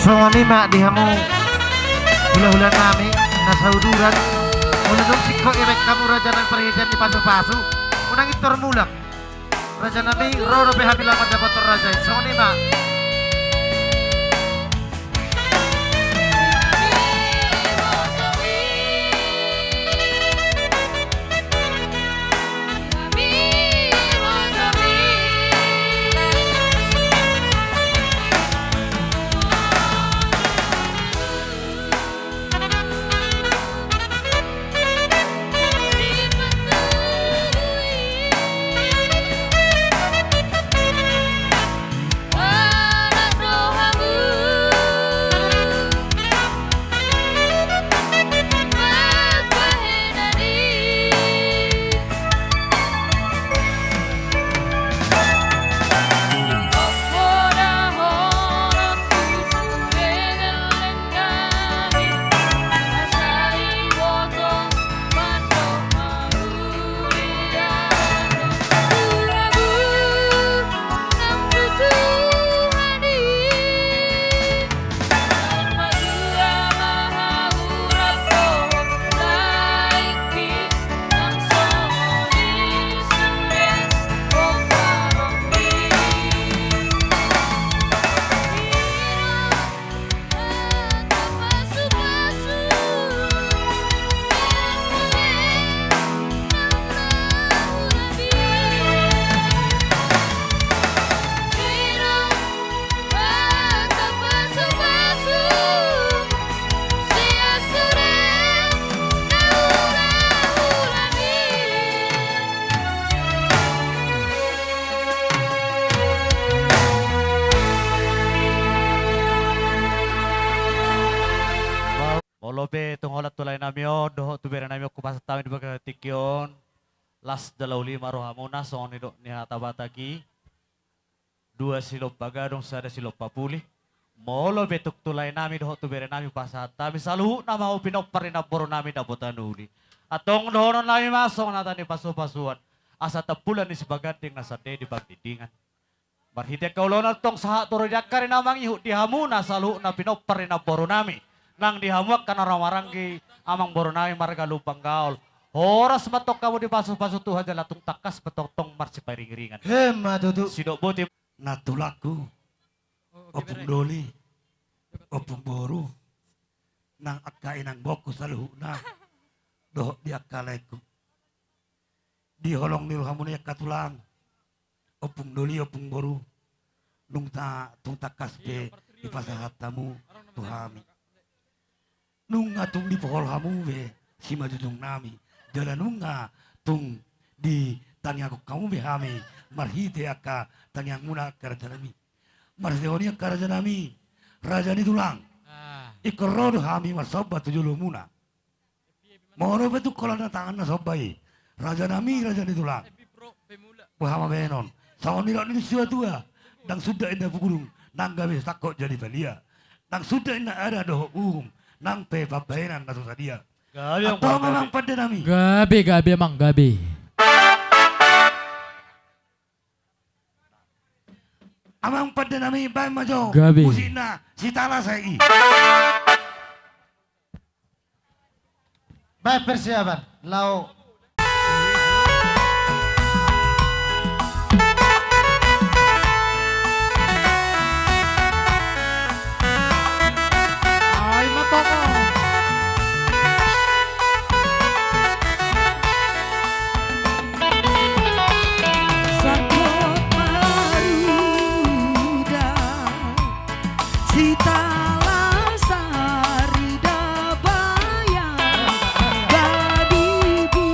Songon i ma di hamu hulahula nami na sauduran. Molo dung singkop dibaen hamu raja nang parhitean ni pasupasu, unang intor mulak. Raja nami, ro dope hami laho mandapothon raja i. Songon i ma. Molo pe tung holan tu lae nami on dohot tu bere nami on hupasahat hami di bagasan tingki on, las jala uli ma rohamuna, songon nidok ni hata Batak i. Dua silompa gadong, sada silompa puli. Molo pe tung tu lae nami dohot tu bere nami hupasahat hami, saluhutna ma hamu pinompar ni namboru nami dapotan uli. Antong dohonon nami ma songon hata ni pasupasuan: Asa tampulan ni sipaganding na sandai di pangdindingan. Marhite angka ulaon on antong sahat tu ro di angka ari na mangihut di hamuna saluhutna pinompar ni namboru nami. Nang di hamu angka na ro maranggi amangboru nami marga Lumban Gaol, horas ma antong hamu dipasupasu Tuhan jala tung tangkas ma antong marsiparingiringan. Emma tutu. Sidok boti. Nantulangku, ompung doli, ompung boru, nang angka inang boru saluhutna dohot di angka laengku. Di holong ni rohamuna i angka tulang, ompung doli, ompung boru, nunga ta-, tung tangkas pe dipasahat hamu tu hami. Nunga tung dipohol hamu be simanjujung nami, jala nunga tung ditangiangkon hamu be hami marhite angka tangiangmuna angka raja nami. Marhite on i angka raja nami, raja ni tulang, ah, ingkon ro do hami marsomba tu jolomuna. Molo pe tung holan na tangan na somba i, raja nami, raja ni tulang, boha ma baenon? Songon nidok ni situatua: Ndang sundat inna pudung, nang gabe sangkot jadi palia. Ndang sundat inna adat dohot uhum, nang pe pambahenan na so sadia. Gabe, amang, antong gabe, amang pande nami. Gabe, gabe, amang, gabe. Amang pande nami, baen ma jo. Gabe. Musikna, sitala sae i. Baen persiapan, laho. Ai ma toko. Sangkot maruda. Sitala sari da baya gadibu.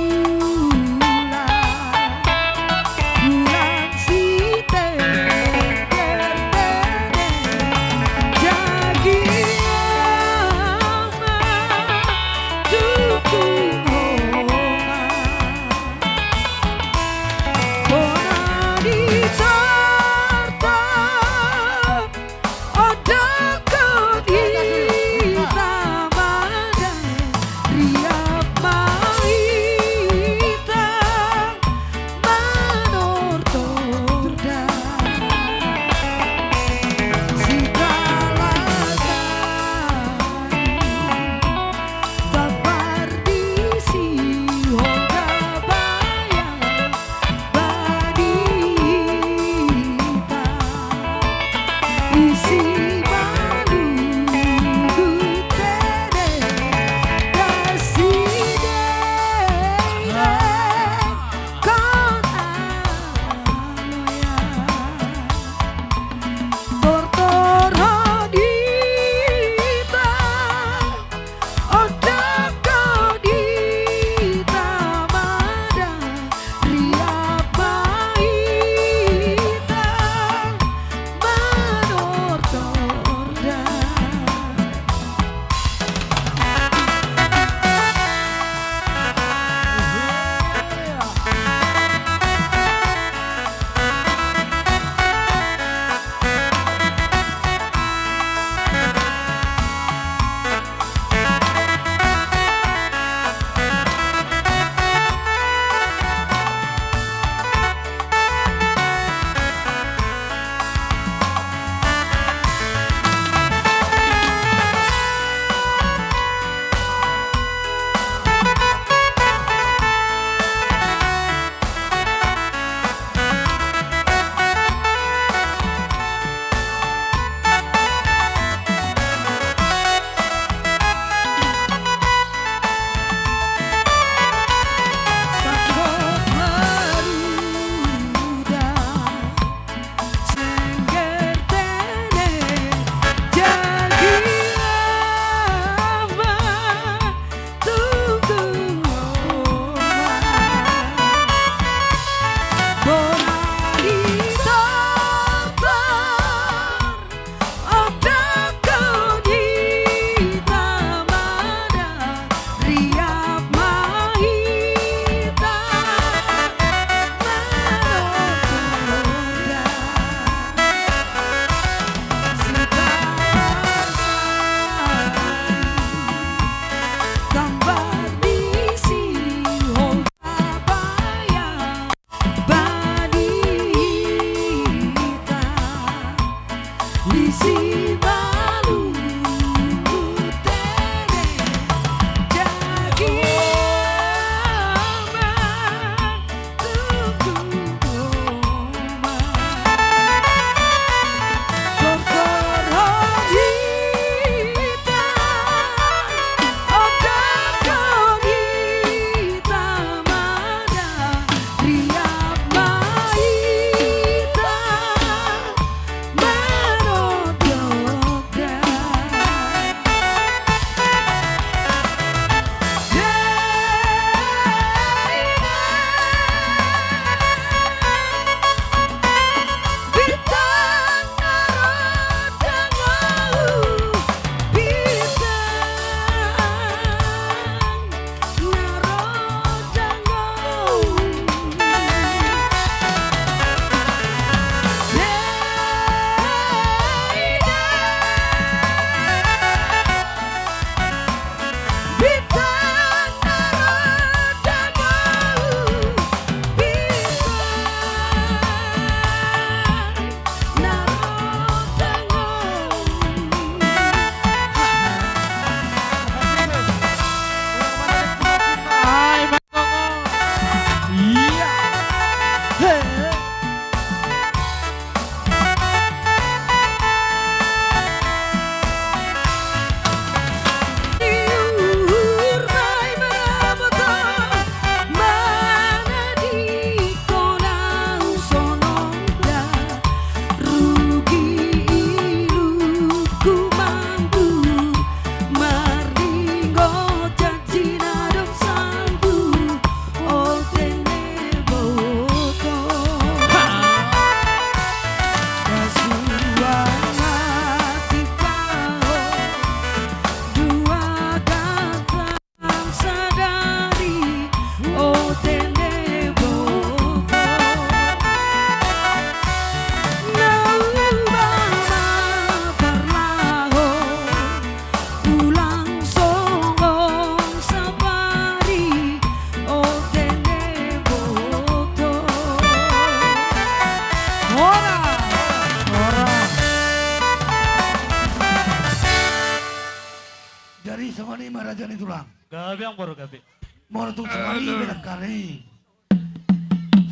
Tulang. Gabe, amang boru, gabe. Molo tung songon i, aduh, binahen nami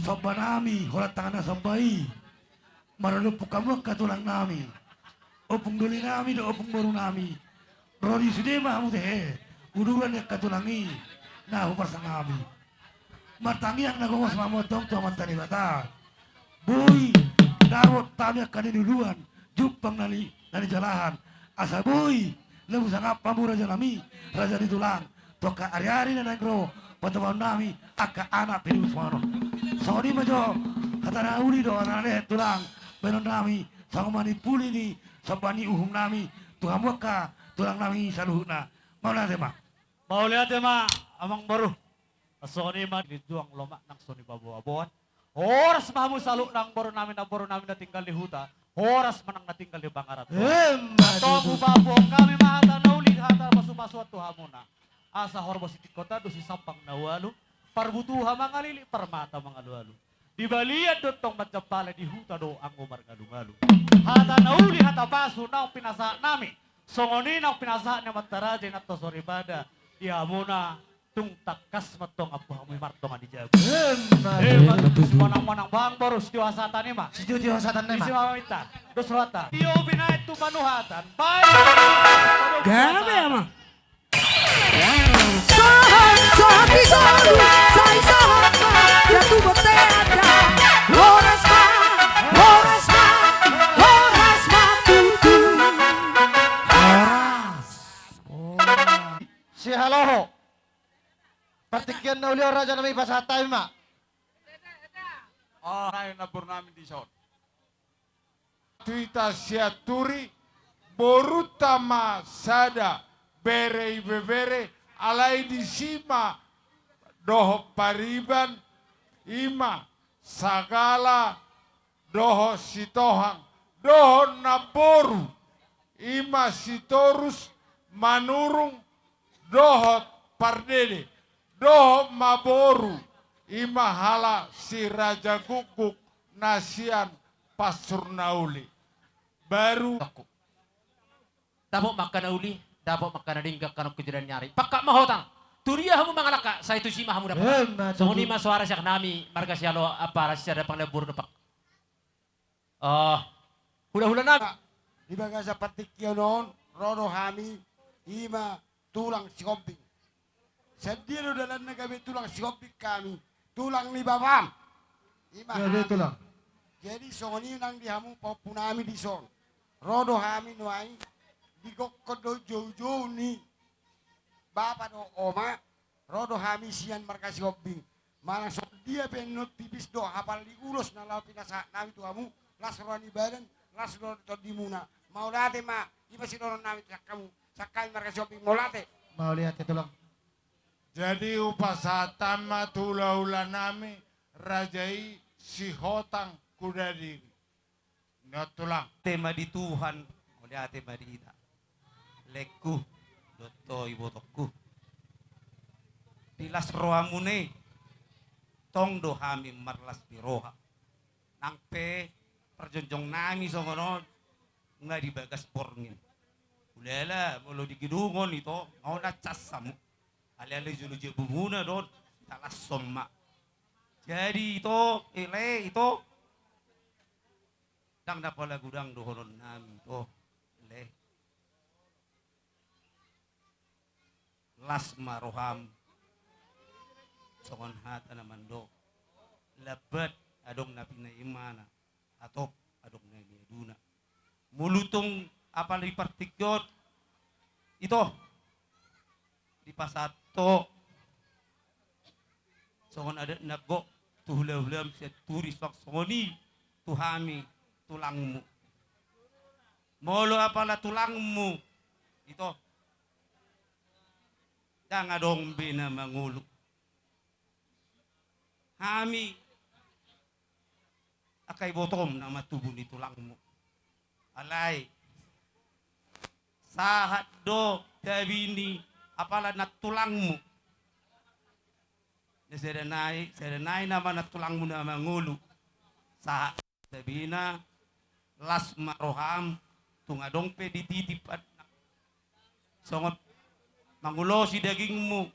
somba nami, holan tangan na somba i. Mardompuk hamu angka tulang nami, ompung doli nami dohot ompung boru nami. Ro di sude ma hamu tehe, uduran ni angka tulang i na huparsangap i. Martangiang na gomos ma hamu antong tu Amanta Debata. Boi dapot hami angka na niluluan, jumpang na ni, na nijalahan. Asa boi labu sangap hamu raja nami, raja ni tulang. Tu angka ari-ari na naeng ro, patupaon nami angka anak pe di usuan on. Songon i ma jo hata na uli dohot hata na lehet, tulang, bahenon nami, songon manimpuli ni somba ni uhum nami tu hamu angka tulang nami saluhutna. Mauliate ma. Mauliate ma, amang boru. Songon i ma, linjuang lomak nang so nipaboa-boa. Horas ma hamu saluhutna, amang boru nami, namboru nami na tinggal di huta. Horas ma nang na tinggal di pangarantoan. Emma tutu. Antong hupaboa hami ma hata na uli, hata pasu-pasuan tu hamuna. Asa horbo sitingkoan do sisampang na ualu, parbutuha mangalilik, parmata mangalu-alu. Di balian do antong manjampala, di huta do anggo marngalu-ngalu. Hata na uli, hata pasu naung pinasahat nami, songon i naung pinasahat ni amanta raja i, inanta soripada, di hamuna, tung tangkas ma antong ampu hamu i martonga ni jabu. Emma tutu. Emma tutu. Manang-manang, amang boru, sitio hasahatan i ma. Sitio-tio hasahatan i ma. Isi ma maminta. Dos rohanta. Tio binahen tu panuhatan. Baen. Gabe, amang. Sahat, sahat di solu, sai sahat ma, jatuh bontean da. Horas ma, horas ma, horas ma tutu. Horas. Sihaloho. Partingkian na uli on, raja nami, pasahat hami ma. Ah, nai namboru nami dison. Tu hita Sianturi, borunta ma sada, bere ibebere, alai disi ma dohot pariban, i ma Sagala dohot Sitohang, dohot namboru, i ma Sitorus, Manurung, dohot Pardede, dohot ma boru, i ma halak Si Raja Gukguk na sian Pansur na Uli. Baru. Dapot ma angka na uli, dapot ma angka na denggan, angka na hujur ni ari. Pangkat ma hotang. Tu dia hamu mangalangka, sai tusi ma hamu dapot. Emma tutu. Songon i ma soara sian hami, marga Sihaloho, apa, Rasisada, Pangalaho, Boru Dompak. Ah, hula-hula nami. Di bagasan partingkian on, ro do hami, i ma tulang Sihombing. Sian dia do dalanna gabe tulang Sihombing hami? Tulang ni bapam. I ma hami. Jadi songon i nang di hamu pahompu nami dison. Ro do hami nuaeng, digokhon do jou-jou ni bapa dohot oma, ro do hami sian marga Sihombing. Manang songon dia pe, annon pipis do hapal ni ulos na laho pinasahat nami tu hamu, las roha ni badan, las do tondimuna. Mauliate ma, i ma sidohonon nami sian hamu, sian hami marga Sihombing, mauliate. Mauliate, tulang. Jadi hupasahat ma tu hula-hula nami, raja i Sihotang Kudadiri. Ninna tulang. Mauliate ma di Tuhan, mauliate ma di hita. Laengku dohot ibotongku. Di las rohamuna i, tong do hami marlas ni roha. Nang pe parjongjong nami songon on, nga di bagas borngin. Ulala, molo di gedung on ito, nga on na cas hamu. Alai-alai jolo jabumuna do on, talashon ma. Jadi ito, ele, ito. Ndang na pola godang dohonon nami, ito, le. Las ma roham. Songon hata na mandok: Lambat adong na pinaimana, hatop adong na niaduna. Molo tung apala di partingkian on, ito, dipasahat ho songon adat na gok tu hula-hulam Sianturi, suang songon i tu hami tulangmu. Molo apala tulangmu, ito, ndang adong be na mangolu. Hami angka ibotom nama tubu ni tulangmu. Alai sahat do tabi ni apala nantulangmu. Na sada nai, sada nai nama nantulangmu na mangolu. Sahat tabina, las ma roham, tung adong pe dititip songon mangulosi dagingmu,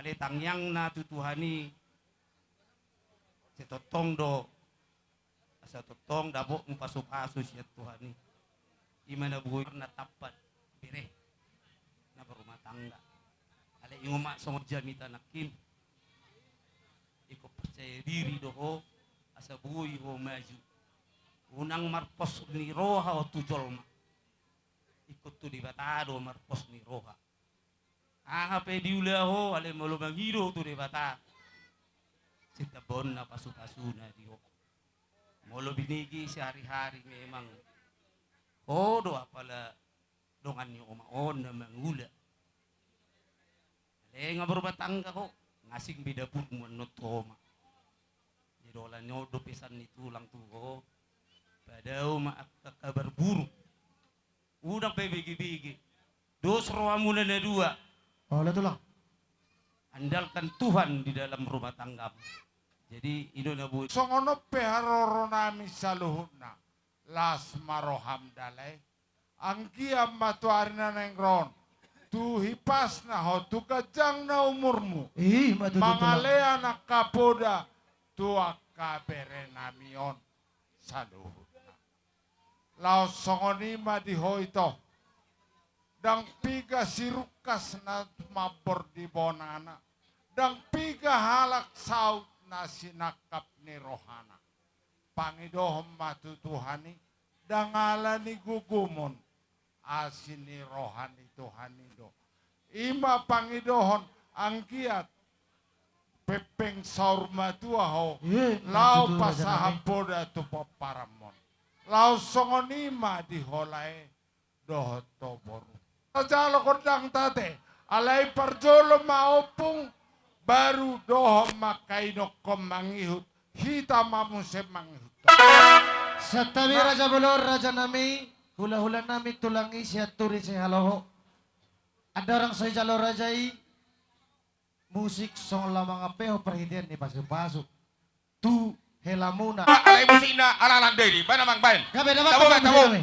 alai tangiangna tu Tuhan i, sai tongtong do, asa tongtong dapotmu pasupasu sian Tuhan i. I ma na boi na tampat bere na berumah tangga. Alai ingot ma songon jamita nangkin, ingkon percaya diri do ho, asa boi ho maju. Unang marpos ni roha ho tu jolma, ingkon tu Debata do marpos ni roha. Aha pe diula ho, alai molo mangido tu Debata, sai tambaonna pasupasuna di ho. Molo binege sehari-hari memang ho do apala dongan ni oma on na mangula. Alai nga berumah tangga ho, nga asing be dapurmu annon tu oma. Jadi holan on do pesan ni tulang tu ho, padao ma angka kabar buruk. Unang pe begebege. Dos rohamuna na dua. Olo, tulang. Andalkan Tuhan di dalam rumah tanggamu. Jadi i do na boi. Songon on pe haroronami saluhutna. Las ma roham da lae. Anggiat ma tu ari na naeng ro on, tu hipasna ho, tu ganjangna umurmu, i ma tutu, tulang, mangalehon angka poda tu angka berenami on saluhutna. Laos songon i ma di ho ito. Ndang piga sirungkas na mambor di bonana, ndang piga halak saut na sinangkap ni rohana. Pangidohon ma tu Tuhan i, ndang ala ni gogomon, asi ni roha ni Tuhan i do. I ma pangidohon, anggiat pempeng saur matua ho, i ma tutu, laho pasahat poda tu pomparanmon. Laos songon i ma di ho lae dohot ho boru. Tajalo gondang ate, alai parjolo ma ompung, baru dohot ma angka inongkon mangihut, hita ma muse mangihut. Santabi, na, raja bolon, rajanami, hulahulanami, tulang i, Sianturi Sihaloho. Andorang so dijalo raja i musik, songon laho mangampehon parhitean ni pasupasu tu helamuna. Alai musikna ala-ala diri, baen amang, baen. Gabe, dapat. Tabo, tabo, tabo.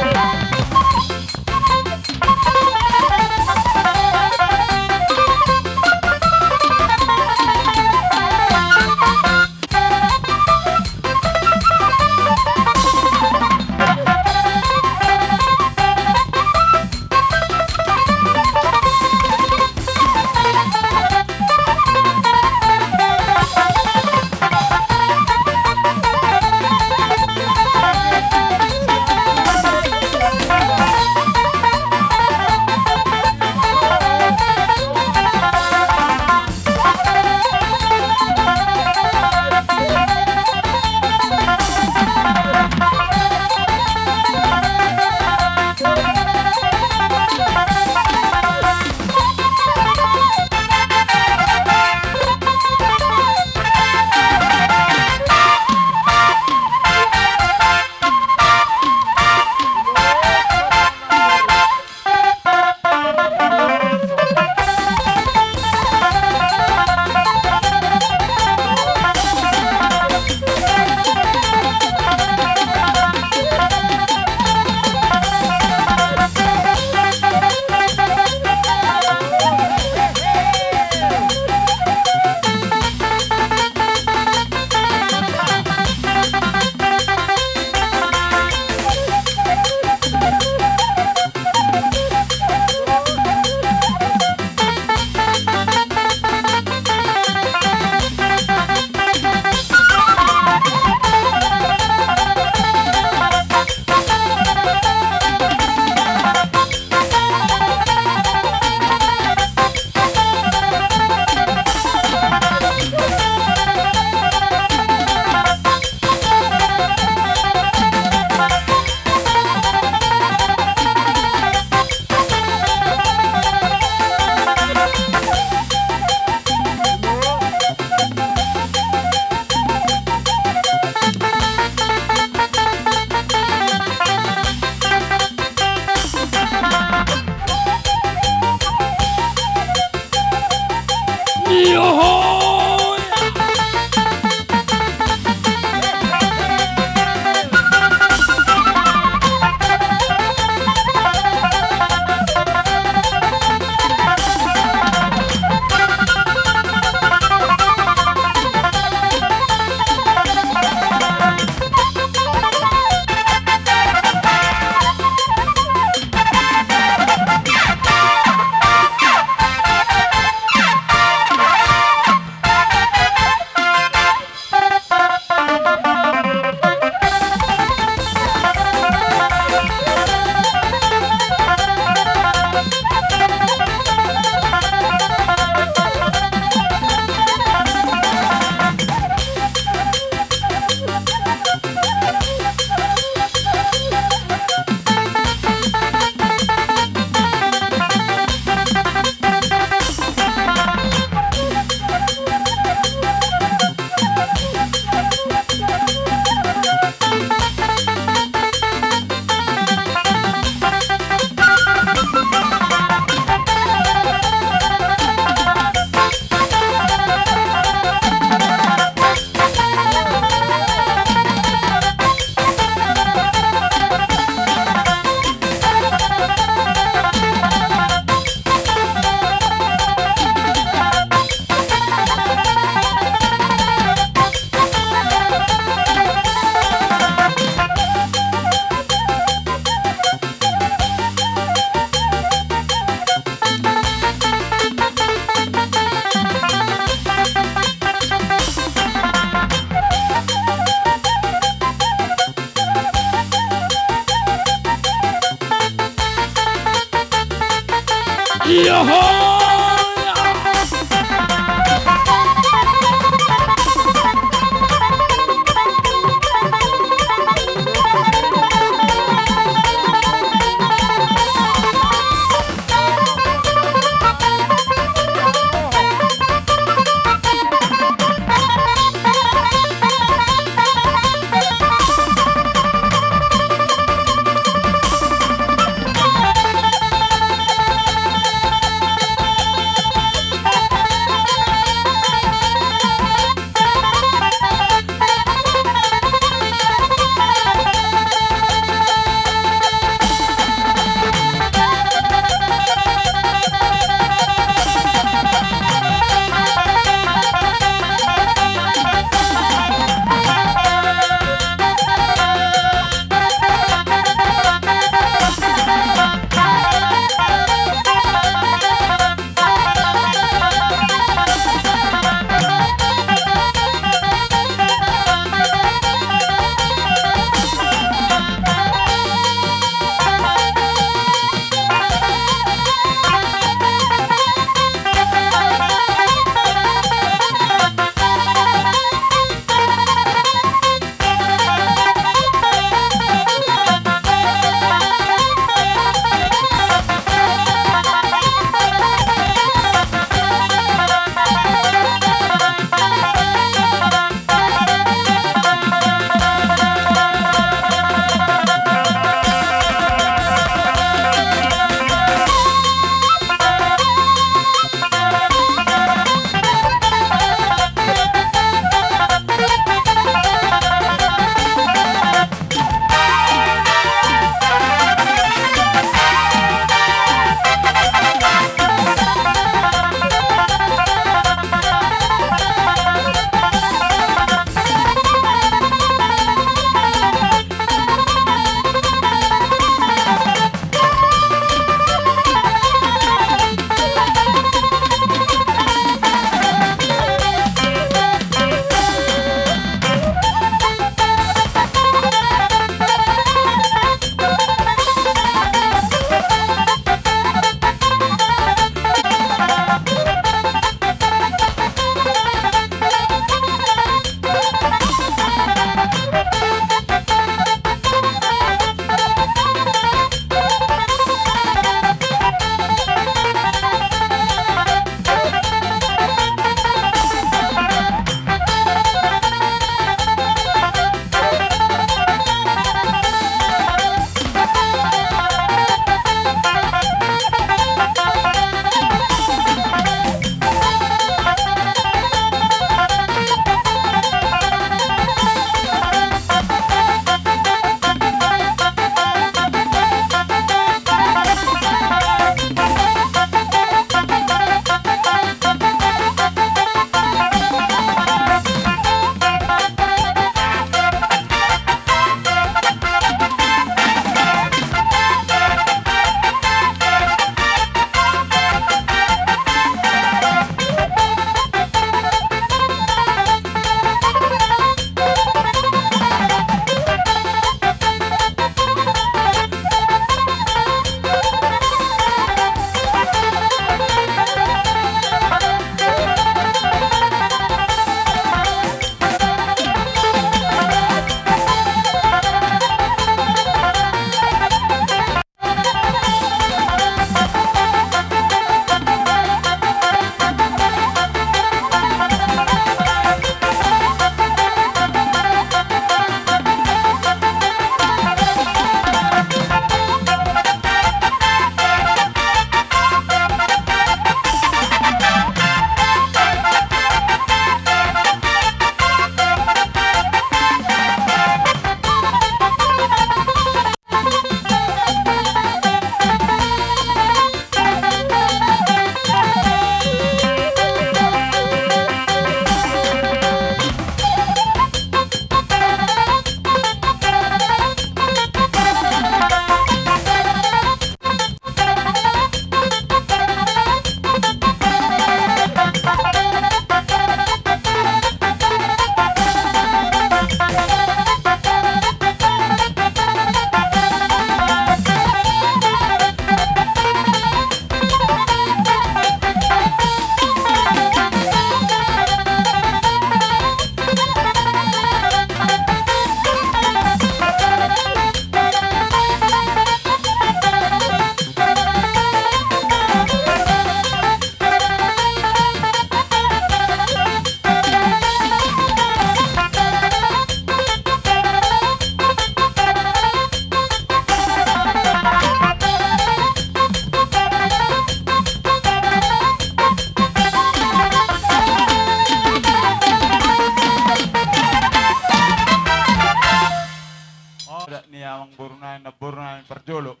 Amangboru nami, namboru nami parjolo.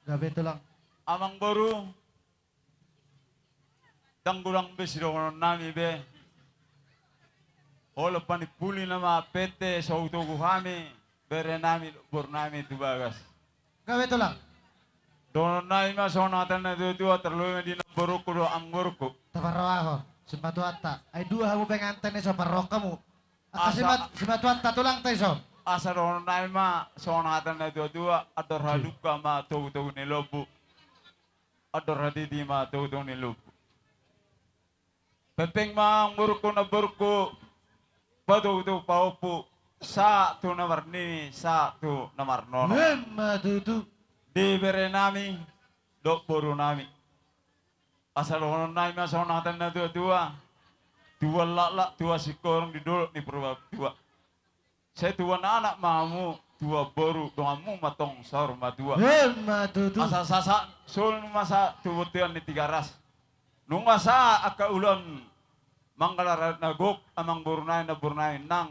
Gabe tulang. Amangboru, ndang godang be sidohonon nami be. Olo panimpuli nama pete so hutogu hami, bere nami, boru nami tu bagas. Gabe tulang. Dohonon nami ma songon hata ni natuatua, tarlumobi ma di namborungku dohot amangborungku. Taparrohahon, simatuanta. Ai dua hamu penganten i so parrohahon hamu. Angka asa simat-, simatuanta tulang ta i so. Asa dohonon nami ma songon hata ni natuatua, andor halumpang ma togutogu ni lombu. Andor hatiti ma togutogu ni lombu. Pempeng ma amangborungku, namborungku, patogutogu pahompu, sahat tu na marnini, sahat tu na marnono. Emma tutu. Di bere nami dohot boru nami. Asa dohonon nami ma songon hata ni natuatua. Tubuan laklak, tubuan singkoru di dolok ni Purbatua. Sai tubuan anak ma hamu, tubuan boru, donganmu ma antong saur matua. Emma tutu. Asa sahat solu ma sahat tu bontean ni Tigaras. Nunga sahat angka ulaon manggalar na gok, amangboru nami, namboru nami, nang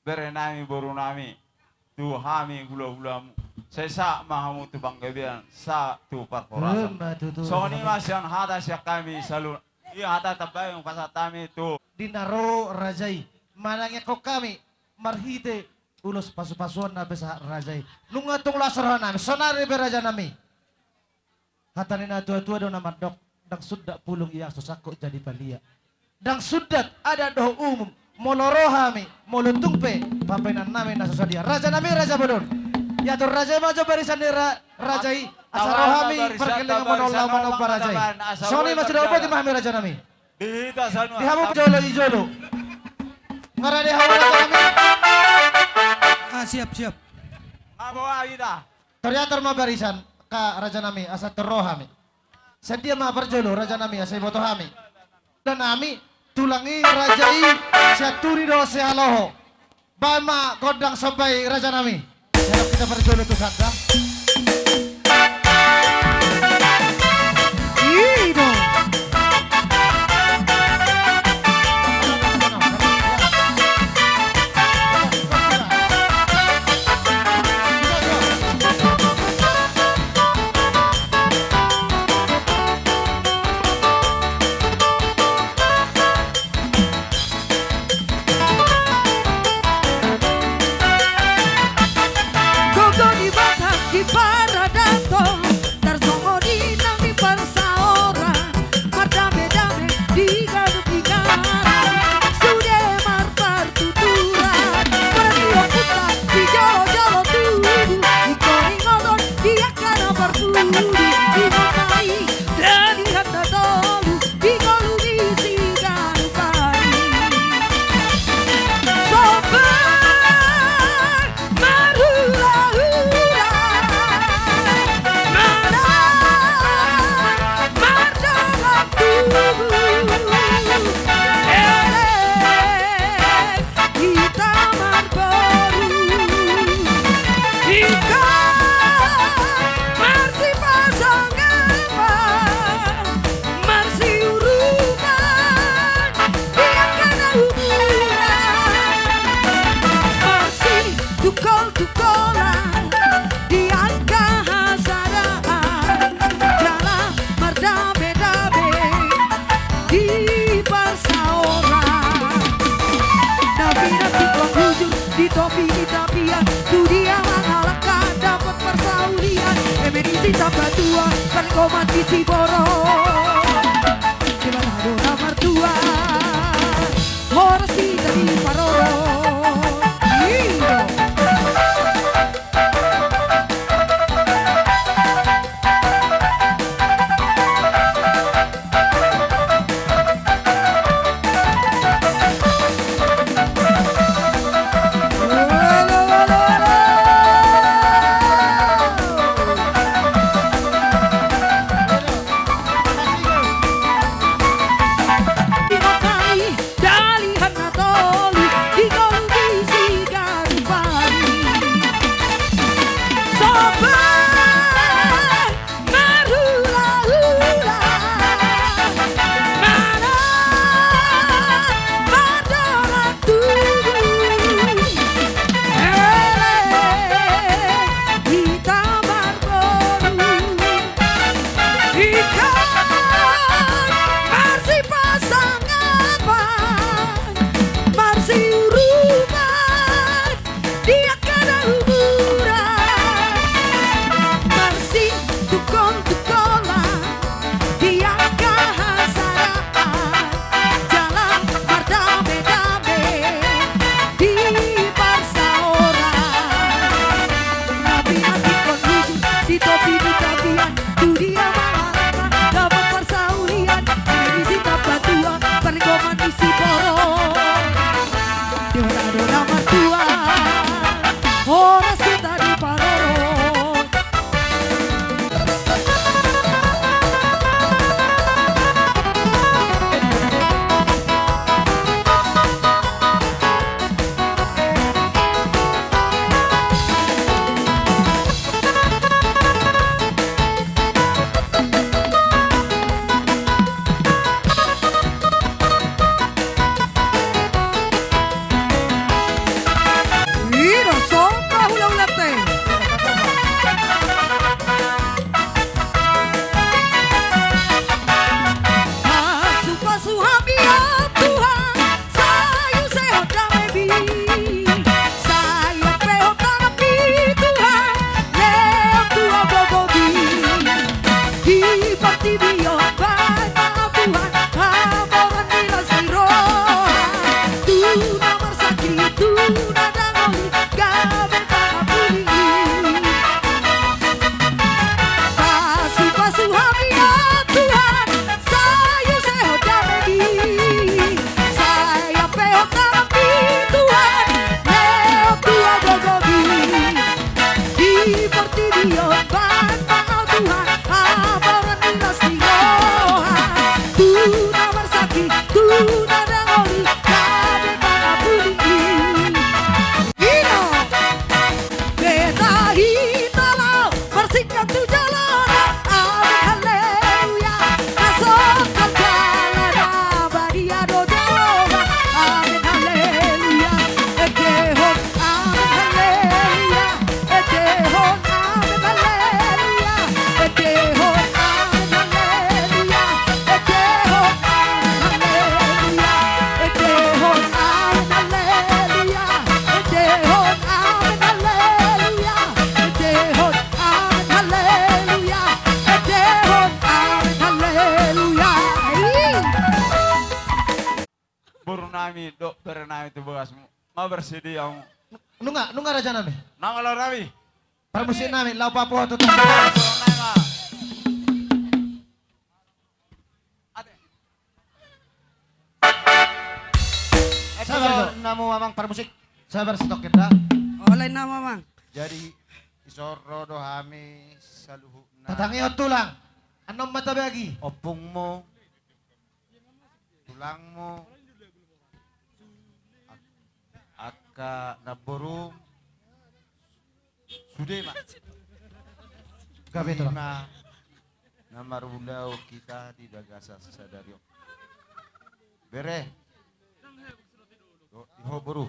bere nami, boru nami, tu hami hulahulamu. Sai sahat ma hamu tu panggabean, sahat tu parhorasan. Emma tutu. Songon i ma sian hata sian hami saluhutna. Ia hata tambai hupasahat hami tu. Di na ro raja i manangiangkon hami marhite ulos pasupasuon na hupasahat raja i. Nunga tung las roha nami, saonari pe raja nami. Hata ni natuatua do na mandok, ndang sundat pulung ia so sangkot jadi palia. Ndang sundat adat dohot umum, molo ro hami, molo tung pe, papenan nami na so sadia. Raja nami, raja bolon. Ia tu raja i ma jo barisan ni ra-, raja i, asa ro hami, pargellengan manola manomba raja i. Songon i ma suda, boti ma hami raja nami. Di hita saluhutna. Di hamu jolo i jolo. Nga rade hamu raja nami. Ah, siap, siap. Nga boha hita. Tor atur ma barisan, angka raja nami, asa tor ro hami. Sian dia ma parjolo raja nami, asa diboto hami. Raja nami, tulang i, raja i, sian turi dohot sihaloho. Baen ma gondang somba i raja nami. Sian hita parjolo tu sanda. I do. Gogo ni Batak di paradaton, tarsongon i nang di parsaoran, mardamedame di ganup inganan, sude marpartuturan, marniokuta di jolojolo tubu, ingkon ingoton di angka na parpudi, ingkon ma i dalihan na tolu di ngolu ni siganup ari. Somba marhulahula, manang mardongan tubu, elek hita marboru, ingkon marsipasongapan, marsiurupan di angka na umuran, marsitungkoltungkolan di angka hasadaan, jala mardamedame di parsaoran. Napi-napi tulang hujur di topi ni tapian, tu dia mangalangka dapot parsaulian, eme ni si Tambatua, pargoman di si Borok. Debata do na martua, horas hita diparorot. I do. Tu na marsangkit, tu na dangoli, gabe pangapuli i. Pasupasu hami, o Tuhan, sai use Ho damegi. Sai ampehon tanganmi, Tuhan, lehon tu agogomi. Di portibi on baen ma, o Tuhan, hamoraon ni las ni roha. Tu na marsangkit, tu na dangoli, gabe pangapuli i. Ino. Beta hita laho marsingkat tu joloan. Amen, haleluya. Na songgop jala na badia do Jahowa. Amen, haleluya. Endehon. Amen, haleluya. Endehon. Amen, haleluya. Endehon. Amen, haleluya. Endehon. Amen, haleluya. Endehon. Amen, haleluya. Endehon. Amen, haleluya. Endehon. Amen, haleluya. Endehon. Amen, haleluya. Boru nami dohot bere nami tu bagasmu. Nga bersedia hamu? Nunga, nunga raja nami. Nunga laho nami. Parmusik nami, laho papoho tu. Ate. Sabar, Eto, jo. Namu amang parmusik. Sabar, sitokin da. Olai namu amang. Jadi, isoro do hami saluhutna. Tatangihon tulang. Annon ma tabagi. Ompungmu. Tulangmu, ak-, angka namborum, sude ma. Gabe, Tulang. Ima na marulaon hita di bagasan sadari on. Bere. Dohot di ho boru.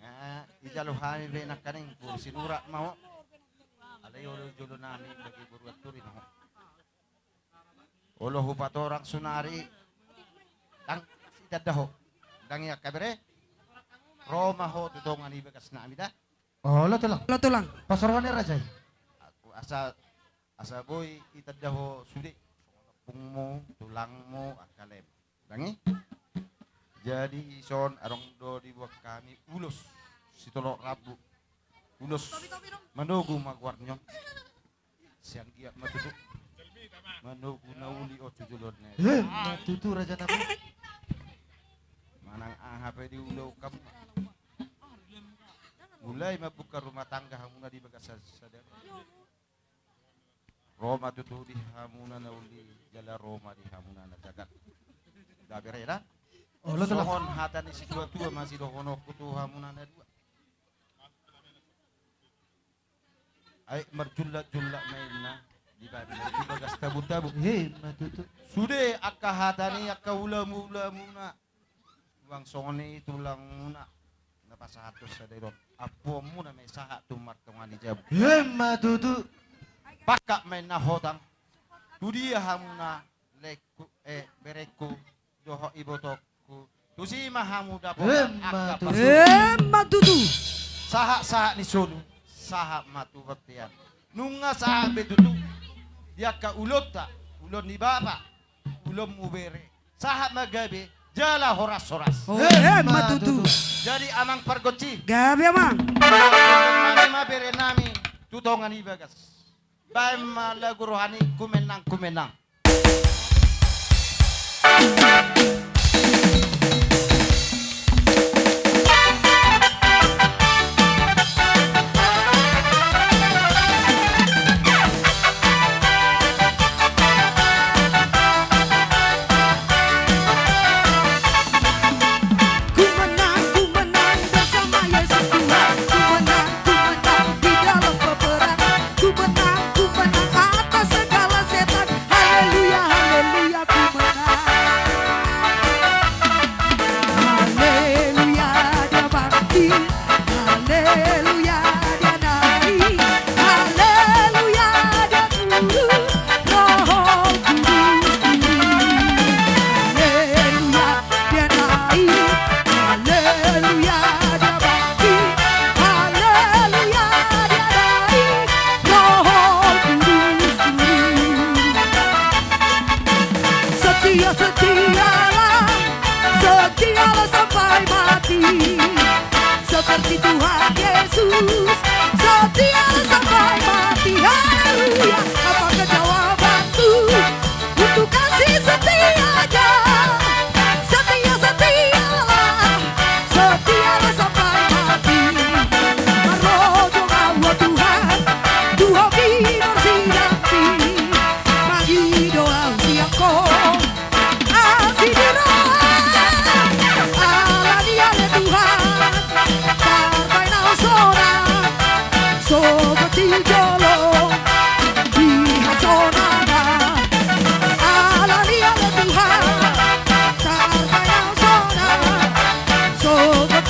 Nga dijalo hami be nangkaning, boru Sinurat ma ho. Alai olo jolo nami bagi boru Anturi ma ho. Olo hupatorang saonari. Ndang sitanda ho. Ndang i angka bere. Ro ma ho tu tonga ni bagas nami da. Olo, Tulang. Olo, Tulang. Pasorohon ni raja i. Asa, asa boi itanda ho sude. Ompungmu, tulangmu, angka laem. Ndang i. Jadi ison adong do diboan hami ulos sitolop rambu. Ulos manogu ma goarna on. Sian giat ma tutu. Manogu na uli on tu joloan na i. Eh, ma tutu raja nami. Manang aha pe diulaon hamu. Mulai mambuka rumah tangga hamuna di bagasan sadari. Ro ma tutu di hamuna na uli jala ro ma di hamuna na jagat. Gabe, Bere da. Olo, Tulang. Songon hata ni situa-tua ma sidohononku tu hamuna na dua. Ai marjulak-julak ma inna di bagas tabu-tabu. Ima tutu. Sude angka hata ni angka ulamu-ulamuna. Uang songon i tulangmuna na pasahathon sadari on. Ampuonmuna ma i sahat tu martonga ni jabu. Ima tutu. Pangkat ma inna hotang. Tu dia hamuna laengku, eh, berengku, dohot ibotongku. Tusi ma hamu dapotan angka pasupasu. Ima tutu. Sahat-sahat ni solu, sahat ma tu bontean. Nunga sahat be tutu di angka ulaonta, ulaon ni bapa, ulaonmu bere. Sahat ma gabe jala horas-horas. Ima tutu. Jadi amang pargonsi. Gabe amang. Nami ma bere nami tu tonga ni bagas. Baen ma lagu roha ni Kumenang Kumenang. Ku menang, ku menang bersama Yesus Tuhan. Ku menang, ku menang di dalam peperangan. Ku menang, ku menang atas segala setan. Haleluya, haleluya, ku menang.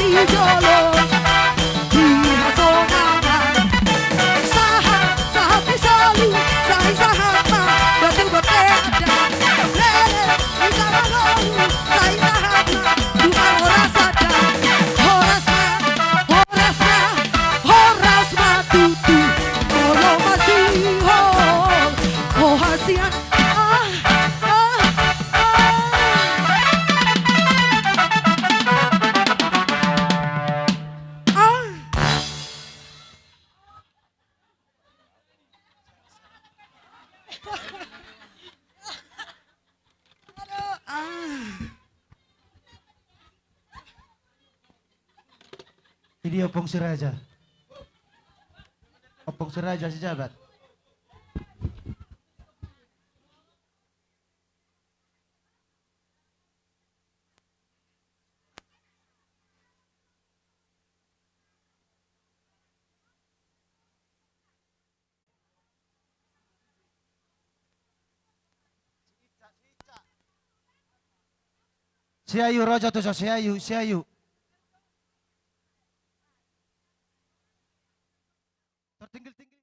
Di jolo, di hasonangan. Sahat, sahat di solu, sai sahat ma, botul botul ada. Lele, di jolo, sai sahat ma, tukang horas ada. Horas ma, horas ma, horas ma tutu. Olo masihol, oh hasian. Ah, ah, ah. Ah. Aduh, ah. Ini Ompung Siraja. Ompung Siraja Sijabat. Siayu, ro jo tu so, Siayu, Siayu. Tertinggil-tinggil.